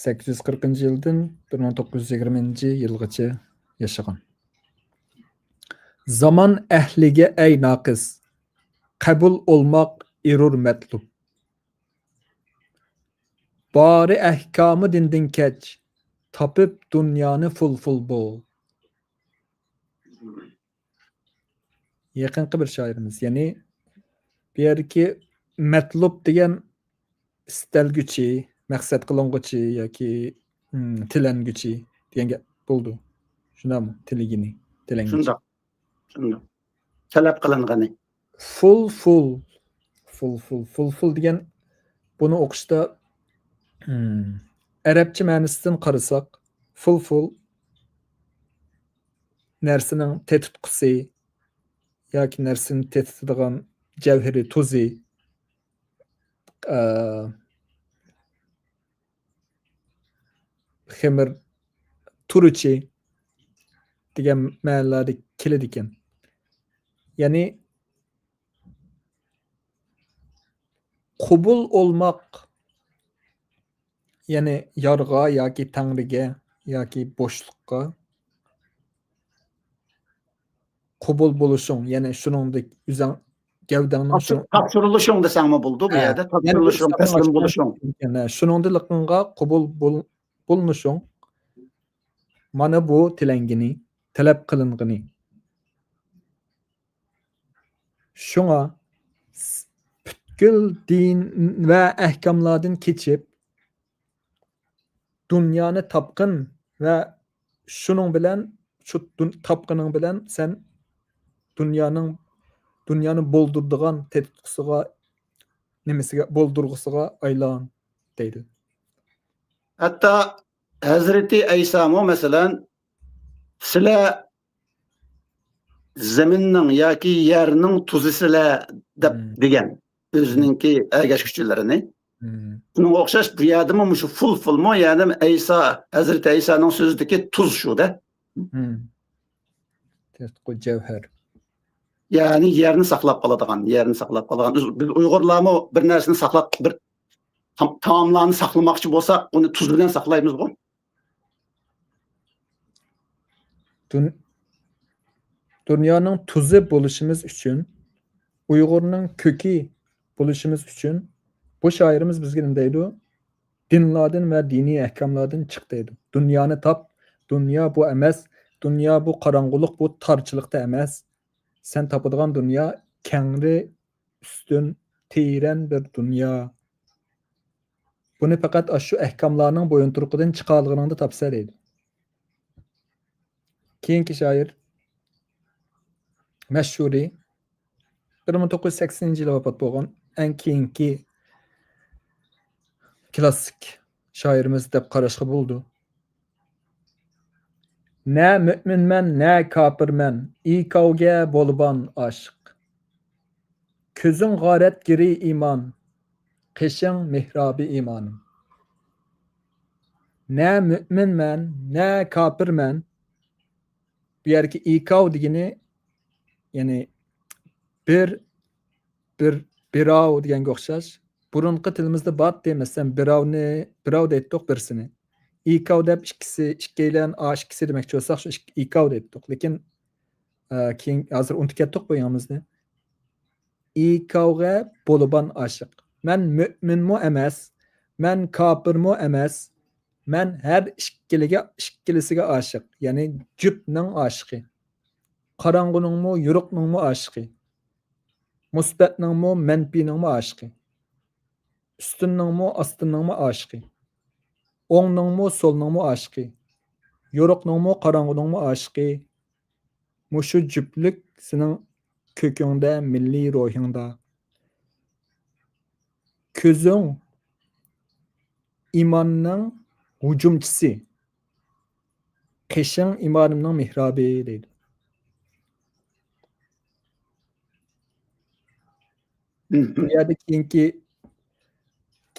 سەككىز يۈز قىرىقىنچى يىلدىن بىر مىڭ توققۇز يۈز يىگىرمىنچى يىلغىچە ياشىغان. زامان ئەھلىگە ئەي ناقىس، قەبۇل ئولماق ئېرۇر مەتلۇپ. بارى ئەھكامى دىندىن كەچ، تاپىپ دۇنيانى فۇل-فۇل بول. يېقىنقى بىر شائىرىمىز، يەنى بۇ يەردىكى مەتلۇپ دېگەن ئىستەلگۈچى، مەقسەت قىلىنغۇچى ياكى، ھىم، تىلەنگۈچى دېگەن گەپ بولىدۇ. شۇنداقمۇ؟ تىلىگىنى، تىلەنگۈچى. شۇنداق. شۇنداق. تەلەپ قىلىنغىنى. فۇل، فۇل. فۇل، فۇل، فۇل، فۇل دېگەن بۇنى ئوقۇشتا، ھىم، ئەرەبچە مەنىسىدىن قارىساق، فۇل، فۇل نەرسىنىڭ تېتىتقۇسى ياكى نەرسىنى تېتىتىدىغان جەۋھىرى، تۇزى، ئە، خېمىر تۇرۇچى دېگەن مەنىلەردە كېلىدىكەن. يەنى قوبۇل ئولماق، يەنى يارغا ياكى تەڭرىگە ياكى بوشلۇققا قوبۇل بولۇشۇڭ، يەنى شۇنىڭدەك ئۆزەڭ گەۋدەڭنىڭ تاپشۇر-، شۇنىڭ تاپشۇرۇلۇشۇڭ دېسەڭمۇ بولىدۇ بۇ ھە، يەردە. يەنى تاپشۇرۇلۇشۇڭ، تەسلىم بولۇشۇڭ. ھە، شۇنىڭدىلىقىڭغا قوبۇل بول-، بولۇنۇشۇڭ. مانا بۇ تىلەنگىنى، تەلەپ قىلىنغىنى. شۇڭا س-، پۈتكۈل دىن ۋە ئەھكاملاردىن كېچىپ، دۇنيانى تاپقىن ۋە شۇنىڭ بىلەن، شۇ دۇن-، تاپقىنىڭ بىلەن سەن دۇنيانىڭ، دۇنيانى بولدۇرىدىغان تېتىتقۇسىغا، نېمىسىگە، بولدۇرغۇسىغا ئايلان، دەيدۇ. ھەتتا ھەزرىتى ئەيسامۇ، مەسىلەن، سىلەر زېمىننىڭ ياكى يەرنىڭ تۇزىسىلەر دەپ مم. دېگەن. ئۆزىنىڭكى ئەگەشكۈچىلىرىنى. مم. شۇنىڭغا ئوخشاش بۇ يەردىمۇ مۇشۇ فۇل، فۇلمۇ، يەنى ئەيسا، ھەزرىتى ئەيسانىڭ سۆزىدىكى تۇز شۇ-دە. مم. تەستىقۇ جەۋھەر. يەنى يەرنى ساقلاپ قالىدىغان، يەرنى ساقلاپ قالىدىغان. بىز، بىز ئۇيغۇرلارمۇ بىر نەرسىنى ساقلاپ، بىر تام-، تائاملارنى ساقلىماقچى بولساق، ئۇنى تۇز بىلەن ساقلايمىزغۇ؟ دۇن-، دۇنيانىڭ تۇزى بولۇشىمىز ئۈچۈن، ئۇيغۇرنىڭ كۆكى بولۇشىمىز ئۈچۈن، بۇ شائىرىمىز بىزگە نېمە دەيدۇ؟ دىنلاردىن ۋە دىنىي ئەھكاملاردىن چىق دەيدۇ. دۇنيانى تاپ، دۇنيا بۇ ئەمەس، دۇنيا بۇ قاراڭغۇلۇق، بۇ تارچىلىقتا ئەمەس. سەن تاپىدىغان دۇنيا كەڭرى، ئۈستۈن، تېرەن بىر دۇنيا. بۇنى پەقەت ئاشۇ ئەھكاملارنىڭ بويۇنتۇرۇقىدىن چىقالىغىنىڭدا تاپىسەن دەيدۇ. كېيىنكى شائىر مەشھۇرى، بىر مىڭ توققۇز يۈز سەكسىنىنچى يىلى ۋاپات بولغان، ئەڭ كېيىنكى كلاسسىك شائىرىمىز دەپ قاراشقا بولىدۇ. نە مۆمىنمەن، نە كاپىرمەن، ئىكاۋگە بولىمەن ئاشىق. كۆزۈڭ غارەتگىرى ئىمان، قېشىڭ مېھرابى ئىمانىم. نە مۆمىنمەن، نە كاپىرمەن. بۇ يەردىكى ئىكاۋ دېگىنى، يەنى بىر، بىر، بىراۋ دېگەنگە ئوخشاش. بۇرۇنقى تىلىمىزدا بار ئىدى، مەسىلەن، بىراۋنى، بىراۋ دەيتتۇق بىرسىنى. ئىكاۋ دەپ ئىككىسى، ئىككىيلەن، ئا، ئىككىسى دېمەكچى بولساق، شۇ ئىك-، ئىكاۋ دەيتتۇق. لېكىن، ئە، كېيىن، ھازىر ئۇنتۇپ كەتتۇق بۇ يېڭىمىزنى. ئىكاۋغا بولىمەن ئاشىق. مەن مۆمىنمۇ ئەمەس، مەن كاپىرمۇ ئەمەس، مەن ھەر ئىككىلىگە، ئىككىلىسىگە ئاشىق. يەنى جۈپنىڭ ئاشىقى. قاراڭغۇنىڭمۇ، يورۇقنىڭمۇ ئاشىقى. مۇسبەتنىڭمۇ، مەنپىنىڭمۇ ئاشىقى. ئۈستۈننىڭمۇ، ئاستىنىڭمۇ ئاشىقى. ئوڭنىڭمۇ، سولنىڭمۇ ئاشىقى. يورۇقنىڭمۇ، قاراڭغۇنىڭمۇ ئاشىقى. مۇشۇ جۈپلۈك سېنىڭ كۆكۈڭدە، مىللىي روھىڭدا. كۆزۈڭ ئىماننىڭ ھۇجۇمچىسى، قېشىڭ ئىمانىمنىڭ مېھرابى دەيدۇ. مم. بۇ يەردە كېيىنكى،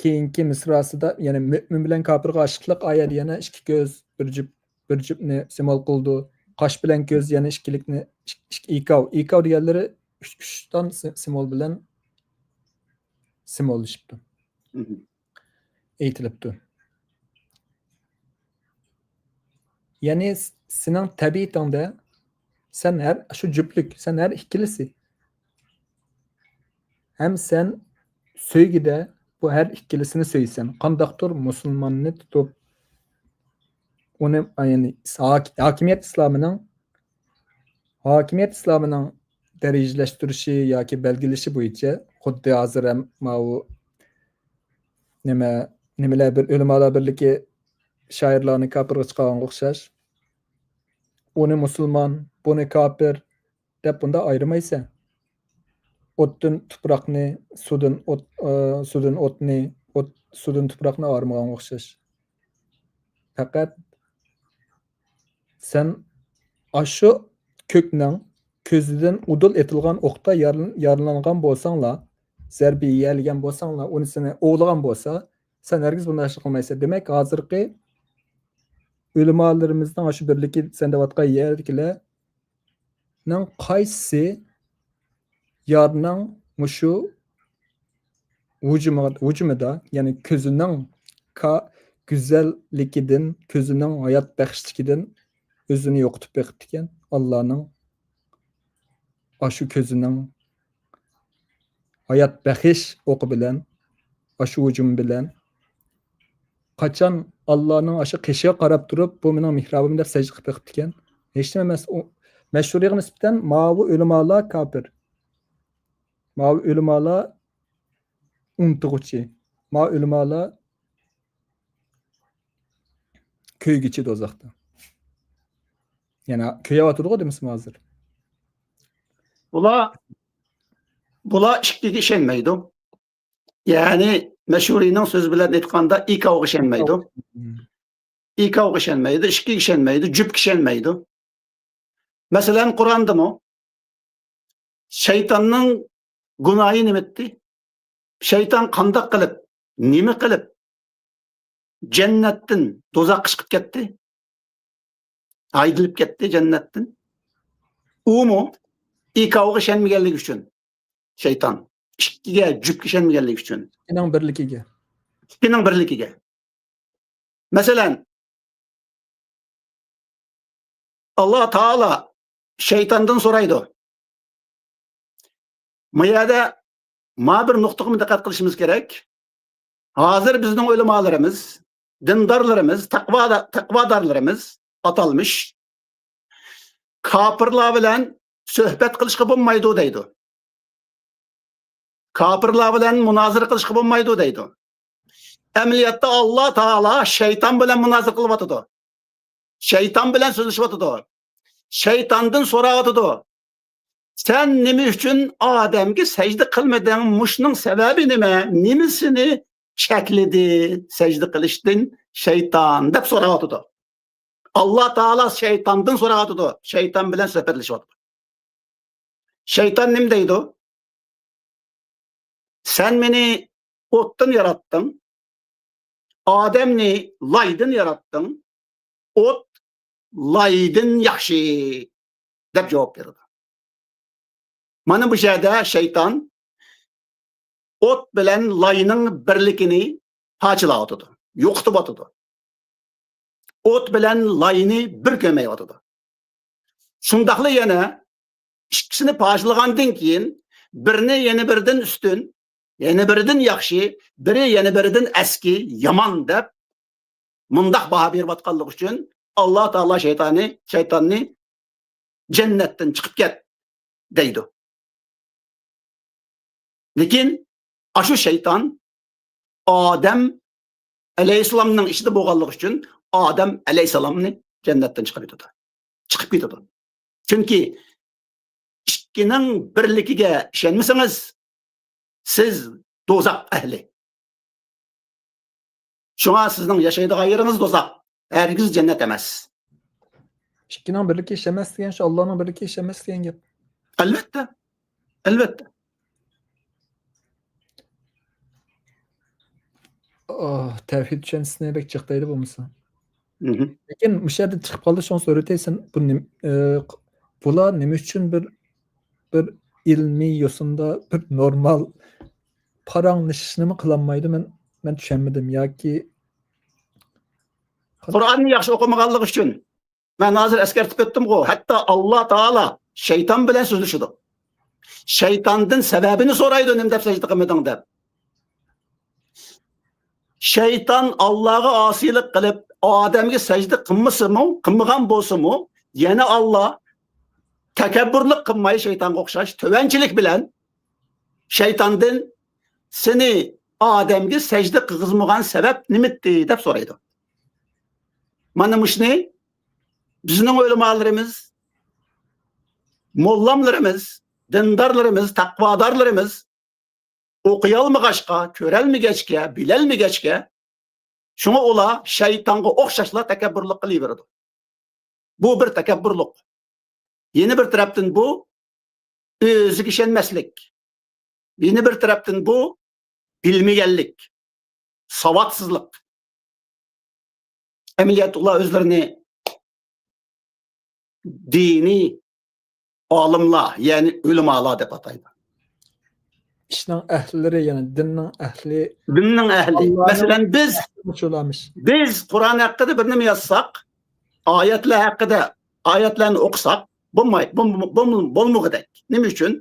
كېيىنكى مىسراسىدا، يەنى مۆمىن بىلەن كاپىرغا ئاشىقلىق ئايەتى يەنە ئىككى كۆز، بىر جۈپ، بىر جۈپنى سىمۋول قىلىدۇ. قاش بىلەن كۆز يەنە ئىككىلىكنى، ئىك-، ئىك-، ئىكاۋ، ئىكاۋ دېگەنلىرى ئۈچ، ئۈچ دان سى-، سىمۋول بىلەن سىمۋوللىشىپتۇ. مم. ئېيتىلىپتۇ. يەنى س-، سېنىڭ تەبىئىتىڭدە سەن ھەر شۇ جۈپلۈك، سەن ھەر ئىككىلىسى. ھەم سەن سۆيگۈدە بۇ ھەر ئىككىلىسىنى سۆيىسەن. قانداقتۇر مۇسۇلماننى تۇتۇپ، ئۇنى، يەنى ھاك-، ھاكىمىيەت ئىسلامىنىڭ ھاكىمىيەت ئىسلامىنىڭ دەرىجىلەشتۈرۈشى ياكى بەلگىلىشى بويىچە خۇددى ھازىر ھەم ماۋۇ نېمە، نېمىلەر بىر، ئۆلىمالار بىرلىكى شائىرلارنى كاپىرغا چىقارغانغا ئوخشاش. ئۇنى مۇسۇلمان، بۇنى كاپىر دەپ بۇنداق ئايرىمايسەن. ئوتتىن تۇپراقنى، سۇدىن ئوت، ئا، سۇدىن ئوتنى، ئوت، سۇدىن تۇپراقنى ئايرىمىغانغا ئوخشاش. پەقەت سەن ئاشۇ كۆكنىڭ كۆزىدىن ئۇدۇل ئېتىلغان ئوقتا يارىل-، يارىلانغان بولساڭلا، زەربە يېيەلىگەن بولساڭلا، ئۇنى سېنى ئوۋلىغان بولسا، سەن ھەرگىز بۇنداق ئىشنى قىلمايسەن. دېمەك، ھازىرقى ئۆلىمالىرىمىزنىڭ ئاشۇ بىرلىكى سەن دەۋاتقان يەردىكىلەرنىڭ قايسى يارنىڭ مۇشۇ ھۇجۇمىغا، ھۇجۇمىدا، يەنى كۆزىنىڭ كا-، گۈزەللىكىدىن، كۆزىنىڭ ھايات بەخشلىكىدىن ئۆزىنى يوقىتىپ بېقىپتىكەن. ئاللانىڭ ئاشۇ كۆزىنىڭ ھايات بەخش ئوقى بىلەن، ئاشۇ ھۇجۇم بىلەن، قاچان ئاللانىڭ ئاشۇ قېشىغا قاراپ تۇرۇپ، «بۇ مېنىڭ مېھرابىم» دەپ سەجدە قىلىپ بېقىپتىكەن. ھېچنېمە ئەمەس. ئۇ مەشھۇرىغا نىسبەتەن ماۋۇ ئۆلىمالار كاپىر. ماۋۇ ئۆلىمالار ئۇنتۇغۇچى. ماۋۇ ئۆلىمالار كۆيگۈچى دوزاختا. يەنە كۆيۈۋاتىدىغۇ دېمىسىمۇ ھازىر. بۇلار، بۇلار ئىككىگە ئىشەنمەيدۇ. يەنى مەشھۇرىنىڭ سۆزى بىلەن ئېيتقاندا، ئىكاۋغا ئىشەنمەيدۇ. مم. ئىكاۋغا ئىشەنمەيدۇ، ئىككىگە ئىشەنمەيدۇ، جۈپكە ئىشەنمەيدۇ. مەسىلەن، قۇرئاندىمۇ شەيتاننىڭ گۇناھى نېمىتتى؟ شەيتان قانداق قىلىپ، نېمە قىلىپ جەننەتتىن دوزاخقا چىقىپ كەتتى؟ ھايدىلىپ كەتتى جەننەتتىن. ئۇمۇ ئىكاۋغا ئىشەنمىگەنلىكى ئۈچۈن شەيتان. ئىككىگە، جۈپكە ئىشەنمىگەنلىكى ئۈچۈن. ئىككىنىڭ بىرلىكىگە. ئىككىنىڭ بىرلىكىگە. مەسىلەن، ئاللا تائالا شەيتاندىن سورايدۇ. ما يەردە ما بىر نۇقتىغىمۇ دىققەت قىلىشىمىز كېرەك. ھازىر بىزنىڭ ئۆلىمالىرىمىز، دىندارلىرىمىز، تەقۋادا-، تەقۋادارلىرىمىز ئاتالمىش كاپىرلار بىلەن سۆھبەت قىلىشقا بولمايدۇ دەيدۇ. كاپىرلار بىلەن مۇنازىرە قىلىشقا بولمايدۇ دەيدۇ. ئەمەلىيەتتە ئاللا تائالا شەيتان بىلەن مۇنازىرە قىلىۋاتىدۇ. شەيتان بىلەن سۆزلىشىۋاتىدۇ. شەيتاندىن سوراۋاتىدۇ. سەن نېمە ئۈچۈن ئادەمگە سەجدە قىلمىدىڭ؟ مۇشۇنىڭ سەۋەبى نېمە؟ نېمە سېنى چەكلىدى سەجدە قىلىشتىن شەيتان؟ دەپ سوراۋاتىدۇ. ئاللا تائالا شەيتاندىن سوراۋاتىدۇ. شەيتان بىلەن سۆھبەتلىشىۋاتىدۇ. شەيتان نېمە دەيدۇ؟ سەن مېنى ئوتتىن ياراتتىڭ، ئادەمنى لايدىن ياراتتىڭ، ئوت لايدىن ياخشى، دەپ جاۋاب بېرىدۇ. مانا بۇ يەردە شەيتان ئوت بىلەن لاينىڭ بىرلىكىنى پارچىلاۋاتىدۇ، يوقىتىۋاتىدۇ. ئوت بىلەن لاينى بىر كۆرمەيۋاتىدۇ. شۇنداقلا يەنە ئىككىسىنى پارچىلىغاندىن كېيىن، بىرىنى يەنە بىرىدىن ئۈستۈن، يەنە بىرىدىن ياخشى، بىرى يەنە بىرىدىن ئەسكى، يامان دەپ مۇنداق باھا بېرىۋاتقانلىقى ئۈچۈن، ئاللا تائالا شەيتانى، شەيتاننى «جەننەتتىن چىقىپ كەت» دەيدۇ. لېكىن ئاشۇ شەيتان ئادەم ئەلەيھىسسالامنىڭ ئىچىدە بولغانلىقى ئۈچۈن، ئادەم ئەلەيھىسسالامنى جەننەتتىن چىقىرىۋېتىدۇ. چىقىپ كېتىدۇ. چۈنكى ئىككىنىڭ بىرلىكىگە ئىشەنمىسىڭىز، سىز دوزاخ ئەھلى. شۇڭا سىزنىڭ ياشايدىغان يېرىڭىز دوزاخ، ھەرگىز جەننەت ئەمەس. ئىككىنىڭ بىرلىكى ئىشەنمەس دېگەن شۇ ئاللانىڭ بىرلىكى ئىشەنمەس دېگەن گەپ. ئەلۋەتتە. ئەلۋەتتە. ئاھ، تەۋھىد چۈشەنچىسىنى بەك جىق دەيدۇ بولمىسا. مھم. لېكىن مۇشۇ يەردە چىقىپ قالدى، شۇڭا سورىتاي سەن بۇ نېم-، ئى، بۇلار نېمە ئۈچۈن بىر، بىر ئىلمىي يوسۇندا بىر نورمال پاراڭلىشىشنىمۇ قىلالمايدۇ؟ مەن، مەن چۈشەنمىدىم. ياكى قۇرئاننى ياخشى ئوقۇمىغانلىقى ئۈچۈن. مەن ھازىر ئەسكەرتىپ ئۆتتۈمغۇ، ھەتتا ئاللا تائالا شەيتان بىلەن سۆزلىشىدۇ. شەيتاندىن سەۋەبىنى سورايدۇ، نېمە دەپ سەجدە قىلمىدىڭ دەپ. شەيتان ئاللاغا ئاسىيلىق قىلىپ، ئادەمگە سەجدە قىلمىسىمۇ، قىلمىغان بولسىمۇ، يەنە ئاللا تەكەببۇرلۇق قىلماي، شەيتانغا ئوخشاش تۆۋەنچىلىك بىلەن شەيتاندىن، سېنى ئادەمگە سەجدە قىلغۇزمىغان سەۋەب نېمىتتى؟ دەپ سورايدۇ. مانا مۇشۇنى بىزنىڭ ئۆلىمالىرىمىز، موللاملىرىمىز، دىندارلىرىمىز، تەقۋادارلىرىمىز ئوقۇيالمىغاچقا، كۆرەلمىگەچكە، بىلەلمىگەچكە، شۇڭا ئۇلار شەيتانغا ئوخشاشلا تەكەببۇرلۇق قىلىۋېرىدۇ. بۇ بىر تەكەببۇرلۇق. يەنە بىر تەرەپتىن بۇ ئۆزىگە ئىشەنمەسلىك. يەنە بىر تەرەپتىن بۇ بىلمىگەنلىك، ساۋاتسىزلىق. ئەمەلىيەتتە ئۇلار ئۆزلىرىنى دىنىي ئالىملار، يەنى ئۆلىمالار دەپ ئاتايدۇ. ئىشنىڭ ئەھلىلىرى، يەنى دىننىڭ ئەھلى، دىننىڭ ئەھلى. ئاللانىڭ مەسىلەن، بىز، ئەھلى شۇلارمىش. بىز قۇرئان ھەققىدە بىر نېمە يازساق، ئايەتلەر ھەققىدە، ئايەتلەرنى ئوقۇساق، بولماي-، بولم-، بولم-، بولمىغۇدەك. نېمە ئۈچۈن؟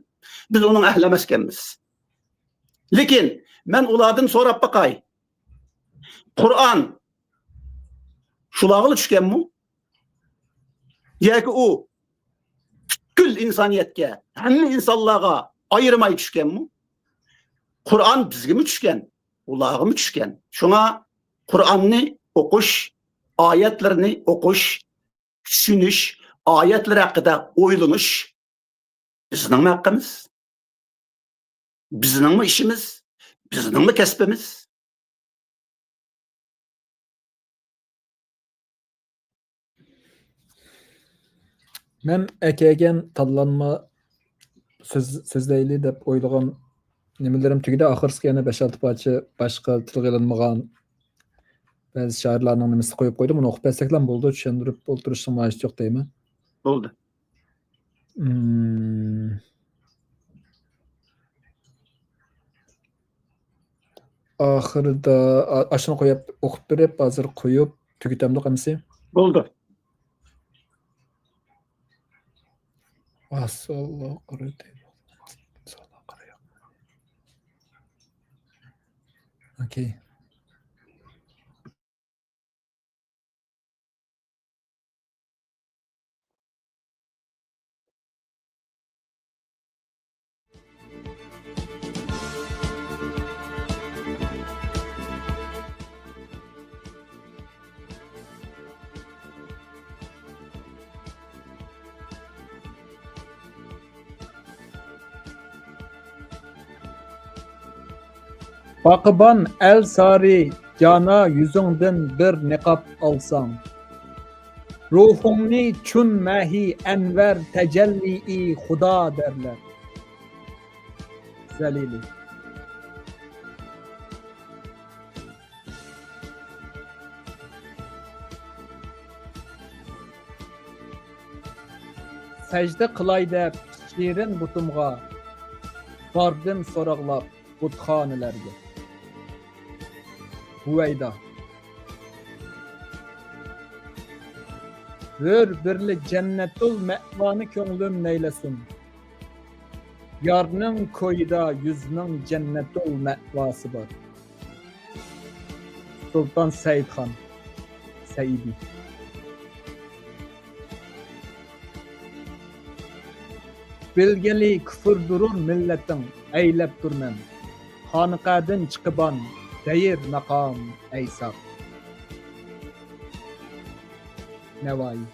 بىز ئۇنىڭ ئەھلى ئەمەسكەنمىز. لېكىن مەن ئۇلاردىن سوراپ باقاي. قۇرئان شۇلارغىلا چۈشكەنمۇ؟ ياكى ئۇ پۈتكۈل ئىنسانىيەتكە، ھەممە ئىنسانلارغا ئايرىماي چۈشكەنمۇ؟ قۇرئان بىزگىمۇ چۈشكەن، ئۇلارغىمۇ چۈشكەن. شۇڭا قۇرئاننى ئوقۇش، ئايەتلىرىنى ئوقۇش، چۈشىنىش، ئايەتلەر ھەققىدە ئويلىنىش بىزنىڭمۇ ھەققىمىز، بىزنىڭمۇ ئىشىمىز، بىزنىڭمۇ كەسپىمىز. مەن ئەكەلگەن تاللانما سۆز-، سۆزلەيلى دەپ ئويلىغان نېمىلىرىم تۈگىدى. ئاخىرسىغا يەنە بەش-ئالتە پارچە باشقا تىلغا ئېلىنمىغان بەزى شائىرلارنىڭ نېمىسىنى قويۇپ قويدۇم. ئۇنى ئوقۇپ بەرسەكلا بولىدۇ، چۈشەندۈرۈپ ئولتۇرۇشنىڭ ھاجىتى يوق دەيمەن. بولدى. مم. ئاخىرىدا ئا-، ئاشۇنى قويۇپ، ئوقۇپ بېرىپ، ھازىر قويۇپ تۈگىتەمدۇق ئەمىسە؟ بولدى. ئوكەي. باقىبان ئەل سارى جانا، يۈزۈڭدىن بىر نىقاب ئالساڭ، روھۇڭنى چۈن مەھى ئەنۋەر تەجەللىئى خۇدا دەرلەر. زەلىلى. سەجدە قىلاي دەپ شېرىن بۇتۇمغا، باردىم سوراقلاپ بۇتخانىلەرگە. ھۈۋەيدا. ھۆر بىرلى جەننەتۇل مەئۋانى كۆڭلۈم نەيلەسۇن. يارنىڭ كويىدا يۈزنىڭ جەننەتۇل مەئۋاسى بار. سۇلتان سەئىدخان سەئىدى. بىلگىلى كۇفۇردۇرۇر مىللىتىڭ، ئەيلەپ تۇرمەن. خانىقادىن چىقىبان دەير ماقام ئەيساق. نەۋائىي.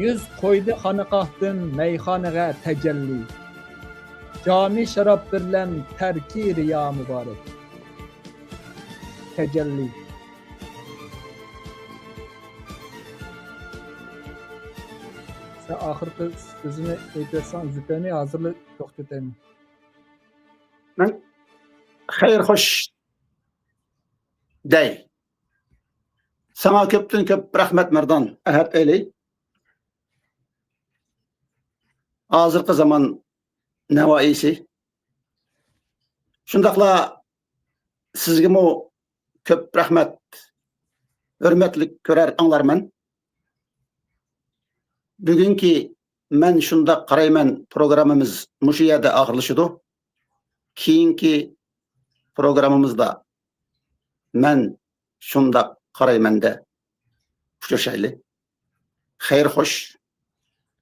يۈز قويدى خانىقاھتىن مەيخانىغا تەجەللى. جامى شاراب بىرلەن تەركى رىيا مۇبارەك. تەجەللى. سەن ئاخىرقى سۆزىنى ئېيتىۋەتسەڭ، ئۈزۈپ بەرمەي، ھازىرلا توختىتايمەن. مەن خەير خوش دەي. ساڭا كۆپتىن كۆپ رەھمەت، مەردان ئەھەت ئەلى. ھازىرقى زامان نەۋائىيسى. شۇنداقلا سىزگىمۇ كۆپ رەھمەت، ھۆرمەتلىك كۆرەر ئاڭلارمەن. بۈگۈنكى مەن شۇنداق قارايمەن پروگراممىمىز مۇشۇ يەردە ئاخىرلىشىدۇ. كېيىنكى پروگراممىمىزدا مەن شۇنداق قارايمەندە ئۇچرىشايلى. خەير خوش،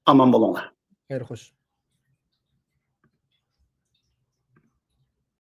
ئامان بولۇڭلار. خەير خوش.